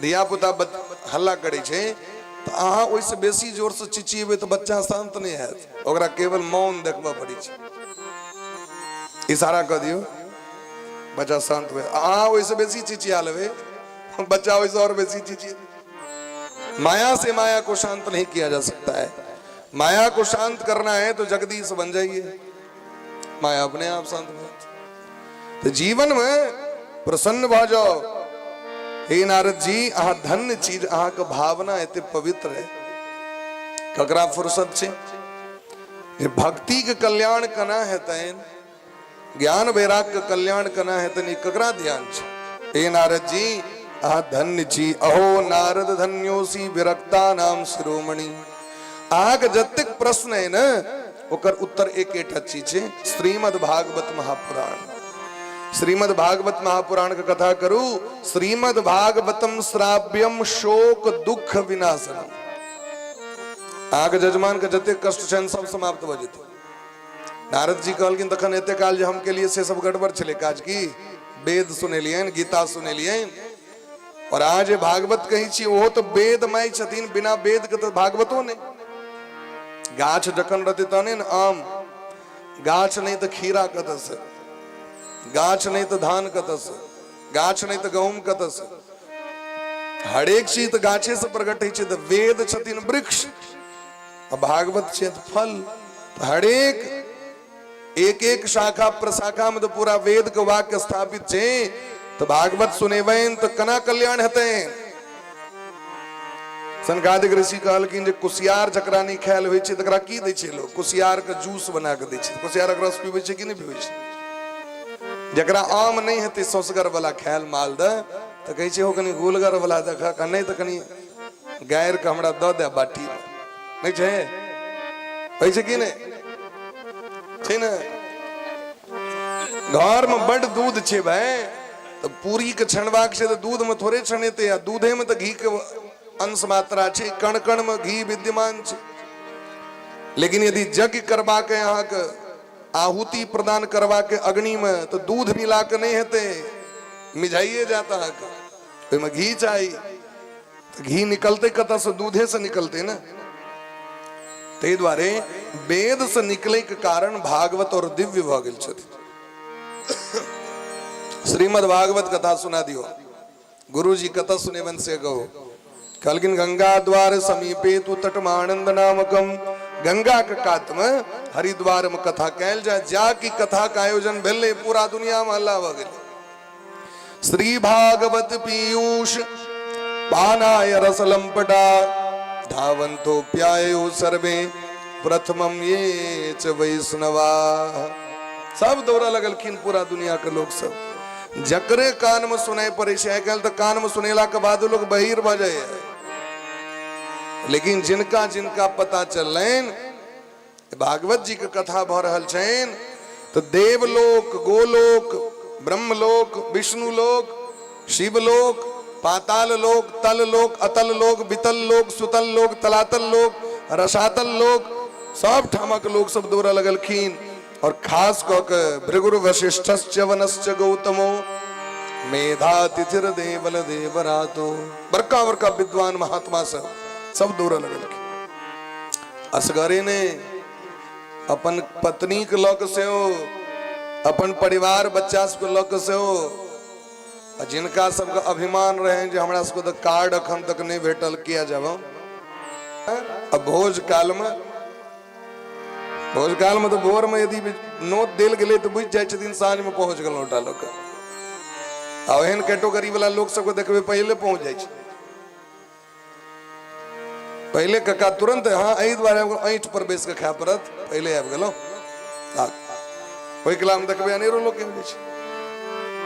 धिया पुता हल्ला करै छै तऽ अहाँ ओहिसँ बेसी जोरसँ चिचिएबै तऽ बच्चा शांत नहि हैत। ओकरा केवल मौन देखबऽ पड़ै छै। इशारा कऽ दियौ, बच्चा शांत भए। अहाँ ओहिसँ बेसी चिचिया लेबै, बच्चा ओहिसँ आओर बेसी चिचिए। माया से माया को शांत नहीं किया जा सकता है। माया को शांत करना है तो जगदीश बन जाइए, माया अपने आप शांत हो। तो जीवन में प्रसन्न भ जाओ। हे नारद जी, अहाँ धन्य चीज, अहाँ के भावना एते पवित्र है। ककरा फुर्सत छै जे भक्ति के कल्याण केना हेतनि, ज्ञान वैराग के कल्याण केना हेतनि, ककरा ध्यान छै? हे नारद जी, अहाँ धन्य छी। अहो नारद धन्योसी विरक्ता नाम शिरोमणि। अहाँके जतेक प्रश्न है ने, ओकर उत्तर एक एकटा चीज छै, श्रीमद् भागवत महापुराण। श्रीमद् भागवत महापुराण के कथा करू। श्रीमद् भागवतम श्राव्यम शोक दुख विनाशनम। अहाँके जजमान के जतेक कष्ट छनि सब समाप्त भऽ जेतै। नारद जी कहलखिन तखन एते काल जे हम केलिए से सब गड़बड़ छलै काज की? वेद सुनेलियनि, गीता सुनेलियनि, और अहाँ जे भागवत कहै छी ओहो तऽ वेदमय छथिन। बिना वेद के तऽ भागवतो नहि। गाछ जखन रहतै तहने ने आम। गाछ नहि तऽ खीरा कतऽसँ? गाछ नहि तऽ धान कतऽसँ? गाछ नहि तऽ गहूम कतऽसँ? हरेक चीज तऽ गाछे से प्रकट होइ छै। तऽ वेद छथिन वृक्ष आ भागवत छै फल। हरेक एक एक शाखा प्रशाखा में तो पूरा वेद के वाक्य स्थापित छै। तऽ भागवत सुनेबनि तऽ केना कल्याण हेतनि? सनकादिक ऋषि कहलखिन जे कुसियार जकरा नहि खायल होइ छै तकरा की दै छै लोक? कुसियार के जूस बना कऽ दै छै। कुसियारक रस पीबै छै कि नहि पीबै छै? जकरा आम नहि हेतै सोसगर वाला खायल मालदह, तऽ कहै छै हो कनि गोलगर वाला देखक, आ नहि तऽ कनि गारि के हमरा दऽ दे बाटी। नहि छै? होइ छै कि नहि छै ने? घर में बड दूध छै भाई, तऽ पूरी के छनबाक छै तऽ दूध में थोड़े छनेतै, आ दूधे में तऽ घी के अंश मात्रा छै, कण कण में घी विद्यमान छै। लेकिन यदि यज्ञ करबाक अहाँके आहुति प्रदान करबाक अग्नि में, तऽ दूध मिला के नहि हेतै, मिझाइए जात अहाँके, ओहिमे घी चाही। तऽ घी निकलतै कतऽसँ? दूधे से निकलतै ने। ताहि दुआरे वेद से निकलै के कारण भागवत और दिव्य भऽ गेल छथि। श्रीमद् भागवत कथा सुना दियो गुरुजी, कतऽ सुनेबनि से कहू। कहलखिन गंगा द्वार समीपे तु तटमानंद नामकम, गंगा के कात में हरिद्वार में कथा कैल जाय। जा की कथा के आयोजन भेलै, पूरा दुनिया में हल्ला भऽ गेलै। श्री भागवत पीयूष पानाय रस लंपटा धावंतो प्यायो सर्वे प्रथमम ये च वैष्णवा। सब दौड़ा लगलखिन पूरा दुनिया के लोग सब। जकरे कान में सुनाई पड़े छै, आइ काल्हि तऽ कान में सुनेला के बाद लोग बहिर भऽ जाइए, लेकिन जिनका जिनका पता चललनि भागवत जी के कथा भऽ रहल छनि, तऽ देवलोक, गोलोक, ब्रह्मलोक, विष्णुलोक, शिवलोक, पाताल लोक, तल लोक, अतल लोक, वितल लोक, सुतल लोक, तलातल लोक, रसातल लोक, सब ठामक लोक सब दौड़ऽ लगलखिन। और खास कऽ के भृगुर वशिष्ठश्च वनश्च गौतमो मेधा तिथिर देवल देवरातो, बड़का बड़का विद्वान महात्मा सब सब दौड़ऽ लगलखिन। असगरे ने, अपन पत्नी के लऽ कऽ सेहो, अपन परिवार बच्चा सबके लऽ कऽ सेहो, आ जिनका सबके अभिमान रहनि जे हमरा सबके तऽ कार्ड अखन तक नहि भेटल, किया जाब हम? आ भोज कालमे, भोज कालमे तऽ भोरमे यदि नोत देल गेलै तऽ बुझि जाइ छथिन साँझमे पहुँच गेलहुँ टा लऽ कऽ। आ ओहन कैटेगरी वाला लोक सबके देखबै पहिले पहुँच जाइ छै। पहिले कक्का तुरंत, हाँ एहि दुआरे आबि गेलहुँ, ऐंठ पर बैस कऽ खाय पड़त, पहिले आबि गेलहुँ। आ ओहि कला मे देखबै अनेरो लोक आबि जाइ छै।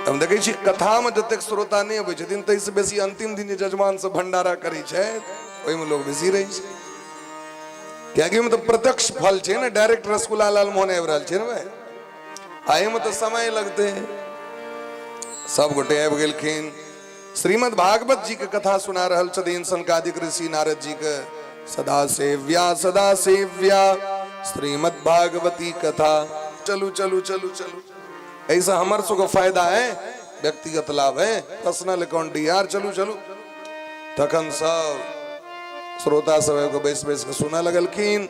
हम देखै छी कथामे जतेक श्रोता नहि अबै छथिन, ताहिसँ बेसी अंतिम दिन जे जजमान सब भंडारा करै छै ओहिमे लोक बेसी रहै छै, कियाकि ओहिमे तऽ प्रत्यक्ष फल छै ने, डायरेक्ट रसगुल्ला लालमोहन आबि रहल छै ने भाई, आ एहिमे तऽ समय लगतै। सब गोटे आबि गेलखिन। श्रीमद् भागवत जी के कथा सुना रहल छथिन सनकादिक ऋषि नारद जी के। सदा सेव्या सदा सेव्या श्रीमद् भागवती कथा। चलू चलू चलू चलू, ऐसा हमर सबके फायदा है, व्यक्तिगत लाभ है, पर्सनल अकाउंट डी आर, चलू चलू। तखन सब श्रोता सब आबि कऽ बैस बैस कऽ सुनऽ लगलखिन।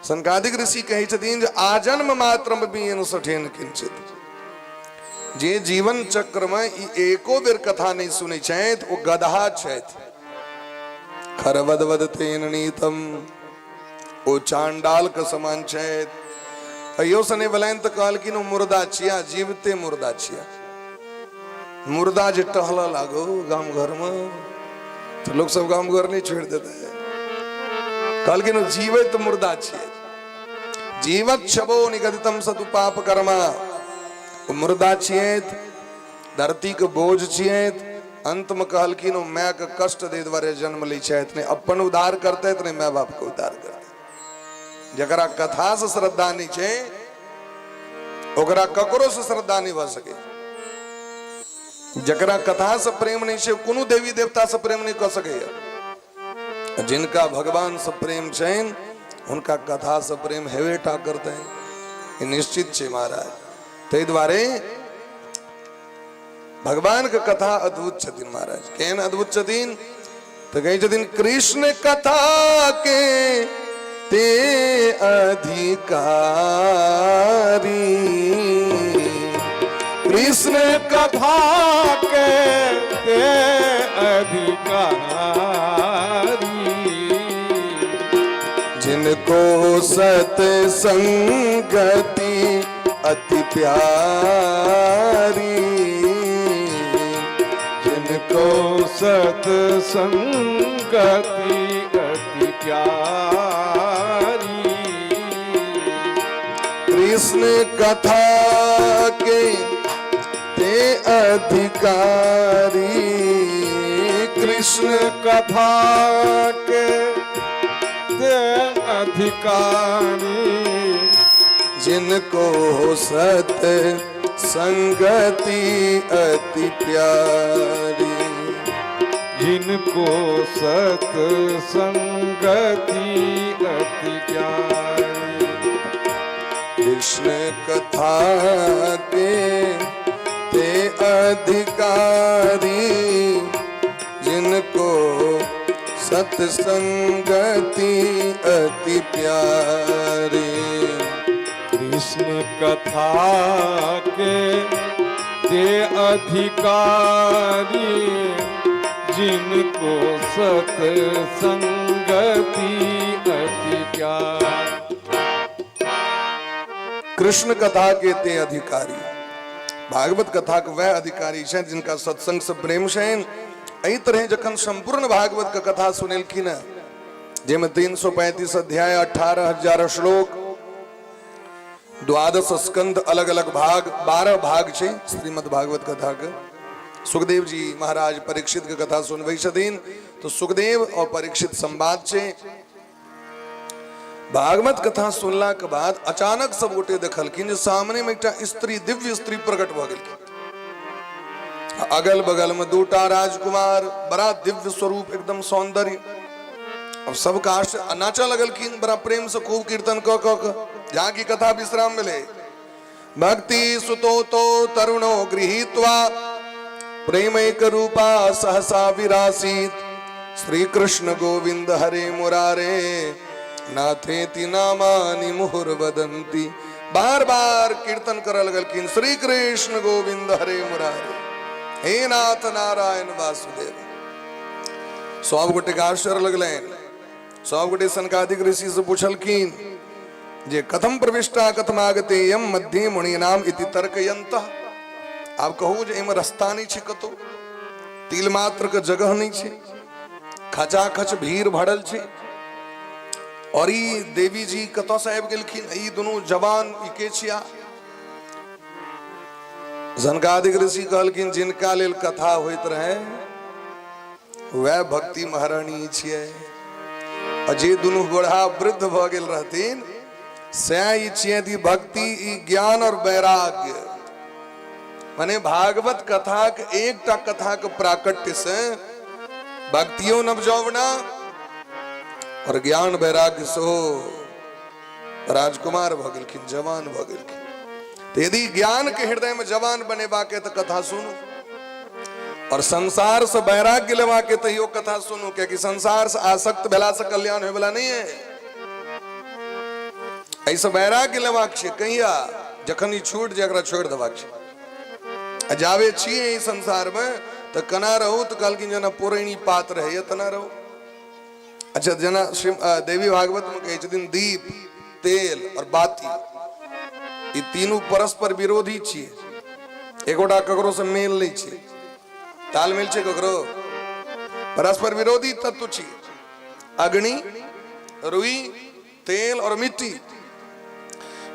सनकादिक ऋषि कहै छथिन जे आजन्म मात्र सठेन किंचित, जे जीवन चक्र में ई एको बेर कथा नहीं सुनै छथि ओ गदहा छथि। खरवद वद तेन नीतम, ओ चांडाल के समान छथि। अयो से नहीं भेलनि तऽ कहलखिन ओ मुर्दा छिया, जीवते मुर्दा छिया। मुर्दा जे टहलऽ लागो गाम घर में तऽ लोक सब गाम घर नहीं छोड़ि देतै। कहलखिन ओ जीवैत मुर्दा छियै। जीवत छबो निगदितम सतु पाप कर्मा, ओ मुर्दा छियै, धरती के बोझ छियै। अंत में कहलखिन ओ my के कष्ट दे दुआरे जन्म लै छथि, नहि अपन उद्धार करतै नहि my बाप के उद्धार करतै। जकरा कथा से श्रद्धा नहीं छै ओकरा ककरो से श्रद्धा नहीं भऽ सकै। जकरा कथा से प्रेम नहीं छै कोनो देवी देवता से प्रेम नहीं कऽ सकैया। जिनका भगवान से प्रेम छनि हुनका कथा से प्रेम हेबे टा करतनि, ई निश्चित छै महाराज। ताहि दुआरे भगवान के कथा अद्भुत छथिन महाराज। केहन अद्भुत छथिन तऽ कहै छथिन कृष्ण कथा के ते अधिकारी, कृष्ण कथा के ते अधिकारी, जिनको सत्संगति अति प्यारी, जिनको सत्संगति अति प्यारी। कृष्ण कथा के ते अधिकारी। कृष्ण कथा के ते अधिकारी। जिनको सत संगति अति प्यारी। जिनको सत संगति अति प्यारी। कृष्ण कथा के ते अधिकारी, जिनको सत्संगति अति प्यारी। कृष्ण कथा के ते अधिकारी, जिनको सत्संगति अति प्यारी। कृष्ण कथा के ते अधिकारी। भागवत कथा के वह अधिकारी छनि जिनका सत्संग से प्रेम छनि। एहि तरह जखन संपूर्ण भागवत के कथा सुनेलखिन हँ, जाहिमे 335 अध्याय, 18,000 श्लोक, 12 स्कंद, अलग अलग भाग, 12 भाग छै श्रीमद् भागवत कथा के। सुखदेव जी महाराज परीक्षित के कथा सुनबै छथिन, तो सुखदेव और परीक्षित संवाद छै। भागवत कथा सुनला के बाद अचानक सब गोटे देखलखिन जे सामने में एकटा स्त्री, दिव्य स्त्री प्रकट भऽ गेलखिन। अगल बगल में दूटा राजकुमार, बड़ा दिव्य स्वरूप, एकदम सौंदर्य। अब सब काश नाचऽ लगलखिन बड़ा प्रेम से, खूब कीर्तन कऽ कऽ कऽ। जहाँ की कथा विश्राम मिले, भक्ति सुतो तो तरुणो गृहीत्वा प्रेमैक रूपा सहसा विरासीत, श्री कृष्ण गोविंद हरे मुरारे नाथेति नामानि मुहुर्वदंती। बार बार कीर्तन करऽ लगलखिन, श्री कृष्ण गोविंद हरे मुरारे, हे नाथ नारायण वासुदेव। सब गोटे के आश्चर्य लगलनि। सब गोटे सनकादिक ऋषि से पुछलखिन जे कथम प्रविष्टा कथम आगतेयम मध्ये मुनीनाम इति तर्कयंत। आब कहू जे एहिमे रस्ता नहि छै, कतौ तिल मात्र के जगह नहि छै, खचाखच भीड़ भरल छै, और ई देवी जी कतऽ से आबि गेलखिन? ई दुनू जवान ई के छिया? सनकादिक ऋषि कहलखिन, जिनका लेल कथा होइत रहे वएह भक्ति महारानी छियै, आ जे दुनू बूढ़ा वृद्ध भऽ गेल रहथिन सएह ई छियै। ई भक्ति, ई ज्ञान और वैराग्य, माने भागवत कथाक एकटा कथाक प्राकट्य से भक्तियो नवजौवना और ज्ञान वैराग्य सेहो राजकुमार भऽ गेलखिन, जवान भऽ गेलखिन। तऽ यदि ज्ञान के हृदय में जवान बनेबाक है तऽ कथा सुनू, और संसार से वैराग्य लेबाक है तैयो कथा सुनू, कियाकि संसार से आसक्त भेला से कल्याण होय वाला नहीं है। एहिसँ वैराग्य लेबाक छै कहिया? जखन ई छूट जाय, एकरा छोड़ि देबाक छै। आ जाबे छी एहि संसारमे तऽ केना रहू? तऽ कहलखिन, जेना पुरैनी पात रहैए तेना रहू। अच्छा, जेना श्री देवी भागवत में कहै छथिन, दीप, तेल और बाती ई तीनू परस्पर विरोधी छियै। एकोटा ककरो से मेल नहि छै, तालमेल छै ककरो? परस्पर विरोधी तत्व छियै अग्नि, रुई, तेल और मिट्टी।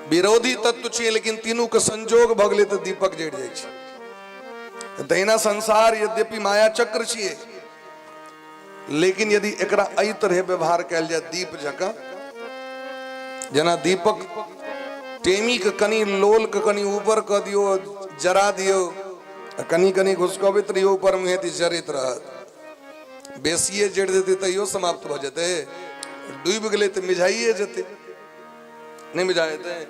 विरोधी तत्व छियै, लेकिन तीनू के संजोग भऽ गेलै तऽ दीपक जरि जाइ छै। तहिना संसार यद्यपि माया चक्र छियै, लेकिन यदि एकरा एहि तरह व्यवहार कयल जाय दीप जकाँ, जेना दीपक टेमी के कनि लोल के कनि ऊपर कऽ दियौ, जरा दियौ, आ कनि कनि घुसकबैत रहियौ ऊपर मुँहे, तऽ जरैत रहत। बेसिए जरि जेतै तैयो समाप्त भऽ जेतै, डूबि गेलै तऽ मिझाइए जेतै, नहि मिझा जेतै?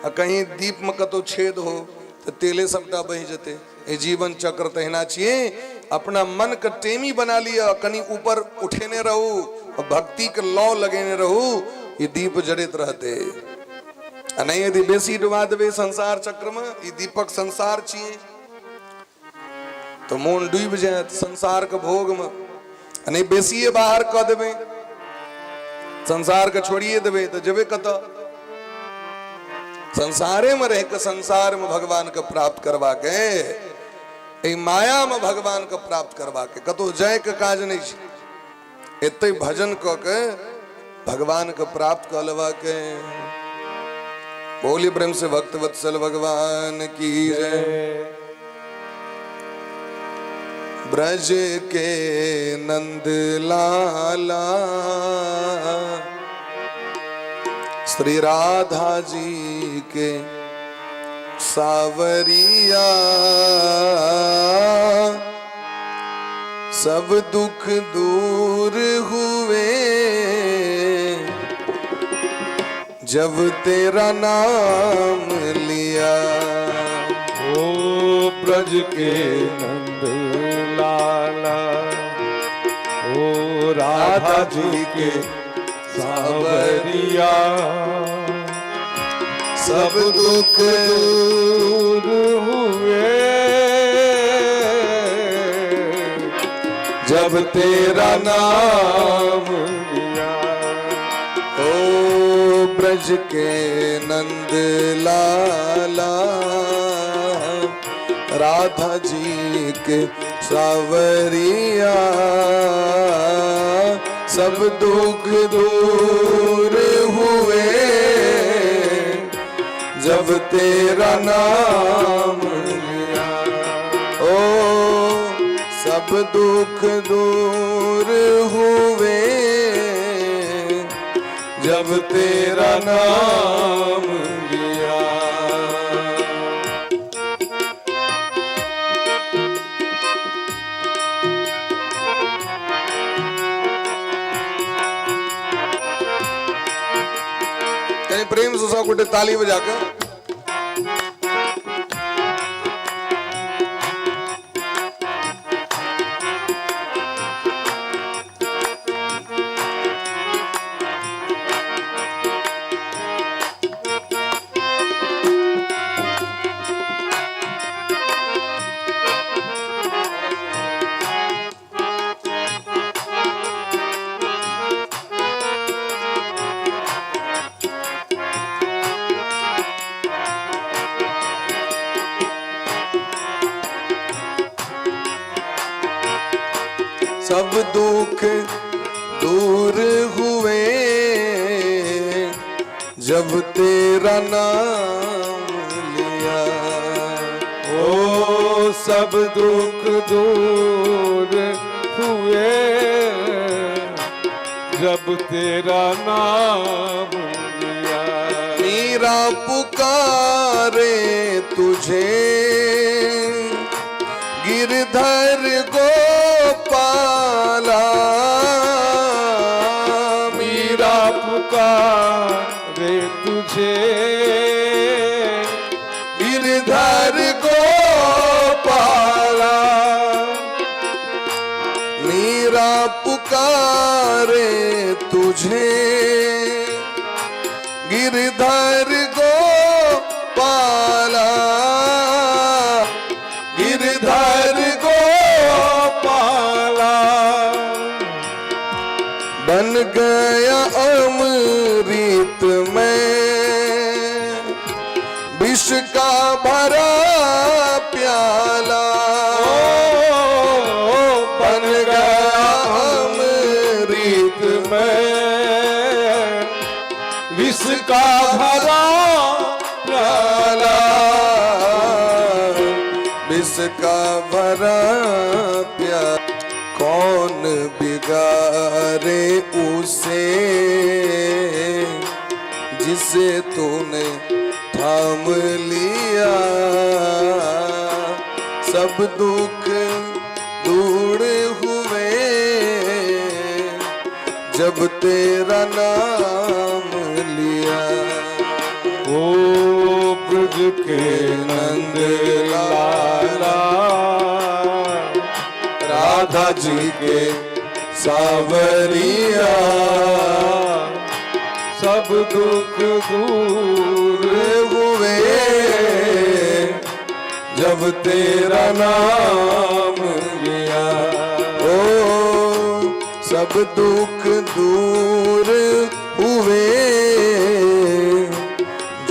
आ कहीं दीपमे कतहु छेद हो तऽ तेले सबटा बहि जेतै। ई जीवन चक्र तहिना छियै। अपना मनके टेमी बना लिअ, कनि ऊपर उठेने रहू, भक्तिके लौ लगेने रहू, ई दीप जरैत रहतै। आ नहि, यदि बेसी डुबा देबै संसार चक्रमे, ई दीपक संसार छियै, तऽ मोन डूबि जायत संसारके भोगमे। आ नहि, बेसिए बाहर कऽ देबै, संसारके छोड़िए देबै, तऽ जेबै कतऽ? संसारेमे रहि कऽ संसारमे भगवानके प्राप्त करबाक है। एहि मायामे भगवानके प्राप्त करबाक कतहु जायके काज नहि छै। एतै भजन कऽ के भगवानके प्राप्त कऽ लेबाक। बोली प्रेम से भक्त वत्सल भगवान की जय। ब्रज के नंद लाला श्री राधा जी के सावरिया, सब दुख दूर हुए जब तेरा नाम लिया। ओ ब्रज के नंद लाला, ओ राधा जी के सावरिया, सब दुख दूर हुए जब तेरा नाम लिया। ओ ब्रज के नंद लाला, राधा जी के सावरिया, सब दुख दूर हुए जब तेरा नाम लिया। ओ सब दुख दूर हुए जब तेरा नाम लिया। कनी प्रेम से सब गोटे ताली बजा के। सब दुख दूर हुए जब तेरा नाम लिया। ओ सब दुख दूर हुए जब तेरा नाम लिया। मीरा पुकारे तुझे गिरधर गोपाला, मीरा पुकारे तुझे गिरधर गोपाला, मीरा पुकारे तुझे गिरधर गोपाला, गिरधर गोपाला। बन गया अमृत में विष का भरा प्याला, ओ बन गया अमृत में विष का भरा प्याला, विष का भरा प्याला। कौन बिगारे उसे जिसे तूने थाम लिया, सब दुख दूर हुए जब तेरा नाम लिया। ओ ब्रज के नंद लाला, राधा जी के सावरिया, सब दुख दूर हुए जब तेरा नाम लिया। ओ सब दुख दूर हुए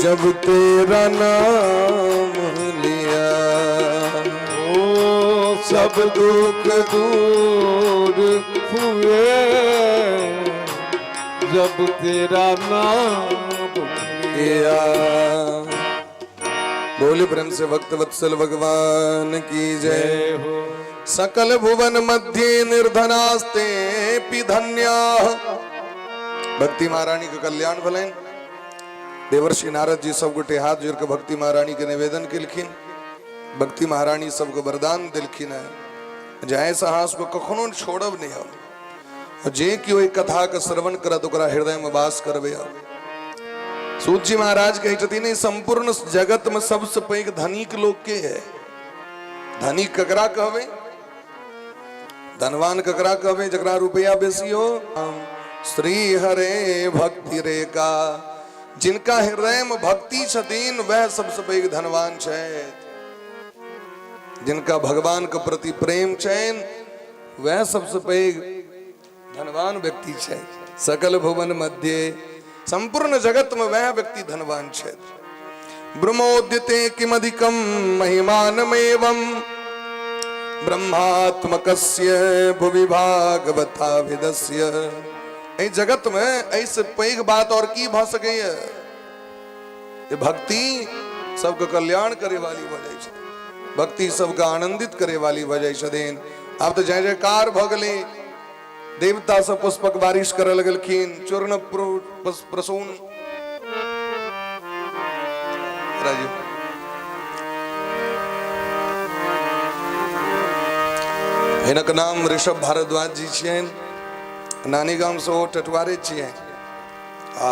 जब तेरा नाम लिया। ओ सब दुख दूर हुए, जब तेरा नाम लिया। बोले प्रेम से भक्त वत्सल भगवान की जय जय हो। सकल भुवन मध्य निर्धनास्ते धन्या। भक्ति महारानी के कल्याण भलनि। देवर्षि नारद जी सब गोटे हाथ जोड़ के भक्ति महारानी के निवेदन केलखिन। भक्ति महारानी सबके वरदान दिलखिन है जे साहस को कखनो छोड़ब नहीं हम, जे केओ एहि कथा के श्रवण करत ओकरा हृदय में वास करबे हम। सूत जी महाराज कहै छथिन, ई संपूर्ण जगत में सबसे पैघ धनिक लोग के है? धनिक ककरा कहबै? धनवान ककरा कहबै? जकरा रुपया बेसी हो? श्री हरे भक्ति रेखा, जिनका हृदय में भक्ति छथिन वह सबसे पैघ धनवान छथि। जिनका भगवान के प्रति प्रेम छनि वह सबसे पैघ धनवान व्यक्ति छथि। सकल भुवन मध्य, संपूर्ण जगत में वह व्यक्ति धनवान छथि। ब्रह्मोद्यते किमधिकम महिमानमेवं ब्रह्मात्मकस्य भुवि भागवताभिदस्य। एहि जगत में एहिसँ पैघ बात और की भऽ सकैए? जे भक्ति सबके कल्याण करे वाली भऽ जाइ छै, भक्ति सबके आनंदित करे वाली भऽ जाइ छथिन। आब तऽ जय जयकार भऽ गेलै, देवता सब पुष्पक बारिश करऽ लगलखिन, चूर्ण प्रसून। राजीव हिनक नाम ऋषभ भारद्वाज जी छियनि, नानी गामसँ ओ टटुआरे छियनि आ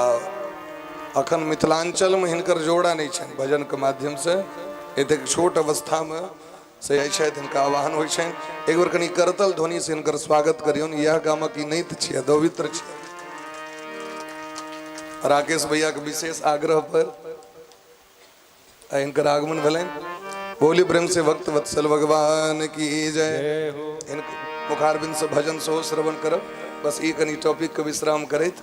अखन मिथिलाञ्चलमे हिनकर जोड़ा नहि छनि भजनके माध्यमसँ। एतेक छोट अवस्थामे से जाइ छथि, हिनका आवाहन होइ छनि। एक बेर कनि करतल ध्वनिसँ हिनकर स्वागत करियौन। इएह गामक ई नैत छियै, दौवित्र छियै। राकेश भैयाके विशेष आग्रह पर आ हिनकर आगमन भेलनि। बोली प्रेम से भक्त वत्सल भगवान की जय। जय हो। हिनकर मुखारबिंद से भजन सेहो श्रवण करब। बस ई कनि टॉपिक के विश्राम करैत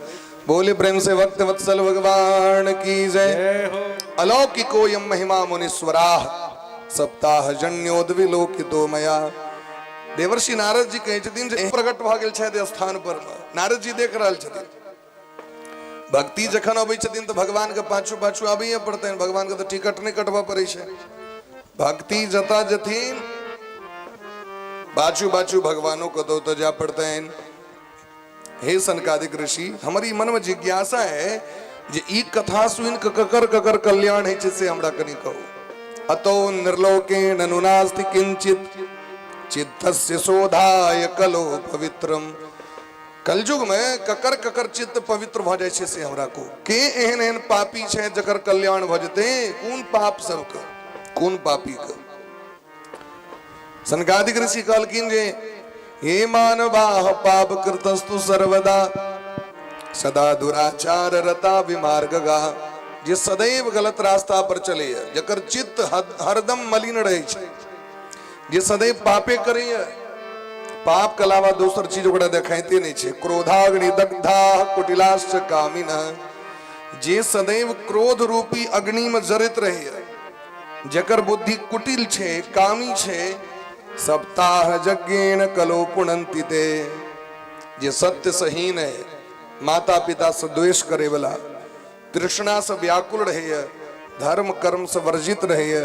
बोले प्रेम से भक्त वत्सल भगवान की जय। जय हो। अलौकिको यम महिमा मुनीश्वराः सप्ताह जन्योद्विलोकितो मया। देवर्षि नारद जी कहै छथिन जे प्रकट भऽ गेल छथि स्थान पर। नारद जी देख रहल छथिन। भक्ति जखन अबै छथिन तऽ भगवान के पाछू पाछू आबैए पड़तनि। भगवान के तऽ टिकट नहि कटबऽ पड़ै छै। भक्ति जतऽ जथिन पाछू पाछू भगवानो के ओतऽ जाय पड़तनि। हे सनकादिक ऋषि, हमर ई मनमे जिज्ञासा है जे ई कथा सुनि कऽ ककर ककर कल्याण होइ छै से हमरा कनि कहू। अतो निर्लोकेण नुनास्ति किंचित चित्तस्य शोधाय कलो पवित्रम। कलयुग में ककर ककर चित्त पवित्र भऽ जाइ छै से हमरा कहू। के एहन एहन पापी छै जकर कल्याण भऽ जेतै? कोन पाप सबके, कोन पापी के? सनकादिक ऋषि कहलखिन जे हे मानवाह पाप कृतस्तु सर्वदा सदा दुराचार रता विमार्गगा। जे सदैव गलत रास्ता पर चलैए, जकर चित्त हरदम मलिन रहै छै, जे सदैव पापे करैए, पाप के अलावा दोसर चीज ओकरा देखाइते नहि छै। क्रोधाग्नि दग्धा कुटिलाश्च कामिन, जे सदैव क्रोध रूपी अग्नि में जरैत रहैए, जकर बुद्धि कुटिल छै, कामी छै, सप्ताह यज्ञेन कलो पुनंति ते। जे सत्य सहीन है, माता पिता से द्वेष करे वाला, तृष्णा से व्याकुल रहैए, धर्म कर्म से वर्जित रहैए,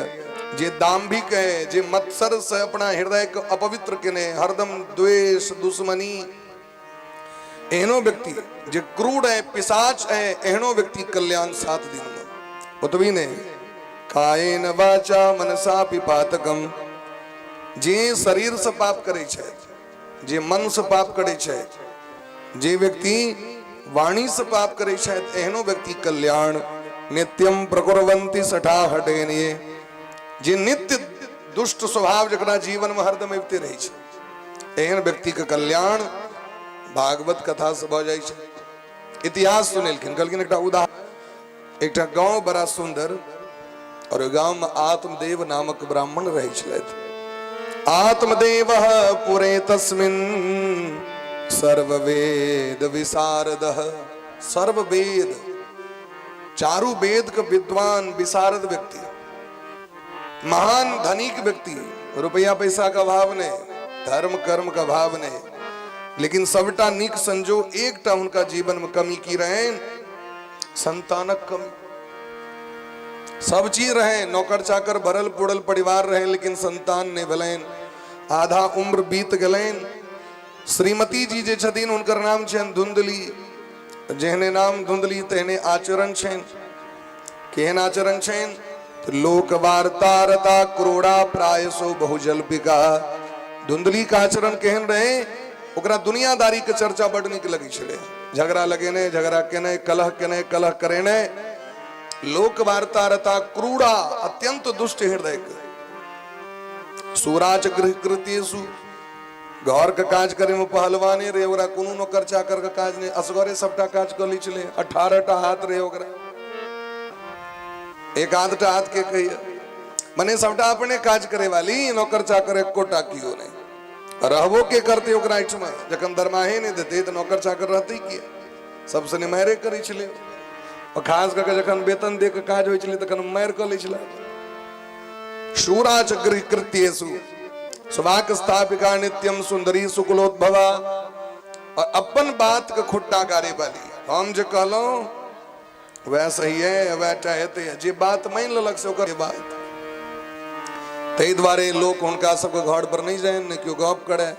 जे दाम्भिक है, जे मत्सर से अपना हृदय के अपवित्र केने हरदम द्वेष दुश्मनी, एहनो व्यक्ति जे क्रूर है, पिशाच है, एहनो व्यक्ति कल्याण 7 दिन में। ओतबी नहि, कायेन वाचा मनसा पिपातकम, जे शरीर से पाप करै छै, जे मन से पाप करै छै, जे व्यक्ति वाणी से पाप करै छै, एहनो व्यक्ति कल्याण। नित्यम प्रकुर्वन्ति सठा हटेन, ये जे नित्य दुष्ट स्वभाव जकरा जीवन में हरदम अबिते रहै छै, एहन व्यक्ति के कल्याण भागवत कथा से भऽ जाइ छै। इतिहास सुनेलखिन, कहलखिन एकटा उदाहरण, एकटा गांव बड़ा सुंदर और ओहि गांव में आत्मदेव नामक ब्राह्मण रहै छलथि। आत्मदेव पुरे तस्मिन् सर्ववेद विशारद, सर्ववेद चारू वेद के विद्वान विशारद व्यक्ति, महान धनिक व्यक्ति, रुपया पैसा का अभाव नहीं। धर्म कर्म के अभाव नहि। लेकिन सबटा नीक संजोग, एकटा हुनका जीवन में कमी की रहनि? संतानक कमी। सब चीज रहे, नौकर चाकर भरल पुरल परिवार रहे, लेकिन संतान नहि भेलनि। आधा उम्र बीत गेलनि। श्रीमती जी जे छथिन हुनकर नाम छनि धुंधली। जेहने नाम धुंधली तेहने आचरण छनि। केहन आचरण छनि? तऽ लोक वार्ता रता क्रोड़ा प्रायसो बहुजल्पिका। धुंधली के आचरण केहन रहे? ओकरा दुनियादारी के चर्चा बड नीक लगै छलै। झगड़ा लगेने, झगड़ा केने, कलह केने, कलह करेने। लोक वार्ता रता क्रूरा, अत्यंत दुष्ट हृदय के। सूराच गृह कृत्येषु, घर के काज करे में पहलवाने रहे, ओकरा कोनो नौकर चाकर के काज नहीं, असगरे सबटा काज कर लै छलै। 18 टा हाथ रहे ओकरा, एक आधटा हाथ के कहिए, मने सबटा अपने काज करे वाली, नौकर चाकर एकोटा कियो नहीं। रहबो के करते ओकरा एहिठमा, जखन दरमाहे नहीं देते तऽ नौकर चाकर रहते किया? सबसे निमारे करै छलै। और खास कऽ के जखन वेतन दे के काज होइ छलै तखन मारि कऽ लै छलै। शूरा च गृह कृत्येषु सुवाक स्थापिका नित्यम सुंदरी सुकुलोद्भवा। और अपन बात के खुट्टा गाड़े वाली, हम जे कहलहुँ वएह सही है, वएह टा हेतै, जे बात मानि लेलक से ओकर बात। ताहि दुआरे लोक हुनका सबके घर पर नहि जाइन, नहि केओ गप करे।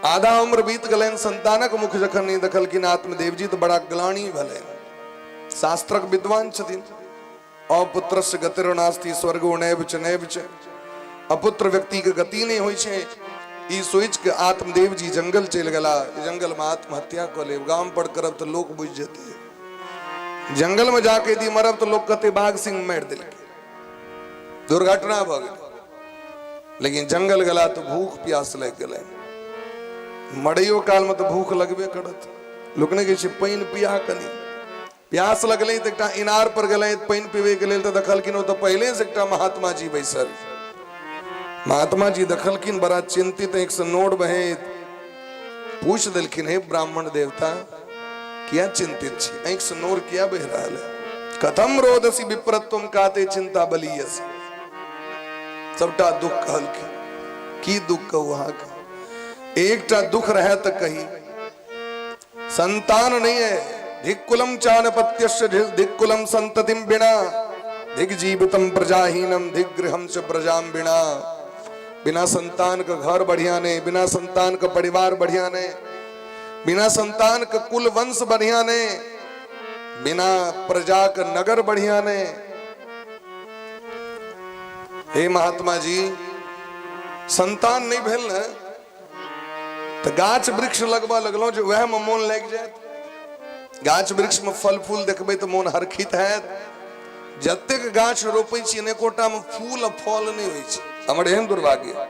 आधा उम्र बीत गेलनि, संतानक मुख जखन नहि देखलखिन आत्मदेव जी तऽ बड़ा ग्लानि भेलनि। शास्त्रक विद्वान छथिन। अपुत्रस्य गतिर्नास्ति स्वर्गो नैव च नैव च, अपुत्र व्यक्ति के गति नहि होइ छै। ई सोचि के आत्मदेव जी जंगल चलि गेला। जंगल में आत्महत्या कऽ लेब, गाम पर करब तऽ लोक बुझि जेतै। जंगल में जाके यदि मरब तऽ लोक कहतै बाघ सिंह मारि देलकै, दुर्घटना भऽ गेल। लेकिन जंगल गेला तऽ भूख प्यास लागि गेलै। मरैयो काल में तऽ भूख लगबे करत। लोक नहि कहै छै पानि पिया कनी, प्यास लगलै तऽ एकटा इनार पर गेलै पानि पीबैके लेल, तऽ देखलखिन ओ तऽ पहिलेसँ एकटा महात्मा जी बैसल। महात्मा जी देखलखिन बड़ा चिंतित, एक से नोर बहैत। पूछ देलखिन, हे ब्राह्मण देवता, किया चिंतित छी? आँखि से नोर किया बहि रहल है? कथम रोदसी विप्रत्वम काते चिंता बलियसी। सबटा दुख कहलखिन। की दुख कहू अहाँके? एकटा दुख रहे तऽ कही, संतान नहीं है। धिक्कुलम चानपत्यस्य धिक्कुलम संततिम बिना, धिक जीवितम प्रजाहीनम धिक गृहम च प्रजाम बिना। बिना संतान का घर बढ़िया नहीं, बिना संतान का परिवार बढ़िया नहीं, बिना संतान का कुल वंश बढ़िया नहीं, बिना प्रजा का नगर बढ़िया नहीं। हे महात्मा जी, संतान नहीं भेल ने तऽ गाछ वृक्ष लगबऽ लगलहुँ जे वएहमे मोन लागि जायत। गाछ वृक्षमे फल फूल देखबै तऽ मोन हरखित हैत। जतेक गाछ रोपै छी अनेकोटामे फूल आ फल नहि होइ छै, हमर एहन दुर्भाग्य।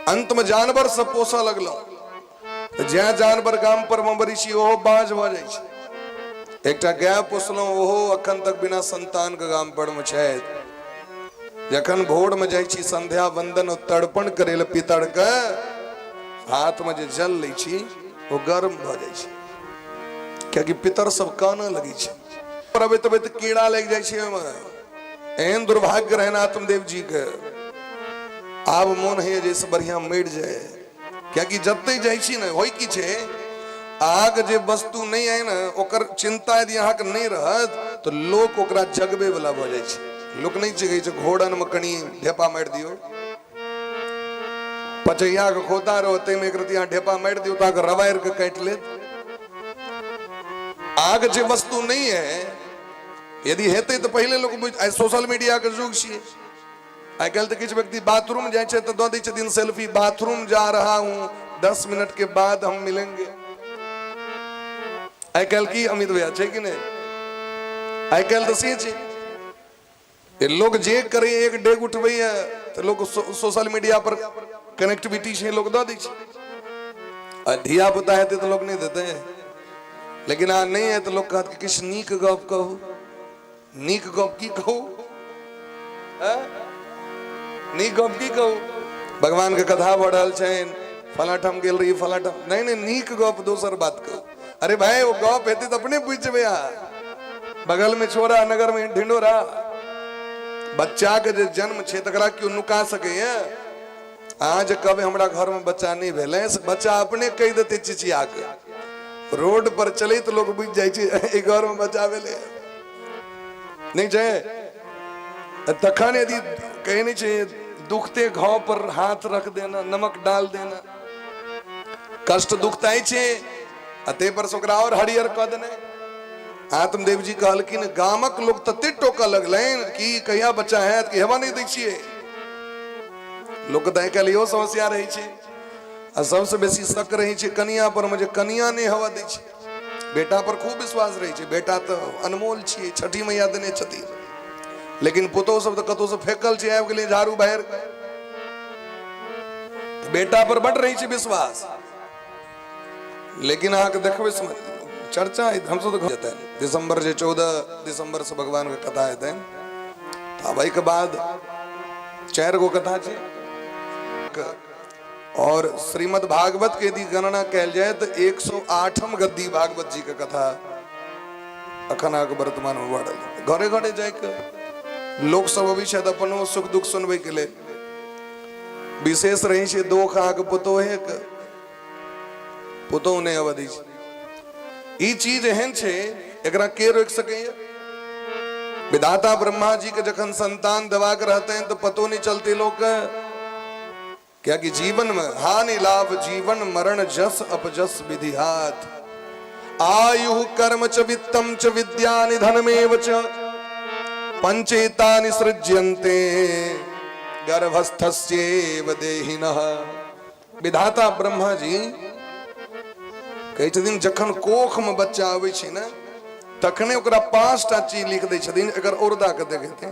अंतमे जानवर सब पोसऽ लगलहुँ तऽ जै जानवर गाम पर मे बड़ी छी ओहो बाँझ भऽ जाइ छै। एकटा गाय पोसलहुँ, ओहो अखन तक बिना संतानके गाम पर मे छथि। जखन भोर में जाइ छी संध्या वंदन और तर्पण करे लए पितर के, हाथ में जे जल लै छी ओ गर्म भऽ जाइ छै, कियाकि पितर सब कानऽ लगै छै। पर अबैत अबैत कीड़ा लागि जाइ छै ओहिमे। एहन दुर्भाग्य रहनि आत्मदेव जी के। आब मोन होइए जे बढ़िया मरि जाय, कियाकि जते जाइ छी ने होइ की छै, अहाँके जे वस्तु नहि अइ ने ओकर चिंता यदि अहाँके नहि रहत तऽ लोक ओकरा जगबै वला भऽ जाइ छै। लोक नहि चिघै छै, घोड़न मे कनि ढेपा मारि दियौ, पचैया के खोता रहो ताहिमे एक रति अहाँ ढेपा मारि दियौ तऽ अहाँके रवारि के काटि लेत। अहाँके जे वस्तु नहि है यदि हेतै तऽ पहिले लोक बुझि, आइ सोशल मीडिया के युग छियै। आइ काल्हि तऽ किछु व्यक्ति बाथरूम जाइ छै तऽ दऽ दै छथिन सेल्फी, बाथरूम जा रहा हूं, 10 मिनट के बाद हम मिलेंगे। आइ काल्हि की अमित भैया छै कि नहि? आइ काल्हि तऽ से छै, लोक जे करे एक डेग उठबैया तऽ लोक सोशल मीडिया पर कनेक्टिविटी छै, लोक दऽ दै छै। आ धिया पुता हेतै तऽ लोक नहि देतै, लेकिन आ नहि है तऽ लोक कहत कि किछु नीक गप कहू। नीक गप की कहू? नीक गप की कहू? भगवान के कथा भऽ रहल छनि, फलां ठाम गेल रही, फलां ठाम। नहीं नहीं, नीक गप दोसर बात कहू। अरे भाई, वो गप हेतै तऽ अपने बुझि जेबै अहाँ। बगल में छोरा, नगर में ढिंडोरा। बच्चा के जे जन्म छै तकरा केओ नुका सकैया? अहाँ जे कहबै हमरा घरमे बच्चा नहि भेलै, से बच्चा अपने कहि देतै चिचिया के। रोड पर चलैत लोक बुझि जाइ छै एहि घरमे बच्चा भेलै नहि छै। तखन यदि कहै नहि छै, दुखते घाव पर हाथ रख देना, नमक डाल देना, कष्ट दुख तऽ छै आ ताहि पर से ओकरा आओर हरियर कऽ देने। आत्मदेव जी कहलखिन, गामक लोक तते टोकऽ लगलनि कि कहिया बच्चा हैत, कि हेबा नहि दै छियै। लोक तऽ आइ काल्हि इहो समस्या रहै छै। आ सबसँ बेसी शक रहै छै कनिया पर मे, जे कनिया नहि हेबा दै छै। बेटा पर खूब विश्वास रहै छै, बेटा तऽ अनमोल छियै, छठी मैया देने छथिन, लेकिन पुतोहु सब तऽ कतहुसँ फेकल छै, आबि गेलै झाड़ू बाहर। बेटा पर बड रहै छै विश्वास, लेकिन अहाँके देखबै समय चर्चा हमसब तऽ जेतै दिसंबर जे 14 दिसंबर से भगवान के कथा हेतै। आब एहिके बाद 4 गो कथा छै। और श्रीमद् भागवत के यदि गणना कयल जाय तऽ 108म गद्दी भागवत जी के कथा अखन अहाँके वर्तमान में बढ़ल। घरे घरे जाइके लोक सब अबै छथि अपनो सुख दुख सुनबै के लेल। विशेष रहै छै दोख अहाँके पुतोहे के, पुतोह नहि अबै दै छै। ई चीज एहन छै, एकरा के रोकि सकैया? विधाता ब्रह्मा जी के जखन संतान देबाक रहते तऽ पतो नहीं चलते लोक के, कियाकि जीवन में हानि लाभ जीवन मरण जस अपजस विधि हाथ, आयु कर्म च वित्तम च विद्या निधनमेव च पंचेतानि सृज्यन्ते गर्भस्थस्येव देहिनः। विधाता ब्रह्मा जी कहै छथिन, जखन कोख में बच्चा आबै छै ने, तखने ओकरा 5टा चीज लिख दै छथिन, एकर औरदा कतेक हेतै,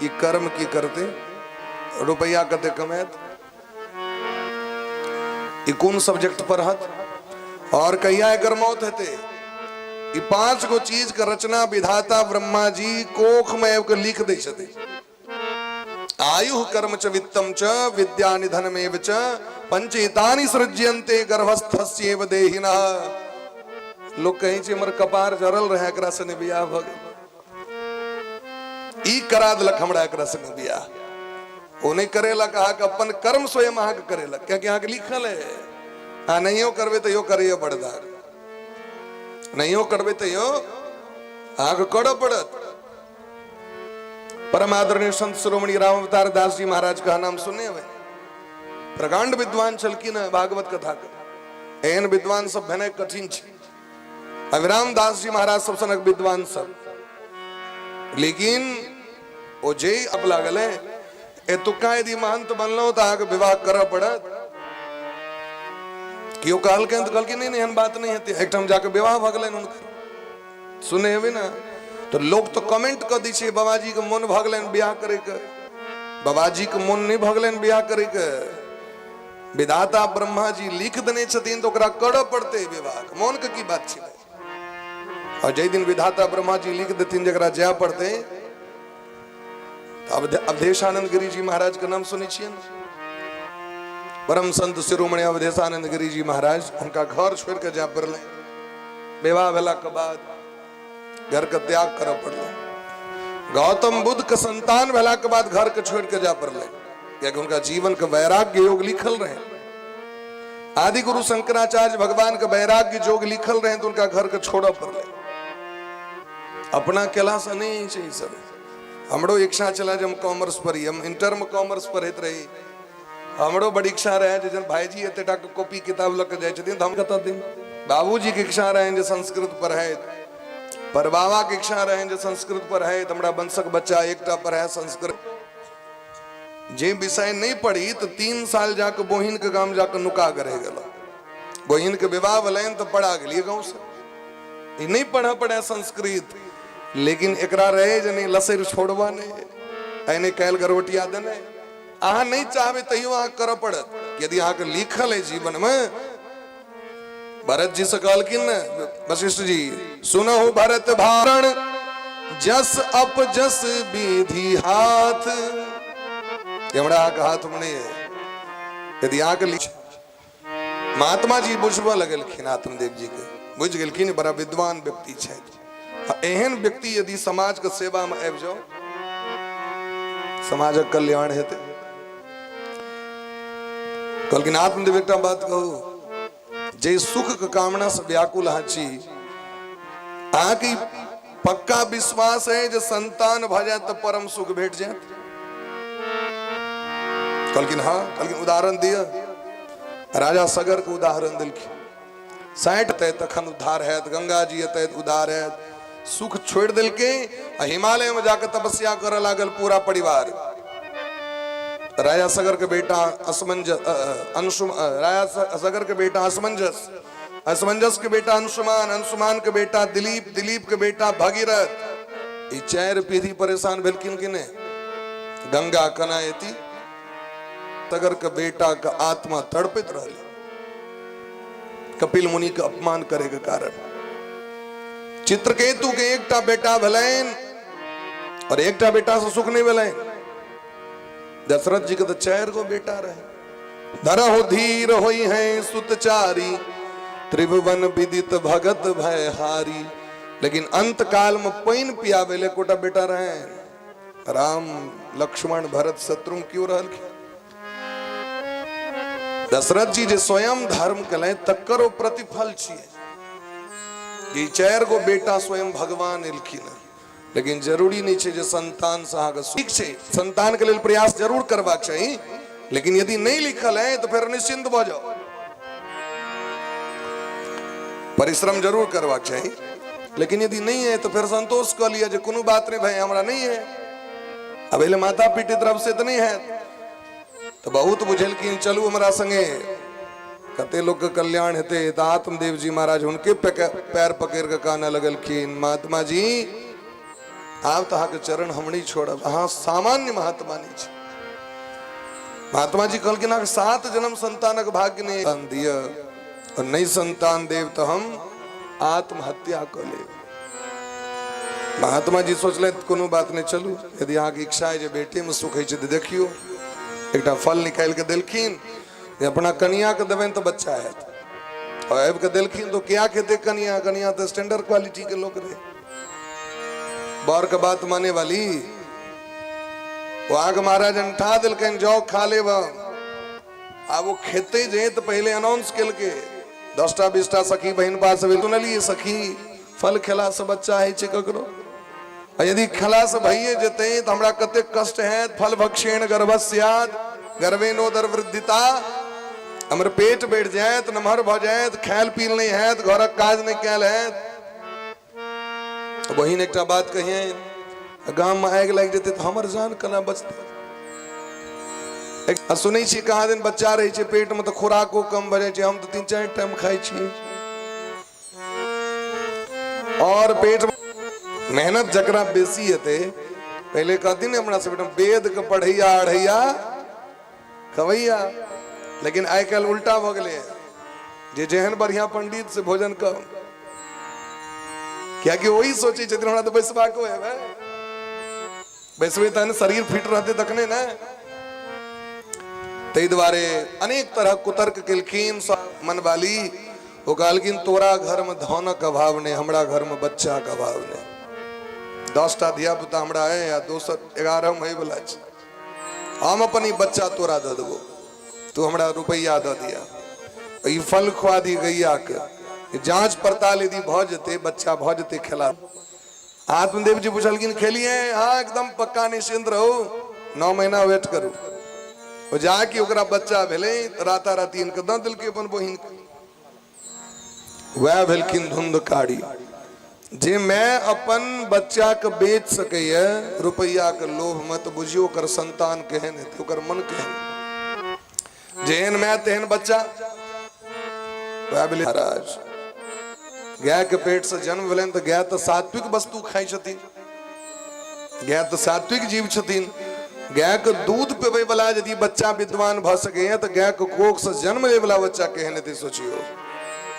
ई कर्म की करतै, रुपैआ कते कमायत, ई कोन सब्जेक्ट पढ़त, और कहिया एकर मौत हेतै। ई 5 गो चीज के रचना विधाता ब्रह्मा जी कोख में आबि के लिख दै छथिन। आयु कर्म च वित्तम च विद्या निधनमेव च पंचेतानि सृज्यन्ते गर्भस्थस्येव देहिनः। लोक कहै छै हमर कपार जरल रहे, एकरा संगे बियाह भऽ गेल, ई करा देलक हमरा एकरा संगे बियाह। ओ नहि करेलक अहाँके, अपन कर्म स्वयं अहाँके करेलक, कियाकि अहाँके लिखल है। अहाँ नहियो करबै तैयो करैए पड़त, नहियो करबै तैयो अहाँके करऽ पड़त। परम आदरणीय संत शिरोमणि राम अवतार दास जी महाराज का नाम सुनने हुए प्रकांड विद्वान छलखिन हँ भागवत कथा के। एहन विद्वान सब भेनाइ कठिन छै। अभिराम दास जी महाराज सब सनक विद्वान सब, लेकिन ओ जे अप लागल है एतुका यदि महंत बनलहुँ तऽ अहाँके विवाह करऽ पड़त। केओ कहलखिन तऽ कहलखिन नहि नहि एहन बात नहि हेतै। एकठाम जाके विवाह भऽ गेलनि हुनकर, सुने हेबै ने, तऽ लोक तऽ कमेंट कऽ दै छै बाबाजीके मोन भऽ गेलनि बियाह करैके। बाबाजीके मोन नहि भऽ गेलनि बियाह करैके, विधाता ब्रह्मा जी लिख देने छथिन तऽ ओकरा करऽ पड़तै विवाह, मोनके की बात छै। और जाहि दिन विधाता ब्रह्मा जी लिख देथिन जकरा जाय पड़तै, तऽ अवधेशानंद गिरी जी महाराज के नाम सुनै छियै ने, परम संत शिरोमणि अवधेशानंद गिरी जी महाराज, हुनका घर छोड़ि कऽ जाय पड़लै। विवाह भेला के बाद घर के त्याग करऽ पड़लै। गौतम बुद्ध के संतान भेला के बाद घर के छोड़ के जाय पड़लै, कियाकि हुनका जीवन के वैराग्य योग लिखल रहे। आदि गुरु शंकराचार्य भगवान के वैराग्य योग लिखल रहे तो उनका घर के छोड़ऽ पड़लै। अपना केला से नहीं छै ई सब। हमरो इच्छा छलै जे हम कॉमर्स पढ़ी, हम इंटर में कॉमर्स पढ़ैत रही। हमरो बड़ इच्छा रहै जे जहन भाईजी एते टा के कॉपी किताब लऽ के जाइ छथिन तऽ हम कतऽ दिन। बाबूजी के इच्छा रहनि जे संस्कृत पढ़ैत, पर बाबा के इच्छा रहनि जे संस्कृत पढ़ैत, हमरा वंशक बच्चा एकटा पढ़ै संस्कृत। जे विषय नहीं पढ़ी तो 3 साल जाके बहिन के गाम जाके नुका के रह गेल। बहिन के विवाह भेलनि तऽ पढ़ा गेलियै गाँव से। ई नहीं पढ़ पड़े संस्कृत, लेकिन एकरा रहे जे नहीं लसैर छोड़बा नहीं, एने काल्हि गरवटिया देने। अहाँ नहीं चाहबै तैयो अहाँ करऽ पड़त, यदि अहाँके लिखल है जीवन में। भरत जी से कहलखिन ने वशिष्ठ जी, सुनहु भरत भारण जस अपजस विधि हाथ। हमरा अहाँके हाथ में नहीं है, यदि अहाँके लिख। महात्मा जी बुझबऽ लगलखिन आत्मदेव जी के, बुझि गेलखिन बड़ा विद्वान व्यक्ति छथि। एहन व्यक्ति यदि समाज के सेवा में आबि जाओ, समाजक कल्याण हेतै। कहलखिन आत्मदेव एकटा बात कहू, जे सुख के कामना से व्याकुल अहाँ छी, अहाँके पक्का विश्वास है जे संतान भऽ जायत तऽ परम सुख भेट जायत? कहलखिन हाँ। कहलखिन उदाहरण दिअ। राजा सगर के उदाहरण देलखिन। 60 एतै तखन उद्धार हैत, गंगा जी एतै उद्धार हैत। सुख छोड़ि देलकै आ हिमालय में जाके तपस्या करऽ लागल पूरा परिवार। राजा सगर के बेटा असमंजस, अंशुम, राजा सगर के बेटा असमंजस, असमंजस के बेटा अंशुमान, अंशुमान के बेटा दिलीप, दिलीप के बेटा भगीरथ। ई 4 पीढ़ी परेशान भेलखिन कि नहि? गंगा कना एती? सगर के बेटा के आत्मा तड़पित रहलै कपिल मुनि के अपमान करे के कारण। चित्रकेतु के एकटा बेटा भेलनि और एकटा बेटा से सुख नहीं भेलनि। दशरथ जी के तो 4 गो बेटा रहे। धरहु धीर होई है सुतचारी, त्रिभुवन विदित भगत भयहारी। लेकिन अंत काल में पानि पियाबे ले कोटा बेटा रहे, राम लक्ष्मण भरत शत्रुघ्न क्यों रहलखिन? दशरथ जी जे स्वयं धर्म केलनि तकर ओ प्रतिफल छियै। ई 4 गो बेटा स्वयं भगवान एलखिन। लेकिन जरूरी नहीं छै जे संतान से अहाँके ठीक छै, संतान के लेल प्रयास जरूर करबाक चाही, लेकिन यदि नहीं लिखल है तो फिर निश्चिंत भऽ जाओ। परिश्रम जरूर करबाक चाही, लेकिन यदि नहीं है तो फिर संतोष कऽ लिअ जे कोनो बात नहीं भाई, हमरा नहीं है, अब एले माता पिता तरफ से तो नहीं है। तो बहुत बुझेलखिन चलू हमरा संगे, कते लोग के कल्याण हेतै। तऽ आत्मदेव जी महाराज हुनके पैर पकड़ के कानऽ लगलखिन, महात्मा जी आब तऽ अहाँके चरण हम नहीं छोड़ब, अहाँ सामान्य महात्मा नहीं छी। महात्मा जी कहलखिन अहाँके 7 जन्म संतानक भाग्य नहीं दिय, और नहीं संतान देव तो हम आत्महत्या कऽ लेब। महात्मा जी सोचलथि कोनो बात नहीं, चलू यदि अहाँके इच्छा है जे बेटे में सुख होइ छै तऽ देखियौ। एकटा फल निकालि के देलखिन जे अपना कनिया के देबनि तऽ बच्चा हैत, और आबि के देलखिन तो क्या खेते कनिया, कनिया तऽ स्टैंडर्ड क्वालिटी के लोक रहे, बर के बात माने वाली। वो आग महाराज अंठा देलकनि जाओ खा लेब। आब वो खेते जे तऽ पहिले अनाउंस केलकै, 10टा 20टा सखी बहिन पास सुनलियै सखी फल खेला से बच्चा होइ छै ककरो, आ यदि खेला से भइए जेतै तऽ हमरा कतेक कष्ट हैत। फल भक्षेण गर्भ स्यात् गर्भेनोदर वृद्धिता, हमर पेट बढ़ि जायत, नमहर भऽ जायत, खायल पील नहि हैत, घरक काज नहि कयल हैत। बहिन एकटा बात कहिए, गाममे आगि लागि जेतै तऽ हमर जान केना बचतै? आ सुनै छियै कहाँ दिन बच्चा रहै छै पेटमे तऽ खुराको कम भऽ जाइ छै, हम तऽ 3-4 टाइम खाइ छियै। और पेट मेहनत जकरा बेसी हेतै, पहिले कहथिन ने हमरा सब वेद के पढ़ैया अढ़ैया खबैया, लेकिन आइ काल्हि उल्टा भऽ गेलै जे जेहन बढ़िया पंडित से भोजन कम, कियाकि वही सोचै छथिन हमरा तऽ बैसबाको है, बैसबै तहन शरीर फिट रहतै तखने ने। ताहि दुआरे अनेक तरह कुतर्क केलखिन मनवाली। ओ कहलखिन तोरा घर में धनक अभाव नहीं, हमरा घर में बच्चा के अभाव नहीं, 10टा धिया पुता हमरा है आ दोसर 11 होय वाला छै, हम अपन ई बच्चा तोरा दऽ देबो, तू हमरा रुपैआ दऽ दिया, ई फल खुआ दी गैया के, जांच पड़ताल यदि भऽ जेतै बच्चा भऽ जेतै खेला। आत्मदेव जी पुछलखिन खेलिए? हाँ एकदम पक्का, निश्चिंत रहू, 9 महीना वेट करू। ओ जाके ओकरा बच्चा भेलै तऽ राताराती इनके दऽ देलकै अपन बहिन के। वएह भेलखिन धुंधकारी, जे मैं अपन बच्चा के बेच सकैए रुपैआ के लोभ में, तऽ बुझियौ ओकर संतान केहन हेतै, ओकर मन केहन, जेहन मैं तेहन बच्चा। वएह भेलै महाराज गाय के पेट से जन्म भेलनि तऽ गाय तऽ सात्विक वस्तु खाइ छथिन, गाय तऽ सात्विक जीव छथिन। गाय के दूध पिबै वाला यदि बच्चा विद्वान भऽ सकैए तऽ गाय के कोख से जन्म लै वाला बच्चा केहन हेतै सोचियौ।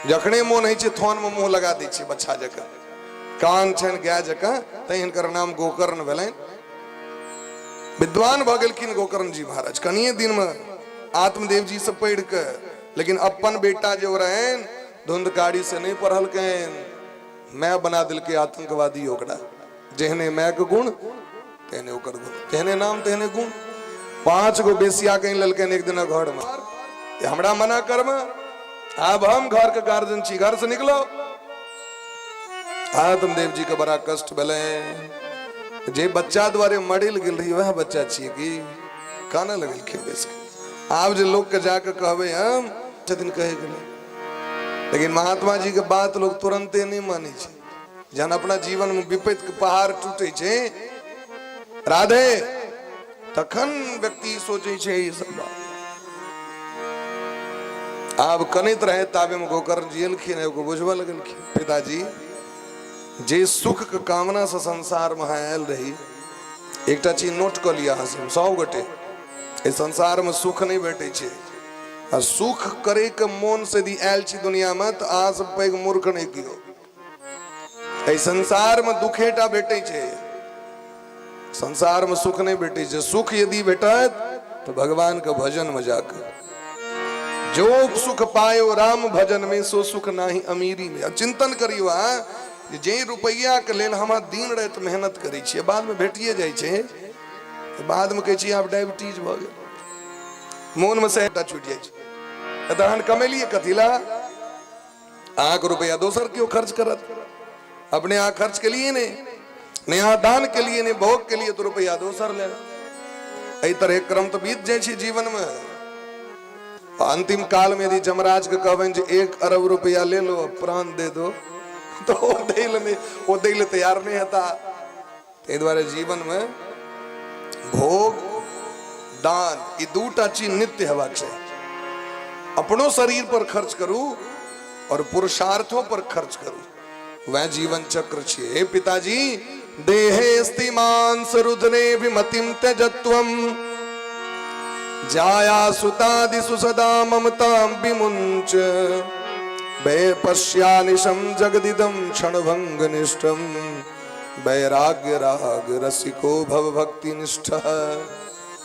जखने मोन होइ छै थन में मुंह लगा दै छै बच्चा जकाँ, कान छनि गाय जकाँ, तैं हिनकर नाम गोकर्ण भेलनि। विद्वान भऽ गेलखिन गोकर्ण जी महाराज कनिए दिन में आत्मदेव जी से पढ़ि के, लेकिन अपन बेटा जे रहनि धुंधकारी से नहीं पढ़लकनि, माय बना देलकै आतंकवादी ओकरा, जेहने माय के गुण तेहने ओकर गुण, तेहने नाम तेहने गुण। 5 गो बेसिया कहीं लेलकनि एक दिना घर में, हमरा मना करमे, आब हम घर के गार्जियन छी, घर से निकलो। आत्मदेव जी के बड़ा कष्ट भेलै, जे बच्चा द्वारे मरल गेल रही वएह बच्चा छियै की? कानऽ लगलखिन बैस के। आब जे लोक के जाके कहबै हम छथिन कहे गेलै, लेकिन महात्मा जी के बात लोग तुरंते नहीं मानै छै। जहन अपना जीवन में विपत्ति के पहाड़ टूटे छै राधे, तखन व्यक्ति सोचै छै ई सब बात। आब कनैत रहे ताबे में गोकर्ण जी एलखिन, एगो बुझबऽ लगलखिन, पिताजी जे सुख के कामना से संसार में अहाँ आयल रही, एकटा चीज नोट कऽ लिअ अहाँ सब सब गोटे, एहि संसार में सुख नहि भेटै छै, आ सुख करे के मोन से यदि आयल छी दुनिया में तऽ अहाँ सब पैघ मूर्ख नहि कियो। एहि संसार में दुखेटा भेटै छै, संसार में सुख नहीं भेटै छै। सुख यदि भेटत तो भगवान के भजन में जाकर, जो सुख पायो राम भजन में सो सुख नाही अमीरी में। अब चिंतन करियो अहाँ जे रुपैया के लेल हम दिन राति मेहनत करै छियै, बाद में भेटिए जाइ छै, तऽ बाद में कहै छियै आब डायबिटीज भऽ गेल, मोन में से छूटि जाइ छै, तहन कमेलियै कथी ला? अहाँके रुपया दोसर केओ खर्च करत, अपने अहाँ खर्च के लिए नहीं, नहीं अहाँ दान के लिए नहीं, भोग के लिए तो रुपया दोसर ले। एहि तरह क्रम तो बीत जाइ छै जीवन में। अंतिम काल में यदि जमराज के कहबनि जे 1 अरब रुपया ले लो प्राण दे दो, तो ओ दै लए नहि, ओ दै लए तैयार नहि हेता। ताहि दुआरे जीवन में भोग दान ई दूटा चीज नित्य हेबाक चाही। अपनो शरीर पर खर्च करू और पुरुषार्थों पर खर्च करू, वह जीवन चक्र छियै। हे पिताजी, देहे अस्ति मांस रुद्रे विमतिम त्यजत्वम जाया सुतादिषु सदा ममतां विमुञ्च वै पश्यानिशं जगदिदं क्षणभङ्गनिष्ठं वैराग्य राग रसिको भव भक्ति निष्ठ।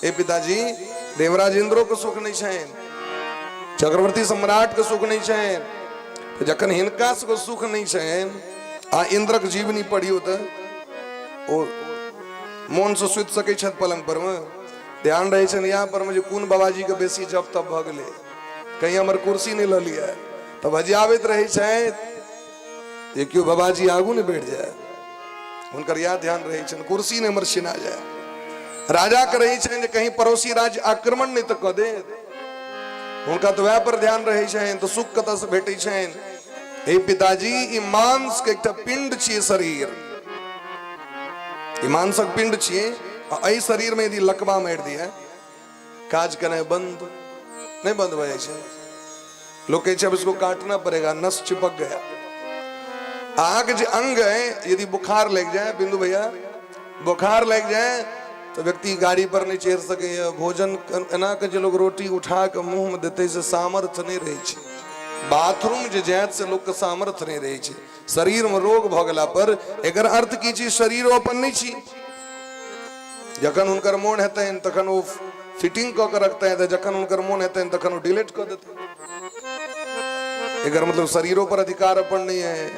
हे पिताजी, देवराज इंद्रो के सुख नहीं छनि, चक्रवर्ती सम्राट के सुख नहीं छनि, तऽ जखन हिनका सबके सुख नहीं छनि आ इंद्रक जीवनी पढ़ियौ तऽ ओ मोन से सुति सकै छथि पलंग पर मे? ध्यान रहै छनि यहाँ पर मे जे कोन बाबाजी के बेसी जप तप भऽ गेलै, कहीं हमर कुर्सी नहि लऽ लिअ, तऽ भजियाबैत रहै छथि जे केओ बाबाजी आगू नहि बैठ जाय, हुनकर इएह ध्यान रहै छनि कुर्सी नहि हमर छिना जाय। राजा के रहै छनि जे कहीं पड़ोसी राज्य आक्रमण नहि तऽ कऽ दे, हुनका तऽ वएह पर ध्यान रहै छनि, तऽ सुख कतऽ से भेटै छनि? हे पिताजी, ई मांस के एकटा पिंड छियै शरीर, ई मांसक पिंड छियै, आ एहि शरीर में यदि लकवा मारि दिए, काज केनाइ बंद नहीं बंद भऽ जाइ छै? लोग कहै छै अब इसको काटना पड़ेगा, नस चिपक गया। अहाँके जे अंग है, यदि बुखार लागि जाए, बिंदु भैया बुखार लागि जाए तो व्यक्ति गाड़ी पर नहीं चढ़ सकैए, भोजन एना के जे लोग रोटी उठा के मुंह में देते से सामर्थ्य नहीं रहै छै, बाथरूम जे जायत से लोग के सामर्थ्य नहीं रहै छै। शरीर में रोग भऽ गेला पर एकर अर्थ की छी? शरीरो अपन नहीं छी। जखन हुनकर मोन हेतनि तखन ओ फिटिंग कऽ के रखतनि, तऽ जखन हुनकर मोन हेतनि तखन ओ डिलीट कऽ देतनि। एकर मतलब शरीरो पर अधिकार अपन नहीं है।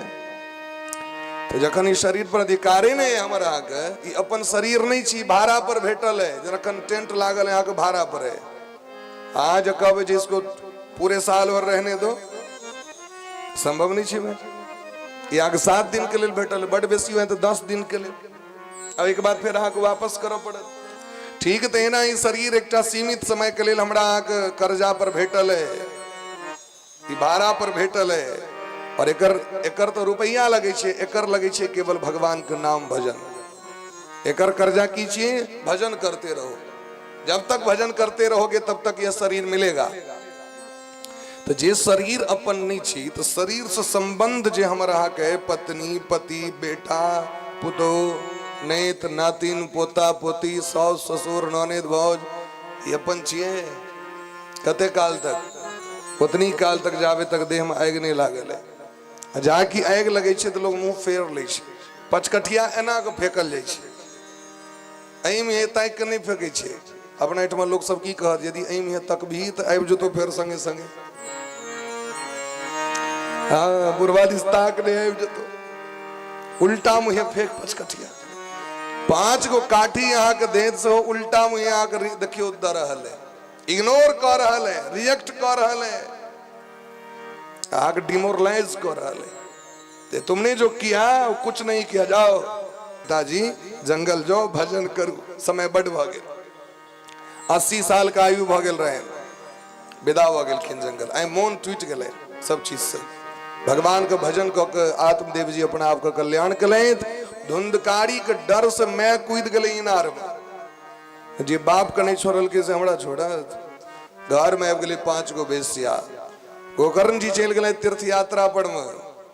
तऽ जखन ई शरीर पर अधिकारे नहीं है हमर अहाँके, ई अपन शरीर नहीं छी, भाड़ा पर भेटल है। जखन टेंट लागल है अहाँके भाड़ा पर है, अहाँ जे कहबै जे इसको पूरे साल भर रहने दो, संभव नहीं छै भाई। ई अहाँके 7 दिन के लेल भेटल, बड बेसी हुए तऽ 10 दिन के लेल, आ ओहिके बाद फेर अहाँके वापस करऽ पड़त। ठीक तहिना ई शरीर एकटा सीमित समय के लेल हमरा अहाँके कर्जा पर भेटल है, ई भाड़ा पर भेटल है, और एकर एकर तऽ रुपैआ लगै छै, एकर लगै छै केवल भगवान के नाम भजन। एकर कर्जा की छियै? भजन करते रहो, जब तक भजन करते रहोगे तब तक यह शरीर मिलेगा। तऽ जे शरीर अपन नहि छी, तऽ शरीरसँ सम्बन्ध जे हमर अहाँके पत्नी पति बेटा पुतोह नैत नातिन पोता पोती साउस ससुर ननैद भाउज, ई अपन छियै? कते काल तक? ओतनी काल तक जाबे तक देहमे आगि नहि लागल है। आ जा कि आगि लगै छै तऽ लोग मुँह फेर लै छै, पचकठिया एना कऽ फेकल जाइ छै, एहिमे ताकि कऽ नहि फेकै छै। अपना एहिठमा लोक सब की कहत, यदि एहिमे तकबही तऽ आबि जेतौ फेर संगे संगे, हँ बुढ़वा दिस ताक नहि आबि जेतौ, उल्टा मुँहे फेक पचकठिया। 5 गो काठी अहाँके देह से उल्टा मुँहे अहाँके देखियौ दऽ रहल है। इग्नोर कऽ रहल है, रिएक्ट कऽ रहल है, अहाँके डिमोरलाइज कऽ रहल है। ते तुमने जो किया वो कुछ नहीं किया। जाओ दाजी जंगल जाओ, भजन करू, समय बड भऽ गेल। 80 साल के आयु भऽ गेल रहनि, विदा भऽ गेलखिन जंगल। आइ मोन टूटि गेलै सब चीज से। भगवान के भजन कऽ के आत्मदेव जी अपना आप के कल्याण केलथि। धुंधकारी के डर से मैं कूद गेलै इनार में। जे बाप के नहीं छोड़लकै से हमरा छोड़त। घर में आबि गेलै 5 गो बेसिया। गोकर्ण जी चलि गेलै तीर्थ यात्रा पर में,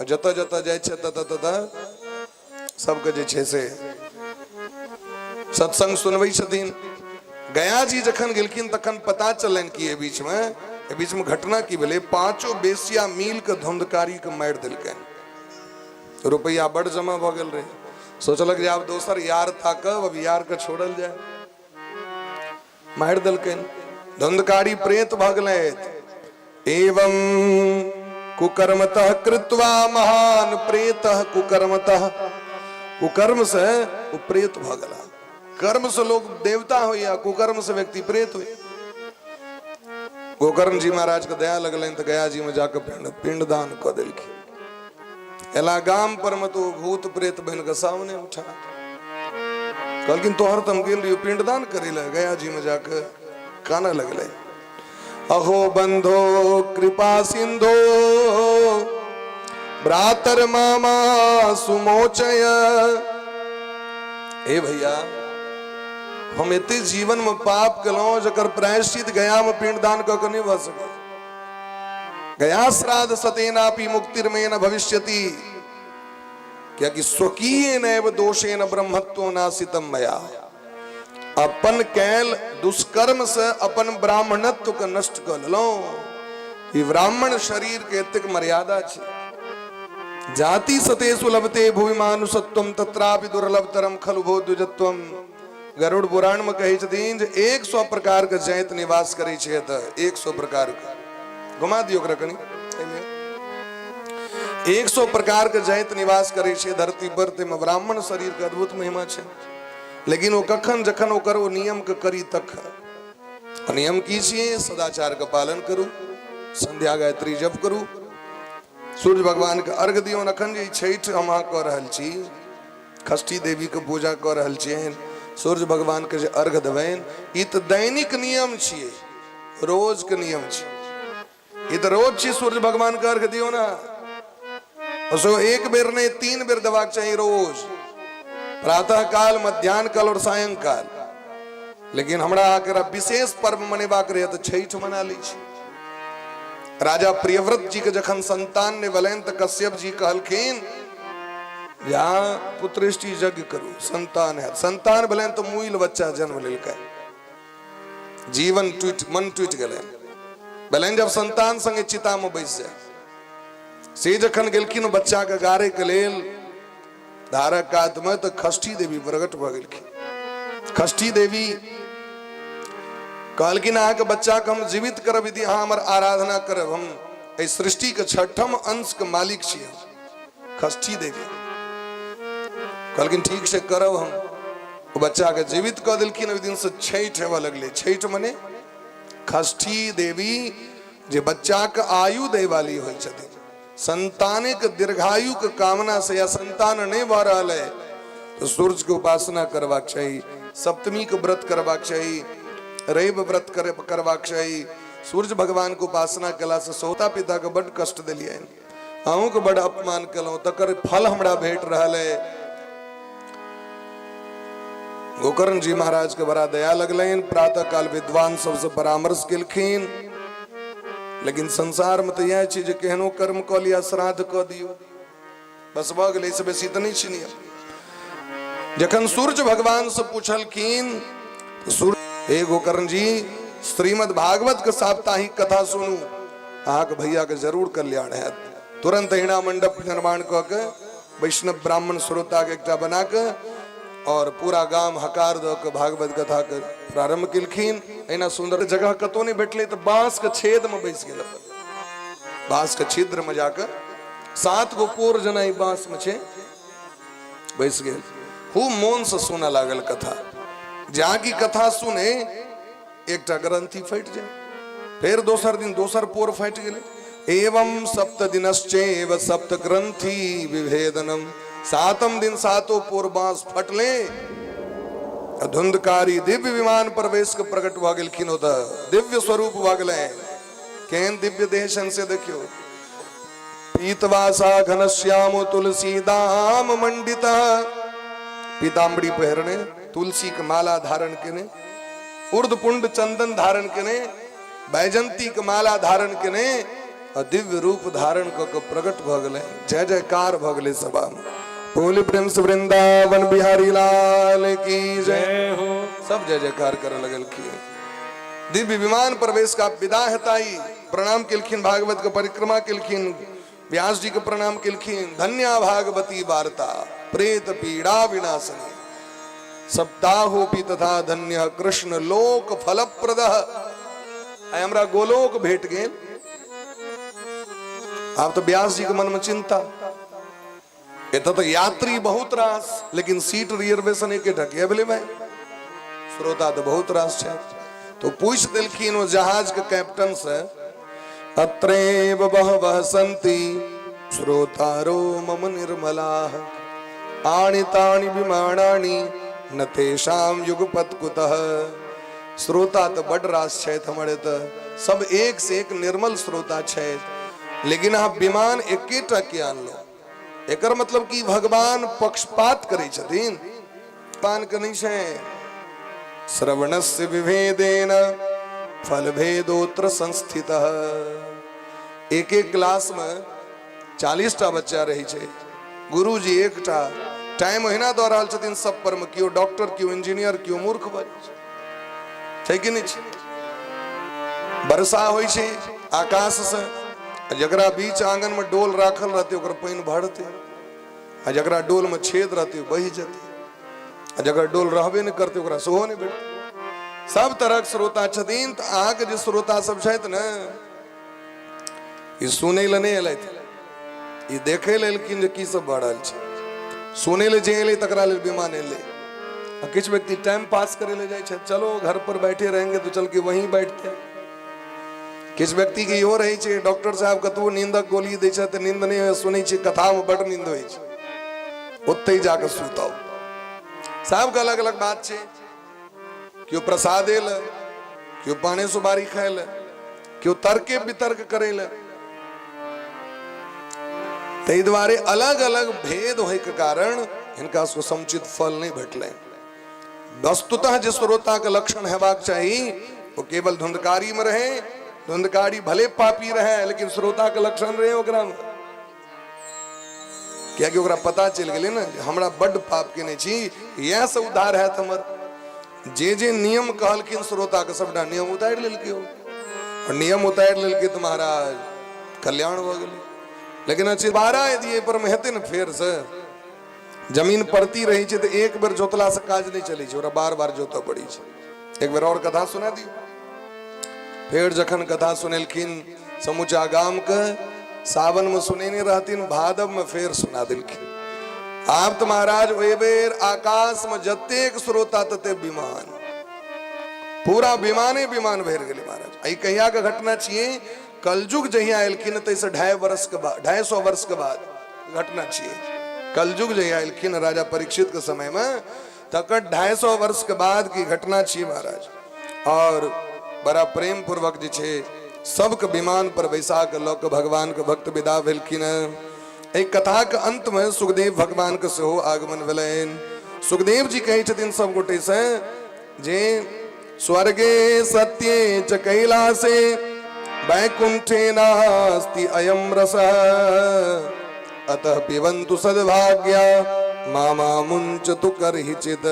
जतऽ जतऽ जाइ छै ततऽ ततऽ सबके जे छै से सत्संग सुनबै छथिन। गया जी जखन गेलखिन तखन पता चललनि कि एहि बीचमे घटना की भेलै। पांचो बेसिया मिल के धुंधकारी के मारि देलकनि। रुपैआ बड़ जमा भऽ गेल रहै। सोचलक जे आब दोसर यार ताकब, अब यार के छोड़ल जाय। मारि देलकनि, धुंधकारी प्रेत भऽ गेलथि। एवं कुकर्मतः कृत्वा महान प्रेतः कुकर्मतः, कुकर्म से ओ प्रेत भऽ गेला। कर्म से लोग देवता होइया, कुकर्म से व्यक्ति प्रेत होइया। गोकर्ण जी महाराज के दया लगलनि तऽ गया जी में जाके पिंडदान कऽ देलखिन। एला गाम पर में तो भूत प्रेत बन के सामने उठा कहलखिन तोहर तऽ हम गेल रहियो पिंडदान करे लए, गया जी में जाके कानऽ लगलै। अहो बंधो कृपा सिंधो भ्रातर मामा सुमोचय। हे भैया, हम एते जीवन में पाप केलहुं जकर प्रायश्चित गया में पिंडदान कऽ के नहि भऽ सकै। गया श्राद्ध सतेनापि मुक्तिर्मे न भविष्यति, कियाकि स्वकीय नैव दोषेण ब्रह्मत्व नाशितम मया। अपन कैल दुष्कर्म से अपन ब्राह्मणत्व के नष्ट कऽ लेलहुं। ई ब्राह्मण शरीर के एतेक मर्यादा छै। जाति सतेषु लभते भुवि मानुषत्वम तत्रापि दुर्लभतरम खलु भो द्विजत्वम। गरुड़ पुराण में कहै छथिन जे 100 प्रकार के जाति निवास करै छै एतऽ, 100 प्रकार के। घुमा दियौ ओकरा कनि। 100 प्रकार के जाति निवास करै छै धरती पर, ताहिमे ब्राह्मण शरीर के अद्भुत महिमा छै। लेकिन ओ कखन? जखन ओकर ओ नियम के करी तखन। नियम की छियै? सदाचार के पालन करू, संध्या गायत्री जप करू, सूर्य भगवान के अर्घ दियौ। अखन जे छठि हम अहाँ कऽ रहल छी, षष्ठी देवी के पूजा कऽ रहल छियनि, सूर्य भगवान के जे अर्घ देबनि, ई तऽ दैनिक नियम छियै, रोज के नियम छै। ई तऽ रोज छी सूर्य भगवान के अर्घ दियौ ने। सो एक बेर नहीं, 3 बेर देबाक चाही रोज, प्रातः काल, मध्यान्ह काल और सायंकाल। लेकिन हमरा अहाँके विशेष पर्व मनेबाक रहै तऽ छठि मना लै छी। राजा प्रियव्रत जी के जखन संतान नहि भेलनि तऽ कश्यप जी कहलखिन जे अहाँ पुत्रेष्टि यज्ञ करू, संतान हैत। संतान भेलनि तऽ मुइल बच्चा जन्म लेलकै। जीवन टूटि, मन टूटि गेलै। भेलनि जब संतान संगे चिता में बैस जाय। से जखन गेलखिन बच्चा के गाड़े के लेल धारक कात में, तऽ षष्ठी देवी प्रकट भऽ गेलखिन। षष्ठी देवी कहलखिन अहाँके बच्चा के हम जीवित करब यदि अहाँ हमर आराधना करब। हम एहि सृष्टि के छठम अंश के मालिक छी हम। षष्ठी देवी कहलखिन ठीक छै, करब हम। ओ बच्चा के जीवित कऽ देलखिन। ओहि दिन से छठि हेबऽ लगलै। छठि मने षष्ठी देवी जे बच्चा के आयु दै वाली होइ छथिन। संतानिक दीर्घायु के कामना से या संतान नहीं भऽ रहल है तो सूर्य के उपासना करबाक चाही, सप्तमी के व्रत करबाक चाही, रवि व्रत करबाक चाही। सूर्य भगवान के उपासना केला से सोता पिता के बड कष्ट दिलियनि, अहूँ के बड अपमान केलहुँ, तकर फल हमरा भेट रहल है। गोकर्ण जी महाराज के बड़ा दया लगलनि। प्रातः काल विद्वान सबसे परामर्श केलखिन। लेकिन संसार में तऽ इएह छै जे केहनो कर्म कऽ लिअ, श्राद्ध कऽ दियौ, बस भऽ गेलै, एहिसँ बेसी तऽ नहि छै नियम। जखन सूर्य भगवान से पूछलखिन सूर्य, हे गोकर्ण जी, श्रीमद् भागवत के साप्ताहिक कथा सुनू, अहाँके भैया के जरूर कल्याण हैत। तुरंत अहिना मंडप निर्माण कऽ के वैष्णव ब्राह्मण श्रोता के एकटा बना के और पूरा गाम हकार दऽ के भागवत कथा के प्रारंभ केलखिन। एना सुंदर जगह कतौ नहि भेटलै तऽ बांस के छेद में बैस गेल अपन। बांस के छिद्र में जाके 7 गो कोर जेना ई बांस में छै, बैस गेल। खूब मोन से सुनऽ लागल कथा। जहाँ की कथा सुने एकटा ग्रंथि फटि जाय, फेर दोसर दिन दोसर पोर फटि गेलै। एवं सप्त दिनश्चैव सप्त ग्रंथि विभेदनम, सातम दिन सातो पोर बांस फटले, धुंधकारी दिव्य विमान प्रवेश के प्रकट भऽ गेलखिन। ओतऽ दिव्य स्वरूप भऽ गेलै। केहन दिव्य देह छनि से देखियौ। पीतवासा घनश्याम तुलसी दाम मंडित, पीताम्बरी पहिरने, तुलसी के माला धारण केने, ऊर्ध्वपुंड चंदन धारण केने, बैजंती के माला धारण केने आ दिव्य रूप धारण कऽ के प्रकट भऽ गेलै। जय जयकार भऽ गेलै सभा में। बोली प्रेम से वृंदावन बिहारी लाल की जय जय हो। सब जय जयकार करे लगलखिन। दिव्य विमान प्रवेश का विदा हेताई प्रणाम केलखिन, भागवत के परिक्रमा केलखिन, व्यास जी के प्रणाम केलखिन। धन्या भागवती वार्ता प्रेत पीड़ा विनाशनी, सप्ताहोपि तथा धन्य कृष्ण लोक फलप्रद। आइ हमरा गोलोक भेट गेल। आब तो व्यास जी के मन में चिंता, एतऽ तऽ यात्री बहुत रास, लेकिन सीट रिजर्वेशन एकेटा किया भेलै भाई? श्रोता तऽ बहुत रास छै। तो पूछि देलखिन ओ जहाज के कैप्टन से, अत्रैव बहवः सन्ति श्रोतारो मम निर्मलाः, आनि तानि विमानानि न तेषां युगपत् कुतः। श्रोता तऽ बड रास छथि हमर एतऽ, सब एक से एक निर्मल श्रोता छथि, लेकिन अहाँ विमान एकेटा के आनलहुँ? एकर मतलब कि भगवान पक्षपात करै छथिन? पान के नहि छै। श्रवणस्य विभेदेन फल भेदोत्र संस्थित। एक एक क्लास में 40 टा बच्चा रहै छै, गुरुजी एकटा टाइम ओहिना दऽ रहल छथिन सब पर मे। केओ डॉक्टर, केओ इंजीनियर, केओ मूर्ख बन छै कि नहि छै? वर्षा होइ छै आकाश से, जकरा बीच आंगन में डोल राखल रहतै ओकर पानि भरतै, आ जकरा डोल में छेद रहतै बहि जेतै, आ जकर डोल रहबे नहि करतै ओकरा सेहो नहि भेटतै। सब तरहक श्रोता छथिन। तऽ अहाँके जे श्रोता सब छथि ने, ई सुनै लए नहि एलथि, ई देखै लए एलखिन जे की सब भऽ रहल छै। सुनै लए जे एलै तकरा लेल विमान एलै, आ किछु व्यक्ति टाइम पास करै लए जाइ छथि, चलो घर पर बैठे रहेंगे तो चल के वहीं बैठते हैं। किछु व्यक्तिके इहो रहै छै, डॉक्टर साहब कतबो नींदक गोली दै छथि तऽ नींद नहि होय, सुनै छियै कथामे बड नींद होइ छै, ओतहि जाकऽ सुतब। सबके अलग अलग बात छै। केओ प्रसादे लए, केओ पाने सुपारी खाय लए, केओ तर्के वितर्क करै लए। ताहि दुआरे अलग अलग भेद होइके कारण हिनका सबके समुचित फल नहि भेटलनि। वस्तुतः जे श्रोताके लक्षण हेबाक चाही ओ केवल धुंधकारी में रहे, धुंधकारी भले पापी रहे लेकिन श्रोताके लक्षण रहे ओकरामे, कियाकि ओकरा पता चलि गेलै ने जे हमरा बड्ड पाप केने छी, इएह से उद्धार हैत हमर। जे जे नियम कहलखिन श्रोताके सबटा नियम उतारि लेलकै ओ, और नियम उतारि लेलकै तऽ महाराज कल्याण भऽ गेलै। लेकिन अछि बारह यदि एहि पर मे हेतै ने, फेर से जमीन परती रहै छै तऽ एक बेर जोतलासँ काज नहि चलै छै, ओकरा बार बार जोतऽ पड़ै छै। एक बेर और कथा सुना दियौ। फेर जखन कथा सुनेलखिन समूचा गामके, सावन में सुनेने रहथिन, भादव में फेर सुना देलखिन। आब तऽ महाराज ओहि बेर आकाश में जतेक श्रोता तते विमान, पूरा विमाने विमान भरि गेलै महाराज। एहि कहिया के घटना छियै? कलयुग जहिया एलखिन ताहिसँ 2.5 वर्ष के बाद, 250 वर्ष के बाद घटना छियै। कलयुग जहिया एलखिन राजा परीक्षित के समय में, तकर 250 वर्ष के बाद की घटना छियै महाराज। और बड़ा प्रेम पूर्वक जे छै सबके विमान पर बैसा के लऽ के भगवान के भक्त विदा भेलखिन। एहि कथाके अंत में सुखदेव भगवान के सेहो आगमन भेलनि। सुखदेव जी कहै छथिन सब गोटे से जे स्वर्गे सत्ये च कैलासे वैकुंठे नास्ति अयम रसः, अतः पिबन्तु सद्भाग्या मामा मुञ्चतु कर्हिचित्,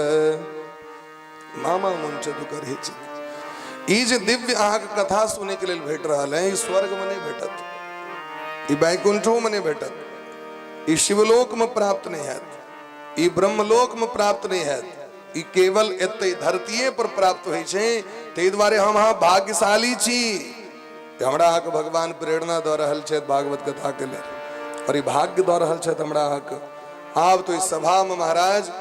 मामा मुञ्चतु कर्हिचित्। ई जे दिव्य अहाँके कथा सुनैके लेल भेट रहल है, ई स्वर्गमे नहि भेटत, ई वैकुंठोमे नहि भेटत, ई शिवलोकमे प्राप्त नहि हैत, ई ब्रह्मलोकमे प्राप्त नहि हैत, ई केवल एतै धरतीये पर प्राप्त होइ छै। ताहि दुआरे हम अहाँ भाग्यशाली छी, हमरा अहाँके भगवान प्रेरणा दऽ रहल छथि भागवत कथाके लेल, और ई भाग्य दऽ रहल छथि हमरा अहाँके। आब तो इस सभामे महाराज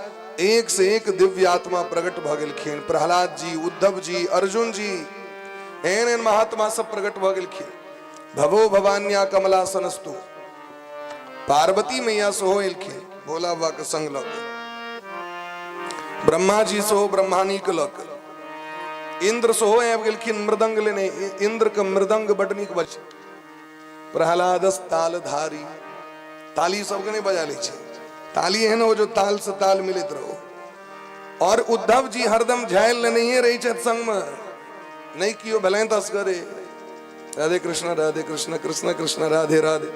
एक से एक दिव्य आत्मा प्रकट भऽ गेलखिन। प्रहलाद जी, उद्धव जी, अर्जुन जी, एहन एहन महात्मा सब प्रकट भऽ गेलखिन। भवो भवान्या कमला सनस्तु, पार्वती मैया सेहो एलखिन भोला बाबा के संग लऽ के, ब्रह्मा जी सेहो ब्रह्मानी के लऽ के, इंद्र सेहो आबि गेलखिन मृदंग लेने। इंद्र के मृदंग बड नीक बज, प्रहलादस तालधारी, ताली सबके नहीं बजा लै छै, ताली एहन हो जो ताल से ताल मिलैत रहो। और उद्धव जी हरदम झालि लेनहिए रहै छथि संगमे, नहि केओ भेलनि तऽ असगरे राधे कृष्ण राधे कृष्ण कृष्ण कृष्ण राधे राधे,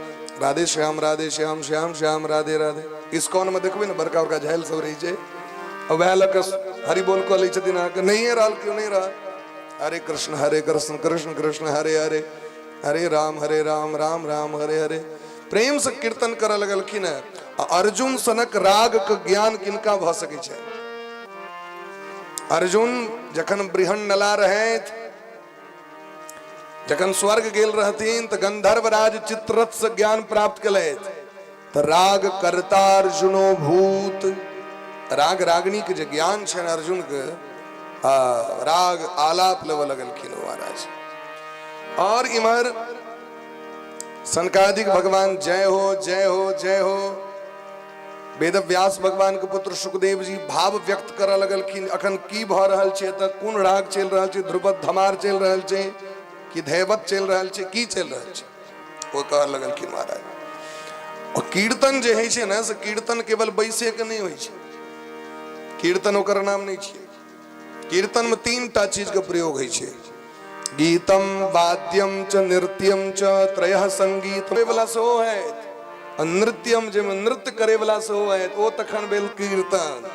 राधे श्याम राधे श्याम श्याम श्याम राधे राधे। इस्कॉन में देखबै ने बड़का बड़का झालि सब रहै छै, आ वएह लऽ कऽ हरि बोल कऽ लै छथिन अहाँके, नहिए रहल केओ नहि रहल, हरे कृष्ण हरे कृष्ण कृष्ण कृष्ण हरे हरे, हरे राम हरे राम राम राम हरे हरे। प्रेम से कीर्तन करऽ लगलखिन है। आ अर्जुन सनक राग के ज्ञान किनका भऽ सकै छै? अर्जुन जखन बृहन्नला रहथि, जखन स्वर्ग गेल रहथिन तऽ गंधर्व राज चित्ररथ से ज्ञान प्राप्त केलथि। तऽ राग करता अर्जुनो भूत, राग रागनी के जे ज्ञान छनि अर्जुन के, आ राग आलाप लेबऽ लगलखिन महाराज। और इम्हर सनकादिक भगवान जय हो जय हो जय हो। वेद व्यास भगवान के पुत्र सुखदेव जी भाव व्यक्त करऽ लगलखिन, अखन की भऽ रहल छै, तऽ कोन राग चलि रहल छै, ध्रुपद धमार चलि रहल छै कि धैवत चलि रहल छै, की चलि रहल छै, ओ कहऽ लगलखिन महाराज। और कीर्तन जे होइ छै ने, से कीर्तन केवल बैसे के नहि होइ छै, कीर्तन ओकर नाम नहि छियै। कीर्तन में तीन टा चीज के प्रयोग होइ छै, गीतम वाद्यम च नृत्यम च त्रयः संगीत वाला सेहो हैत, आ नृत्यम जाहिमे नृत्य करे वाला सेहो हैत, ओ तखन भेल कीर्तन।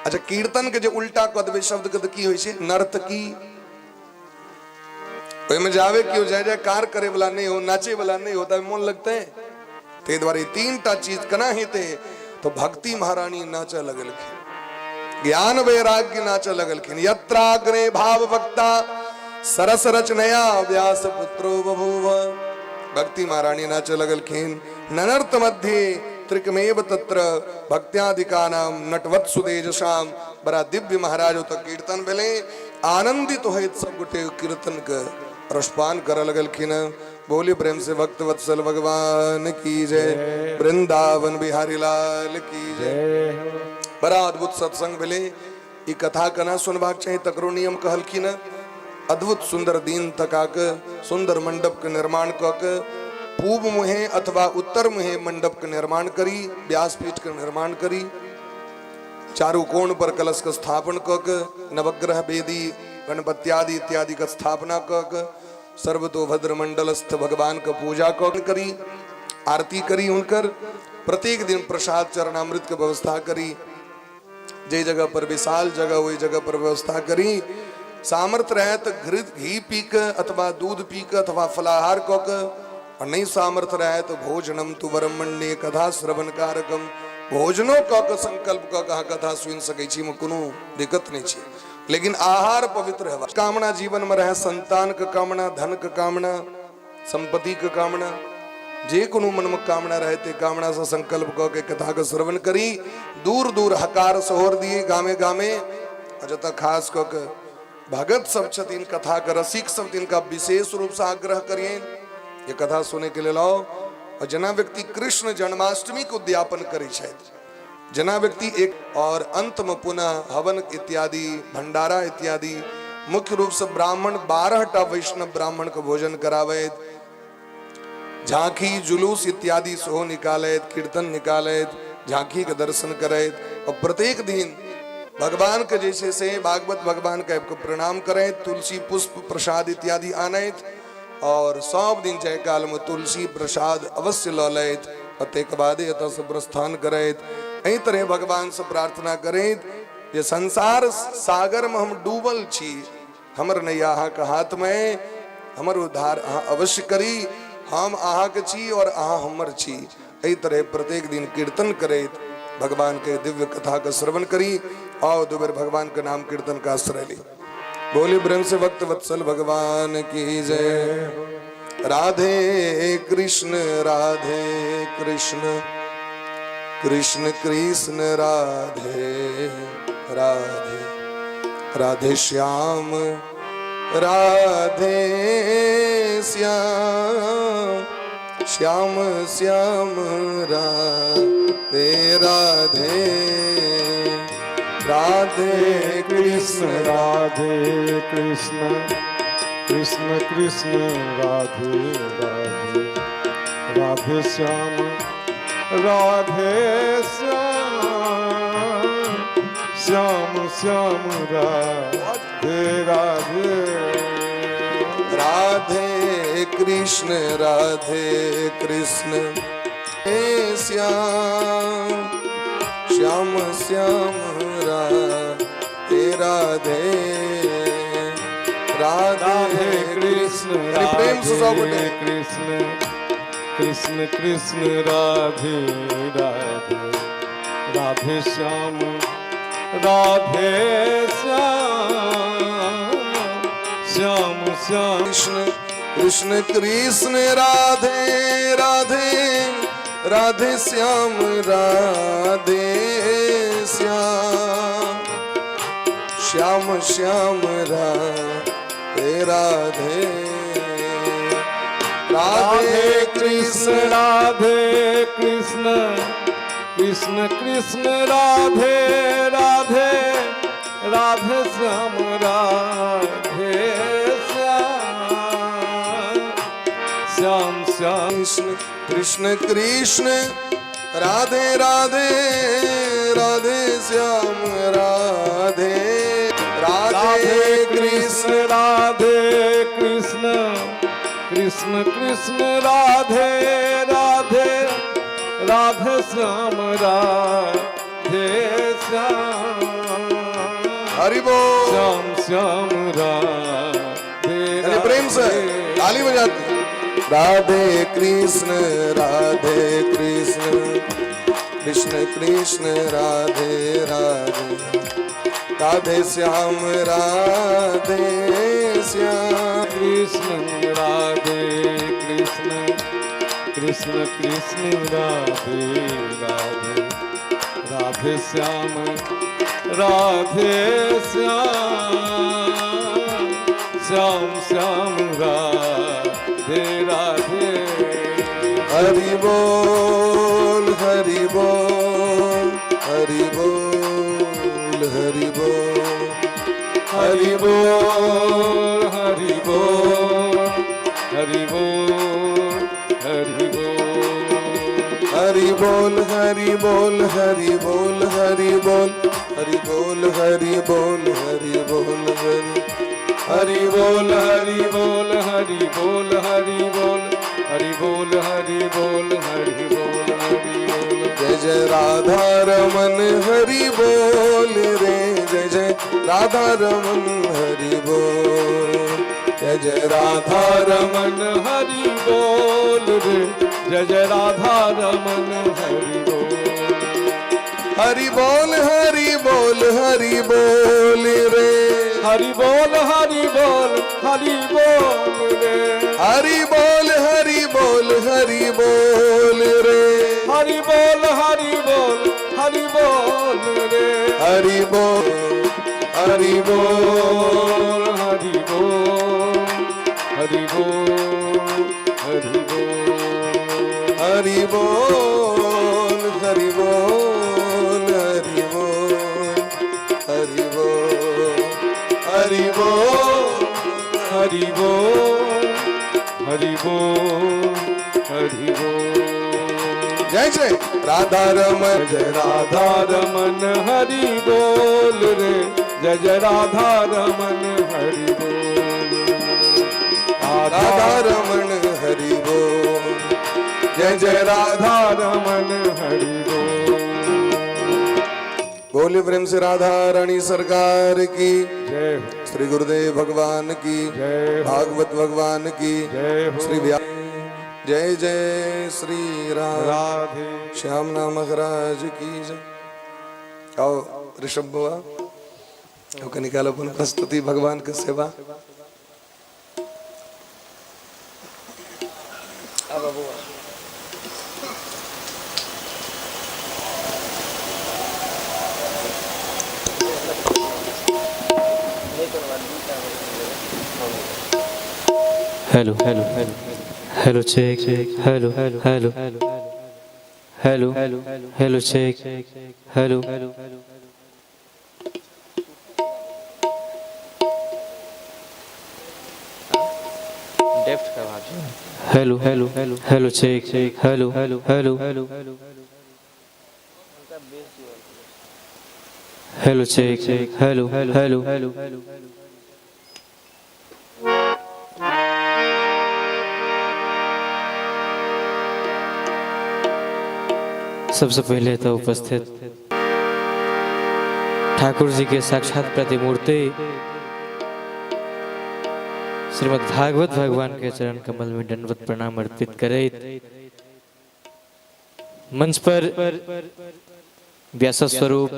अच्छा, कीर्तन के जे उल्टा कऽ देबै शब्द के तऽ की होइ छै? नर्तकी। ओहिमे जावे केओ जय जयकार करे वाला नहि हो, नाचे वाला नहि हो, तब मोन लगतै? ताहि दुआरे तीन टा चीज केना हेतै? तो भक्ति महारानी नाचऽ लगलखिन, ज्ञान वैराग्य नाचऽ लगलखिन। यत्राग्रे भाव भक्ता सरस रचनया व्यास पुत्रो बभूव, भक्ति महारानी नाचऽ लगलखिन। ननर्त मध्य त्रिकमेव तत्र भक्त्यादिका नाम नटवत सुतेजसाम। बड़ा दिव्य महाराज ओतऽ कीर्तन भेलै, आनंदित होइत सब गोटे कीर्तन के रसपान करऽ लगलखिन। बोली प्रेम से भक्त वत्सल भगवान की जय, वृंदावन बिहारी लाल की जय। बड़ा अद्भुत सत्संग भेलै। ई कथा केना सुनबाक चाही तकरो नियम कहलखिन। अद्भुत सुंदर दिन तका के सुंदर मंडप के निर्माण कऽ के पूब मुहे अथवा उत्तर मुहे मंडप के निर्माण करी, व्यासपीठ के निर्माण करी, चारू कोण पर कलश के स्थापन कऽ के नवग्रह वेदी गणपत्यादि इत्यादि के स्थापना कऽ के सर्वतोभद्र मंडलस्थ भगवान के पूजा कऽ करी, आरती करी, हुनकर प्रत्येक दिन प्रसाद चरणामृत के व्यवस्था करी। जे जगह पर विशाल जगह ओहि जगह पर व्यवस्था करी। सामर्थ्य रहे तऽ घृत घी पी के अथवा दूध पी के अथवा फलाहार कऽ के, और नहीं सामर्थ्य रहे तो भोजनम तु ब्रह्मण्य कथा श्रवण कारकम, भोजनो कऽ के संकल्प कऽ के अहाँ कथा सुनि सकै छी, मे कोनो दिक्कत नहि छै, लेकिन आहार पवित्र हेबाक कामना जीवन में रहे, संतान के कामना, धन के कामना, संपत्ति के कामना, जे कोनो मन में कामना रहे ते कामना से संकल्प कऽ के कथा के श्रवण करी। दूर दूर हकार सोहर दिए गामे गामे, आ जतऽ खास कऽ के भगत सब छथिन, कथा के रसिक सब, तिनका विशेष रूप से आग्रह करियनि जे कथा सुनै के लेल आउ। और जेना व्यक्ति कृष्ण जन्माष्टमी के उद्यापन करै छथि, जेना व्यक्ति एक और अंत में पुनः हवन इत्यादि भंडारा इत्यादि, मुख्य रूप से ब्राह्मण 12 टा वैष्णव ब्राह्मण के भोजन कराबैत, झांकी जुलूस इत्यादि सेहो निकालैत, कीर्तन निकालैत, झांकी के दर्शन करैत, और प्रत्येक दिन भगवान के जैसे से भागवत भगवान के आबि के प्रणाम करैत, तुलसी पुष्प प्रसाद इत्यादि आनैत, और सब दिन जय काल में तुलसी प्रसाद अवश्य लऽ लैत और ताहिके बादे एतऽसँ प्रस्थान करैत। एहि तरह भगवान से प्रार्थना करैत जे संसार सागर में हम डूबल छी, हमर नैया अहाँके हाथमे, हमर उद्धार अहाँ अवश्य करी, हम अहाँके छी और अहाँ हमर छी। एहि तरह प्रत्येक दिन कीर्तन करैत भगवान के दिव्य कथा के श्रवण करी। आओ दो बेर भगवान के नाम कीर्तन का आश्रय ली। बोले प्रेम से भक्त वत्सल भगवान की जय। राधे कृष्ण राधे कृष्ण कृष्ण कृष्ण राधे राधे राधे श्याम राधे श्याम श्याम श्याम राधे राधे राधे कृष्ण राधे कृष्ण कृष्ण कृष्ण राधे राधे राधे श्याम राधे श्याम श्याम श्याम राधे राधे राधे कृष्ण राधे कृष्ण हे श्याम श्याम श्याम राधे राधे राधे राधे कृष्ण अरे प्रेम से सब राधे गोटे। कृष्ण कृष्ण कृष्ण राधे राधे राधे श्याम राधे श्याम श्याम श्याम कृष्ण कृष्ण कृष्ण राधे राधे राधे श्याम राधे श्याम श्याम श्याम राधे राधे राधे राधे कृष्ण कृष्ण राधे कृष्ण कृष्ण कृष्ण राधे राधे राधे श्याम राधे श्याम श्याम श्याम कृष्ण कृष्ण कृष्ण राधे राधे राधे श्याम राधे राधे राधे कृष्ण कृष्ण राधे कृष्ण कृष्ण कृष्ण राधे राधे राधे श्याम राधे श्याम हरि बोल। श्याम श्याम राधे अरे प्रेम से राधे। ताली बजाते राधे कृष्ण राधे कृष्ण कृष्ण कृष्ण राधे राधे राधे श्याम राधे श्याम कृष्ण राधे कृष्ण कृष्ण कृष्ण राधे राधे राधे श्याम राधे श्याम श्याम श्याम राधे राधे हरि बोल हरि बोल हरि बोल हरि बोल हरि बोल हरि बोल हरि बोल हरि बोल हरि बोल हरि बोल हरि बोल हरि बोल हरि बोल हरि बोल हरि बोल हरि हरि बोल हरि बोल हरि बोल हरि बोल हरि बोल हरि बोल हरि बोल हरि बोल जय जय राधा रमन हरि बोल रे जय जय राधा रमन हरि बोल जय जय राधा राधा रमन रमन हरि बोल रे जय जय राधा रमन हरि बोल हरि बोल हरि बोल हरि बोल रे हरि बोल हरि बोल हरि बोल रे हरि बोल हरि बोल हरि बोल रे हरि बोल हरि बोल हरि बोल रे हरि बोल हरि बोल बोल हरि बोल हरि बोल हरि बोल हरि बोल हरि बोल हरि बोल हरि बोल हरि बोल हरि बोल हरि बोल हरि बोल जय जय राधा रमन जय राधा रमन हरि बोल रे जय जय राधा रमन हरि बोल राधा राधा रमन हरि बोल जय जय राधा राधा रमन हरि बोल बोले प्रेम से राधा रानी सरकार की जय हो श्री गुरुदेव भगवान की जय हो भागवत भगवान की जय हो श्री व्या जय जय श्री राम राधे श्याम नाम महाराज की जय। आओ ऋषभ बुआ ओके निकालो अपन प्रस्तुति भगवान के सेवा। Hello hello hello check hello hello hello hello check hello. Hello hello hello check hello hello hello check hello hello. सबसे पहले तो उपस्थित ठाकुर जी के साक्षात प्रतिमूर्ति श्रीमद् भागवत भगवान के चरण कमल में दंडवत प्रणाम अर्पित करैत मंच पर व्यास स्वरूप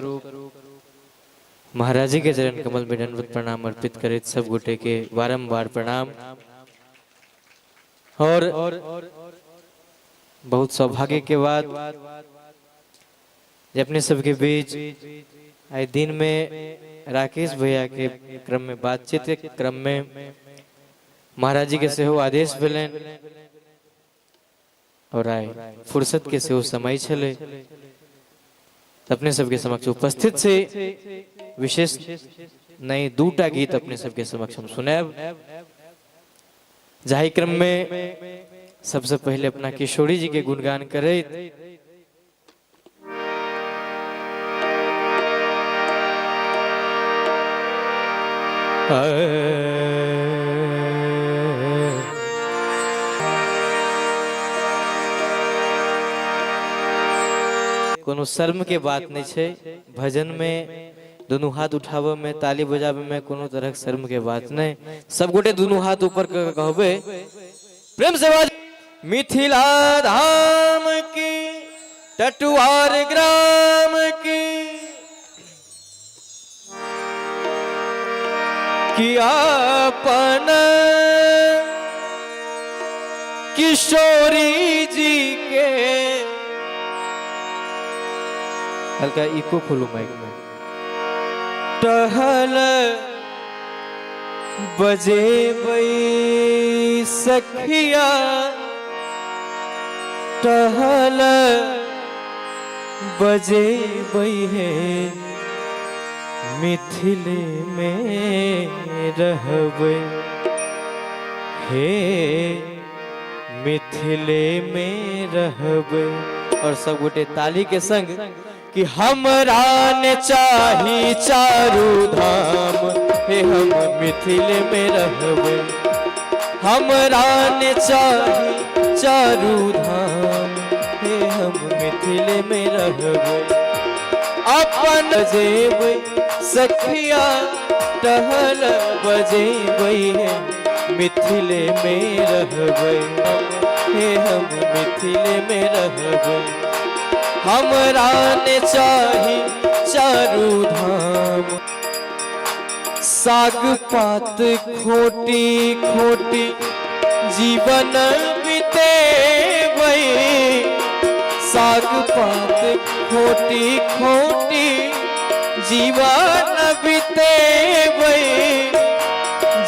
महाराज जी के चरण कमल में दंडवत प्रणाम अर्पित करैत सब गोटे के बारंबार प्रणाम। और बहुत सौभाग्य के बाद जे अपने सबके बीच आइ दिन में राकेश भैया के क्रम में बातचीत के क्रम में महाराज जी के सेहो आदेश भेलनि और आइ फुर्सत के सेहो समय छलै, तऽ अपने सबके समक्ष उपस्थित छी। विशेष नहि, दूटा गीत अपने सबके समक्ष हम सुनायब, जाहि क्रम में सबसे पहले अपना किशोरी जी के गुणगान करैत कोनो शर्म के बात नहीं छै। भजन में दुनू हाथ उठाबे में, ताली बजाबे में कोनो तरह के शर्म के बात नहीं। सब गोटे दुनू हाथ ऊपर क कहबे प्रेम से बाज मिथिला धाम की टटुआर ग्राम की कि अपन किशोरी जी के हल्का इको खोलू माइक में। टहल बजेबै सखिया टहल बजेबै हे मिथिले में रहबै हे मिथिले में रहबै। और सब गोटे ताली के संग कि हमरा ने चाही चारू धाम हे हम मिथिले में रहबै। हमरा ने चाही चारू धाम हे हम मिथिले में रहबै। अपन जेबै सखिया टहल बजेबै हे मिथिले में रहबै हे हम मिथिले में रहबै। हमरा ने चाही चारू धाम। साग पात खोटी खोटी जीवन बितेबै। साग पात खोटी खोटी जीवन बितेबै।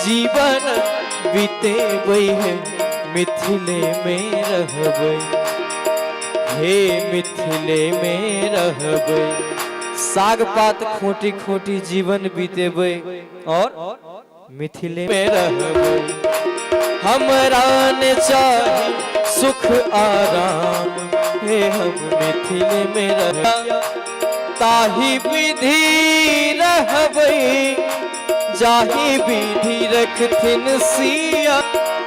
जीवन बितेबै हे मिथिले में रहबै हे मिथिले में रहबै। साग पात खोटी खोटी जीवन बितेबै और मिथिले में रहबै। हमरा ने चाही सुख आराम हे हम मिथिले में रह ताही विधि रहबै जाहि विधि रखथिन सिया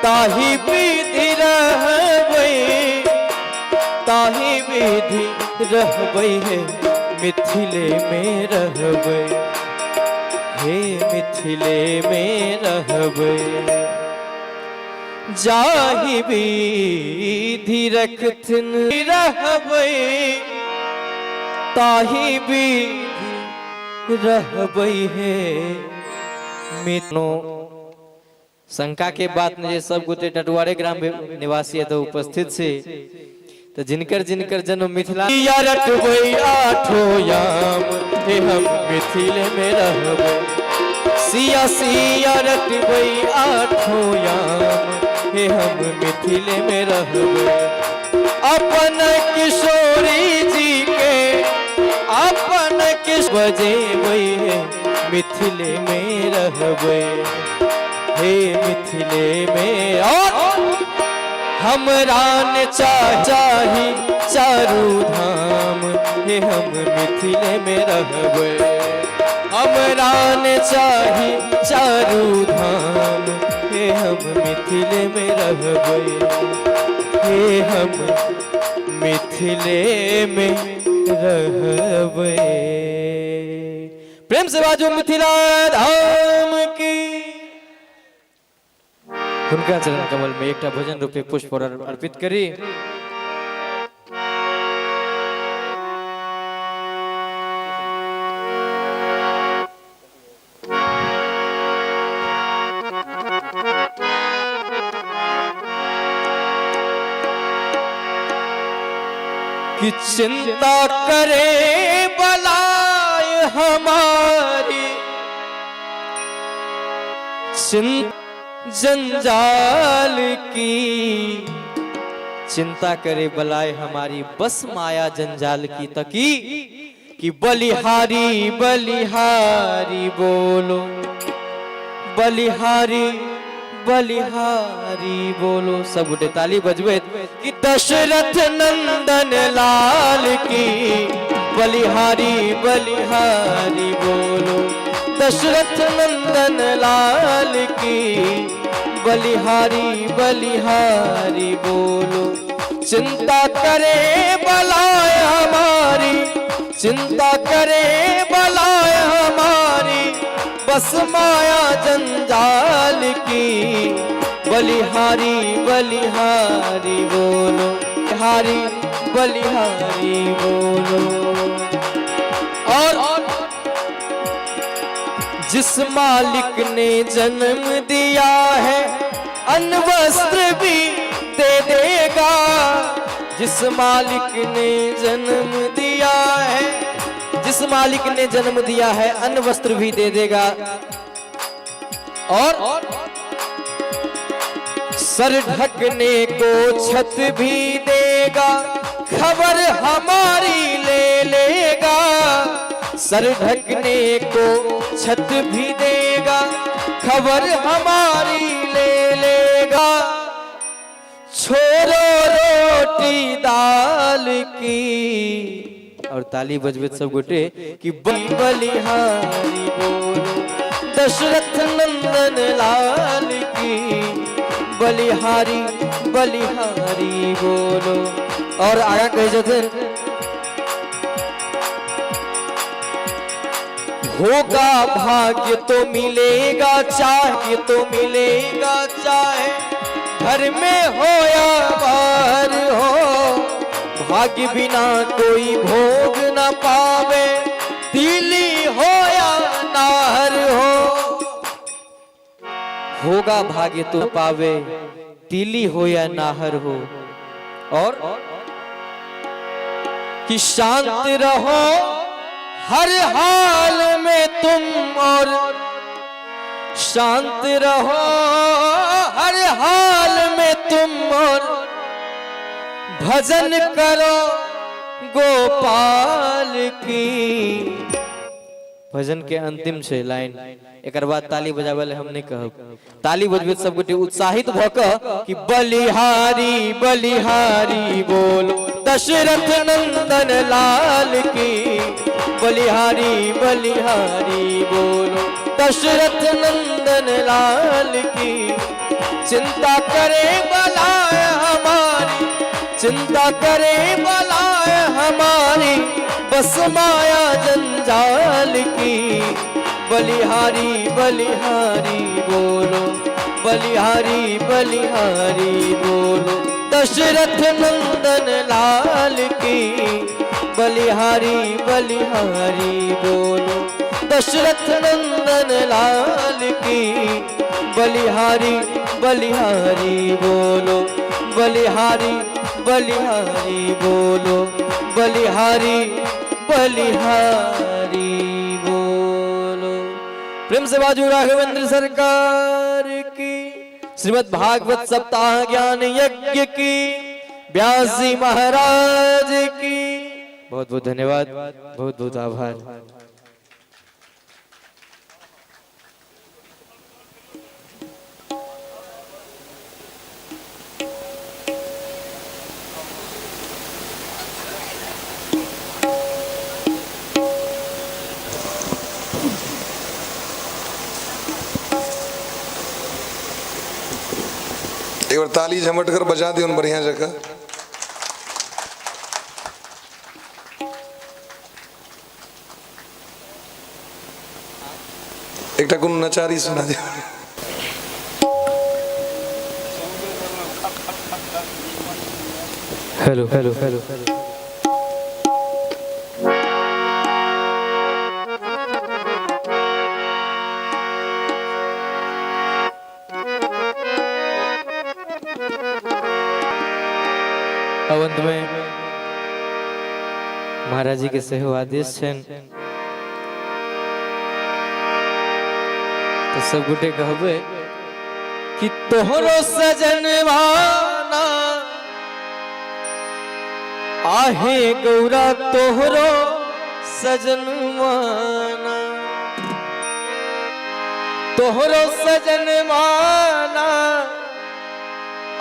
ताही विधि रहबै ताही विधि रहबै हे मिथिले में रहबै हे मिथिले में रहबै। जाहि विधि रखथिन रहबै ताही विधि रहबै हे मिथनो। शंका के बात नहीं, सब गोटे टटुआरे ग्राम निवासी एतऽ उपस्थित छी, तऽ जिनकर जिनकर जन्म मिथिला रटबै आठो याम हे हम मिथिले में रहबै। सिया सिया रटबै आठो याम हे हम मिथिले में रहबै। अपन किशोरी जी के अपन किस बजेबै, हे मिथिले में रहबै, हे मिथिले में। और हमरा ने चाही चारू धाम, हे हम मिथिले में रहबै। हमरा ने चाही चारू धाम, हे हम मिथिले में रहबै, हे हम मिथिले में रहबै। प्रेम से बाजू मिथिला धाम की। हुनका चरण कमल में एकटा भजन रूपे पुष्प अर्पित करी। कि चिंता करे बलाय हमारी, जंजाल की चिंता करे बलाय हमारी, बस माया जंजाल की। तकी कि बलिहारी बलिहारी बोलो, बलिहारी बलिहारी बोलो। सब गोटे ताली बजबैत कि दशरथ नंदन लाल की बलिहारी बलिहारी बोलो, दशरथ नंदन लाल की बलिहारी बलिहारी बोलो। चिंता करे बलाय हमारी, चिंता करे बलाय हमारी, बस माया जंजाल की बलिहारी बलिहारी बोलो, हारी बलिहारी बोलो। और जिस मालिक ने जन्म दिया है अन्न वस्त्र भी दे देगा, जिस मालिक ने जन्म दिया है, जिस मालिक ने जन्म दिया है अन्न वस्त्र भी दे देगा। और सर ढकने को छत भी देगा, खबर हमारी ले लेगा, सर ढकने को छत भी देगा, खबर हमारी ले लेगा। छोड़ो रोटी दाल की। और ताली बजबैत सब गोटे कि बलिहारी बोलो, दशरथ नंदन लाल की बलिहारी बलिहारी बोलो। और आगा कहै छथिन, होगा भाग्य तो मिलेगा, चाहे तो मिलेगा, चाहे घर में हो या बाहर हो, भाग्य बिना कोई भोग न पावे, दिली हो या नाहर हो। होगा भाग्य तो पावे, तिली हो या नाहर हो। और कि शांत रहो हर हाल में तुम, और शांत रहो हर हाल में तुम, और भजन करो गोपाल की। भजन के अंतिम छै लाइन, एकर बाद ताली बजाबै लए हम नहीं कहब। ताली बजबैत सब गोटे उत्साहित भऽ कऽ कि बलिहारी बलिहारी बोलो, दशरथ नंदन लाल की बलिहारी बलिहारी बोलो, दशरथ नंदन लाल की। चिंता करे बलाय हमारी, चिंता करे बलाय हमारी, बस माया जंजाल की बलिहारी बलिहारी बोलो, बलिहारी बलिहारी बोलो, दशरथ नंदन लाल की बलिहारी बलिहारी बोलो, दशरथ नंदन लाल की बलिहारी बलिहारी बोलो, बलिहारी बलिहारी बोलो, बलिहारी बलिहारी बोलो। प्रेम से बाजू राघवेंद्र सरकार की। श्रीमद् भागवत सप्ताह ज्ञान यज्ञ की, व्यास जी महाराज की। बहुत बहुत धन्यवाद, बहुत बहुत आभार। एक बार ताली झमट कर बजा दियौन बढ़िया जगह। एकटा कोनो नचारी सुना दियौ। Hello hello hello. अब अंत में महाराज जी के सेहो आदेश छनि तऽ सब गोटे कहबै कि तोहरो सजनवाना आहे गौरा तोहरो सजनवाना, तोहरो सजनवाना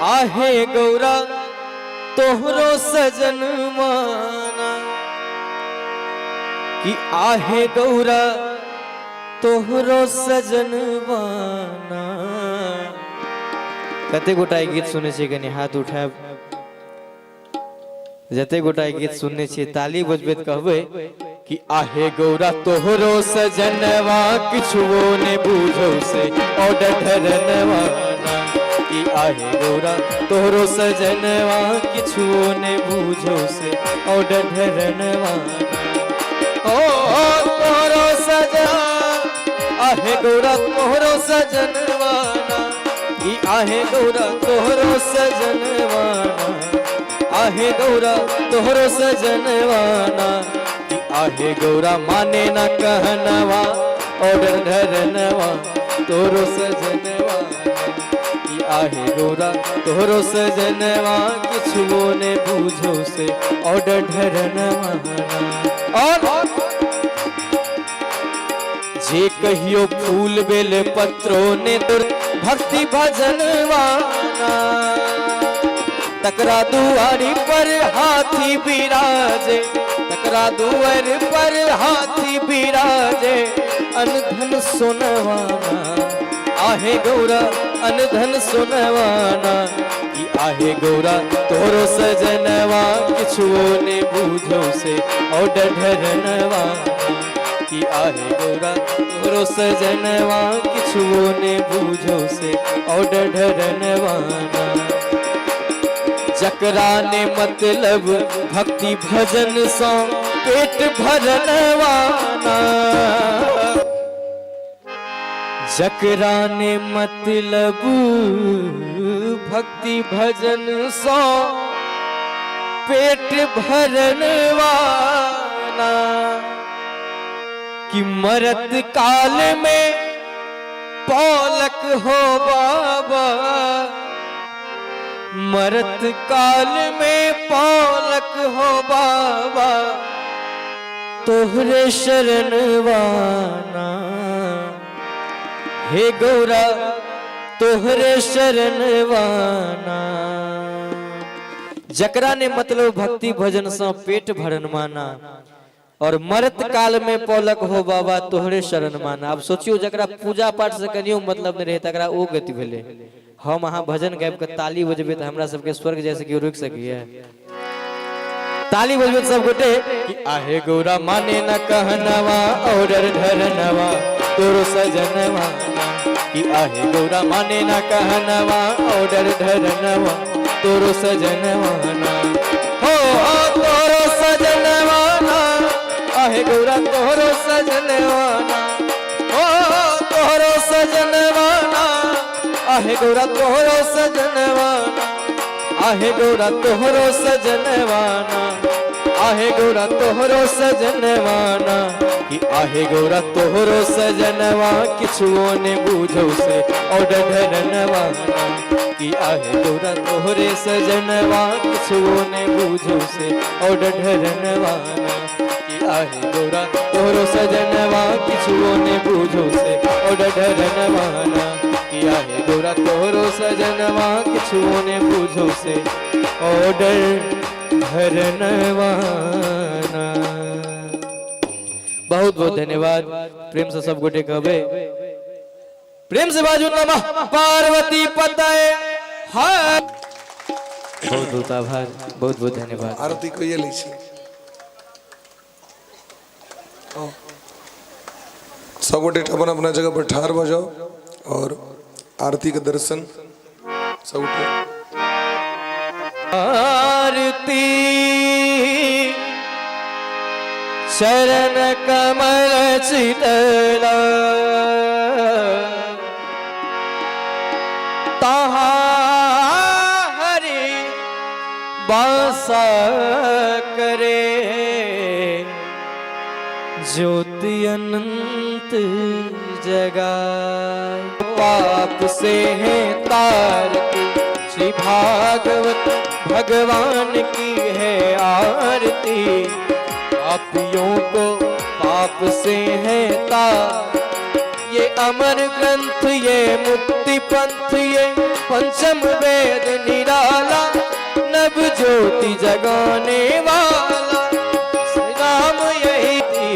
आहे गौरा तोहरो सजनवाना, कि आहे गौरा तोहरो सजनवाना। कते गोटा ई गीत सुनै छियै कनि हाथ उठायब। जते गोटा ई गीत सुनने छियै ताली बजबैत कहबै कि आहे गौरा तोहरो सजनवा किछुओ ने बुझौ से ऑर्डर धरनवा, कि आहे गौरा तोहरो सजनवा किछुओ ने बुझौ से ऑर्डर धरनवा। ओ तोहरो सजना आहे गौरा तोहरो सजनवाना, कि आहे गौरा तोहरो सजनवाना, आहे गौरा तोहरो सजनवाना, कि आहे गौरा माने ना कहनवा ऑर्डर धरनवा तोहरो सजनवाना, कि आहे गौरा तोहरो सजनवा किछुओ ने बुझो से ऑर्डर धरनवाना। और जे कहियो फूल बेल पत्रो ने तोर भक्ति भजनवाना, तकरा दुआरी पर हाथी बिराजे, तकरा दुआर पर हाथी बिराजे अनधन सोनवाना, आहे गौरा अनधन सोनवाना, कि आहे गौरा तोरो सजनवा किछुओ ने बुझो से ऑर्डर धरनवा, कि आहे गौरा तोरो सजनवा किछुओ ने बुझो से ऑर्डर धरनवाना। जकरा ने मतलब भक्ति भजन सो पेट भरनवाना, जकरा ने मतलब भक्ति भजन सो पेट भरनवाना, कि मरत काल में पौलक हो बाबा, मरत काल में पौलक हो बाबा तोहरे शरणवाना, हे गौरा तोहरे शरणवाना। जकरा ने मतलब भक्ति भजन से पेट भरन माना और मरत काल में पौलक हो बाबा तोहरे शरण माना। अब सोचियो जकरा पूजा पाठ से कनियो मतलब नहीं रहे तकरा ओ गति भेलै। हम अहाँ भजन गाबि के ताली बजेबै तऽ हमरा सबके स्वर्ग जैसे केओ रोकि सकैया? ताली बजबै सब गोटे कि आहे गौरा माने न कहनवा और धरनवा तोरो सजनवा, कि आहे गौरा माने न कहनवा और धरनवा तोरो सजनवा ना, हो तोरो सजनवा ना, आहे गौरा तोरो सजनवा ना, हो तोरो सजनवा ना, आहे गौरा तोरो सजनवा ना, आहे गौरा तोहरो सजनवाना, आहे गौरा तोहरो सजनवाना, कि कि आहे गौरा तोहरो सजनवा किछुओ ने बुझौ से और ढरनवा कि आहे गौरा तोहरे सजनवा किछुओ ने बुझौ से और ढरनवा कि आहे गौरा तोहरो सजनवा किछुओ ने बुझौ से और ढरनवा कि आहे गौरा तोहरो सजनवा किछुओ ने बुझौ से और ढरनवा। बहुत बहुत धन्यवाद। प्रेम से सब गोटे कहबे, प्रेम से बाजू, नमः पार्वती पतये हर। बहुत बहुत आभार, बहुत बहुत धन्यवाद। आरती कइए लै छी। सब गोटे अपन अपना जगह पर ठाढ़ भऽ जाउ और आरती के दर्शन सब गोटे। आरती चरण कमल चितला तहा हरि बासा करे, ज्योति अनंत जगाए, पाप से है तारती। श्री भागवत भगवान की है आरती, पापियों को पाप से है तार। ये अमर ग्रंथ, ये मुक्ति पंथ, ये पंचम वेद निराला, नव ज्योति जगाने वाला, श्री राम यही थी।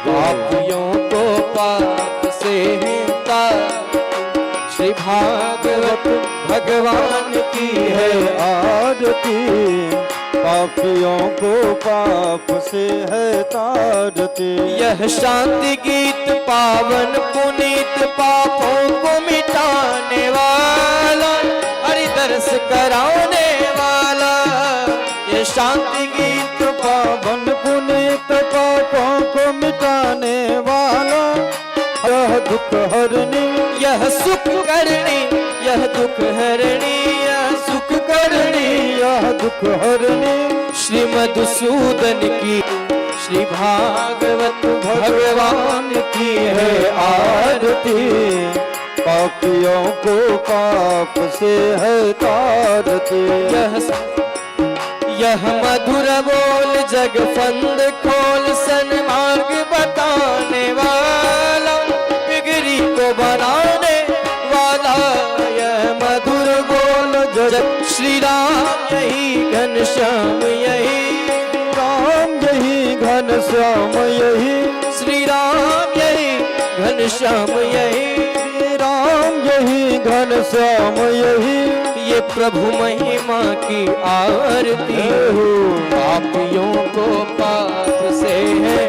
पापियों को पाप से है तार। श्री भागवत भगवान की है आरती, पापियों को पाप से है तारती। यह शांति गीत पावन पुनीत, पापों को मिटाने वाला, हरि दर्श कराने वाला। ये शांति गीत पावन पुनीत, पापों को मिटाने वाला, यह दुख हरनी, यह सुख करनी, यह दुख हरणी, यह सुख करनी, यह दुख हरनी। श्री मधुसूदन की, श्री भागवत भगवान की है आरती, आरती, पापियों को पाप से है तारती। यह मधुर बोल जग फंद खोल, सन्मार्ग बताने वाला, बिगड़ी को बनाने वाला। यह मधुर बोल जग, श्री राम यही, घन श्याम यही, राम यही, घन श्याम यही, श्री राम यही, घन श्याम यही, राम यही, घन श्याम यही। ये प्रभु महिमा की आरती, पापियों को पाप से है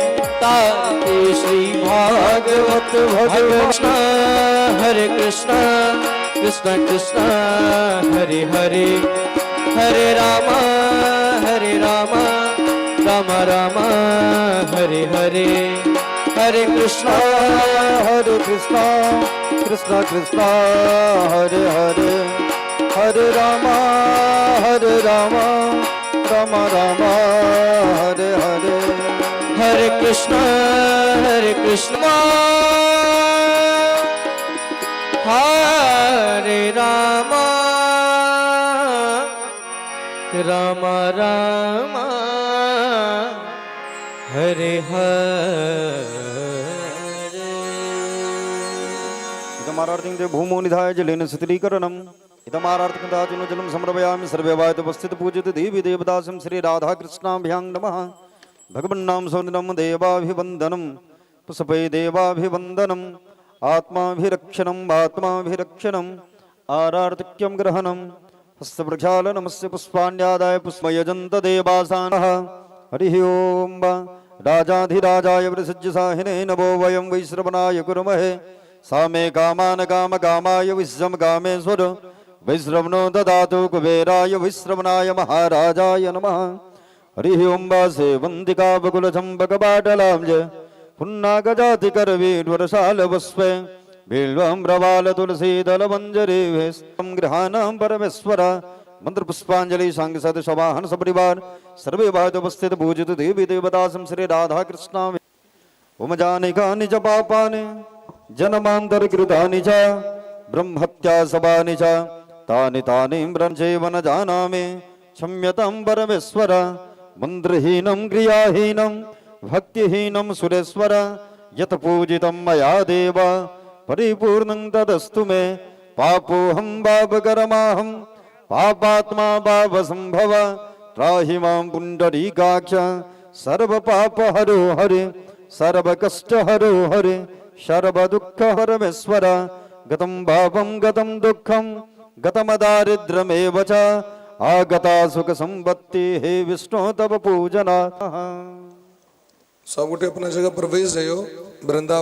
तारती। श्री भागवत भगवान, हरे कृष्णा कृष्ण कृष्ण हरे हरे, हरे रामा हरे रामा रामा रामा हरे हरे, हरे कृष्णा हरे कृष्णा कृष्ण कृष्ण हरे हरे, हरे रामा हरे रामा रामा रामा हरे हरे, हरे कृष्णा हरे कृष्णा हरे रामा रामा रामा हरे हरे। इदमारार्तिं भूमो निधाय जलेन शीतलीकरणम्, इदमारार्तिं दाचिनो जलं समर्पयामि। सर्वे वायुपस्थित पूजित देवी देवदासं श्री राधा कृष्णाभ्यां नमः। भगवन्नाम सौन्दरं देवाभिवन्दनं, पुष्पै देवाभिवन्दनम्, आत्माभिरक्षणम् आत्माभिरक्षणम्, आरार्तिक्यं ग्रहणं, हस्तप्रक्षालनमस्य पुष्पाण्यादाय पुष्पयजन्त देवासानः। हरिः ओं। राजाधिराजाय वृषज्यसाहिने नमो वयं वैश्रवणाय कुर्महे, सामे कामान काम कामाय विश्वम कामेश्वर वैश्रवणो ददातु कुबेराय वैश्रवणाय महाराजाय नमः। हरिः ओं। सेवन्तिका बकुलचम्पकपाटलां च पुन्नागजातिकरवीर्वरशालवस्वे बिल्वं प्रवाल तुलसीदलमञ्जरीभ्यस्तं गृहाणां परमेश्वर। मंत्रपुष्पांजलि सांग सद सवाहन सपरिवार सर्वे भाग उपस्थित पूजित देवी देवतासं श्री राधा कृष्णा। ओम जानि कानि च पापानि जन्मान्तरकृतानि च ब्रह्महत्या सवानि च तानि तानि व्रजेव न जानामि। क्षम्यतां परमेश्वर। मन्त्रहीनं क्रियाहीनं भक्तिहीनं सुरेश्वर, यत् पूजितं मया देव परिपूर्णं तदस्तु मे। पापोऽहं पापकर्माहं पापात्मा पापसंभव, त्राहि मां पुण्डरीकाक्ष सर्वपापहरो हरे, सर्वकष्टहरो हरे, सर्वदुःख परमेश्वर। गतं पापं गतं दुःखं गतमदारिद्र्यमेव च, आगता सुख संपत्ति हे विष्णु तव पूजना। सब गोटे अपना जगह पर बैस जइयो। वृंदावन।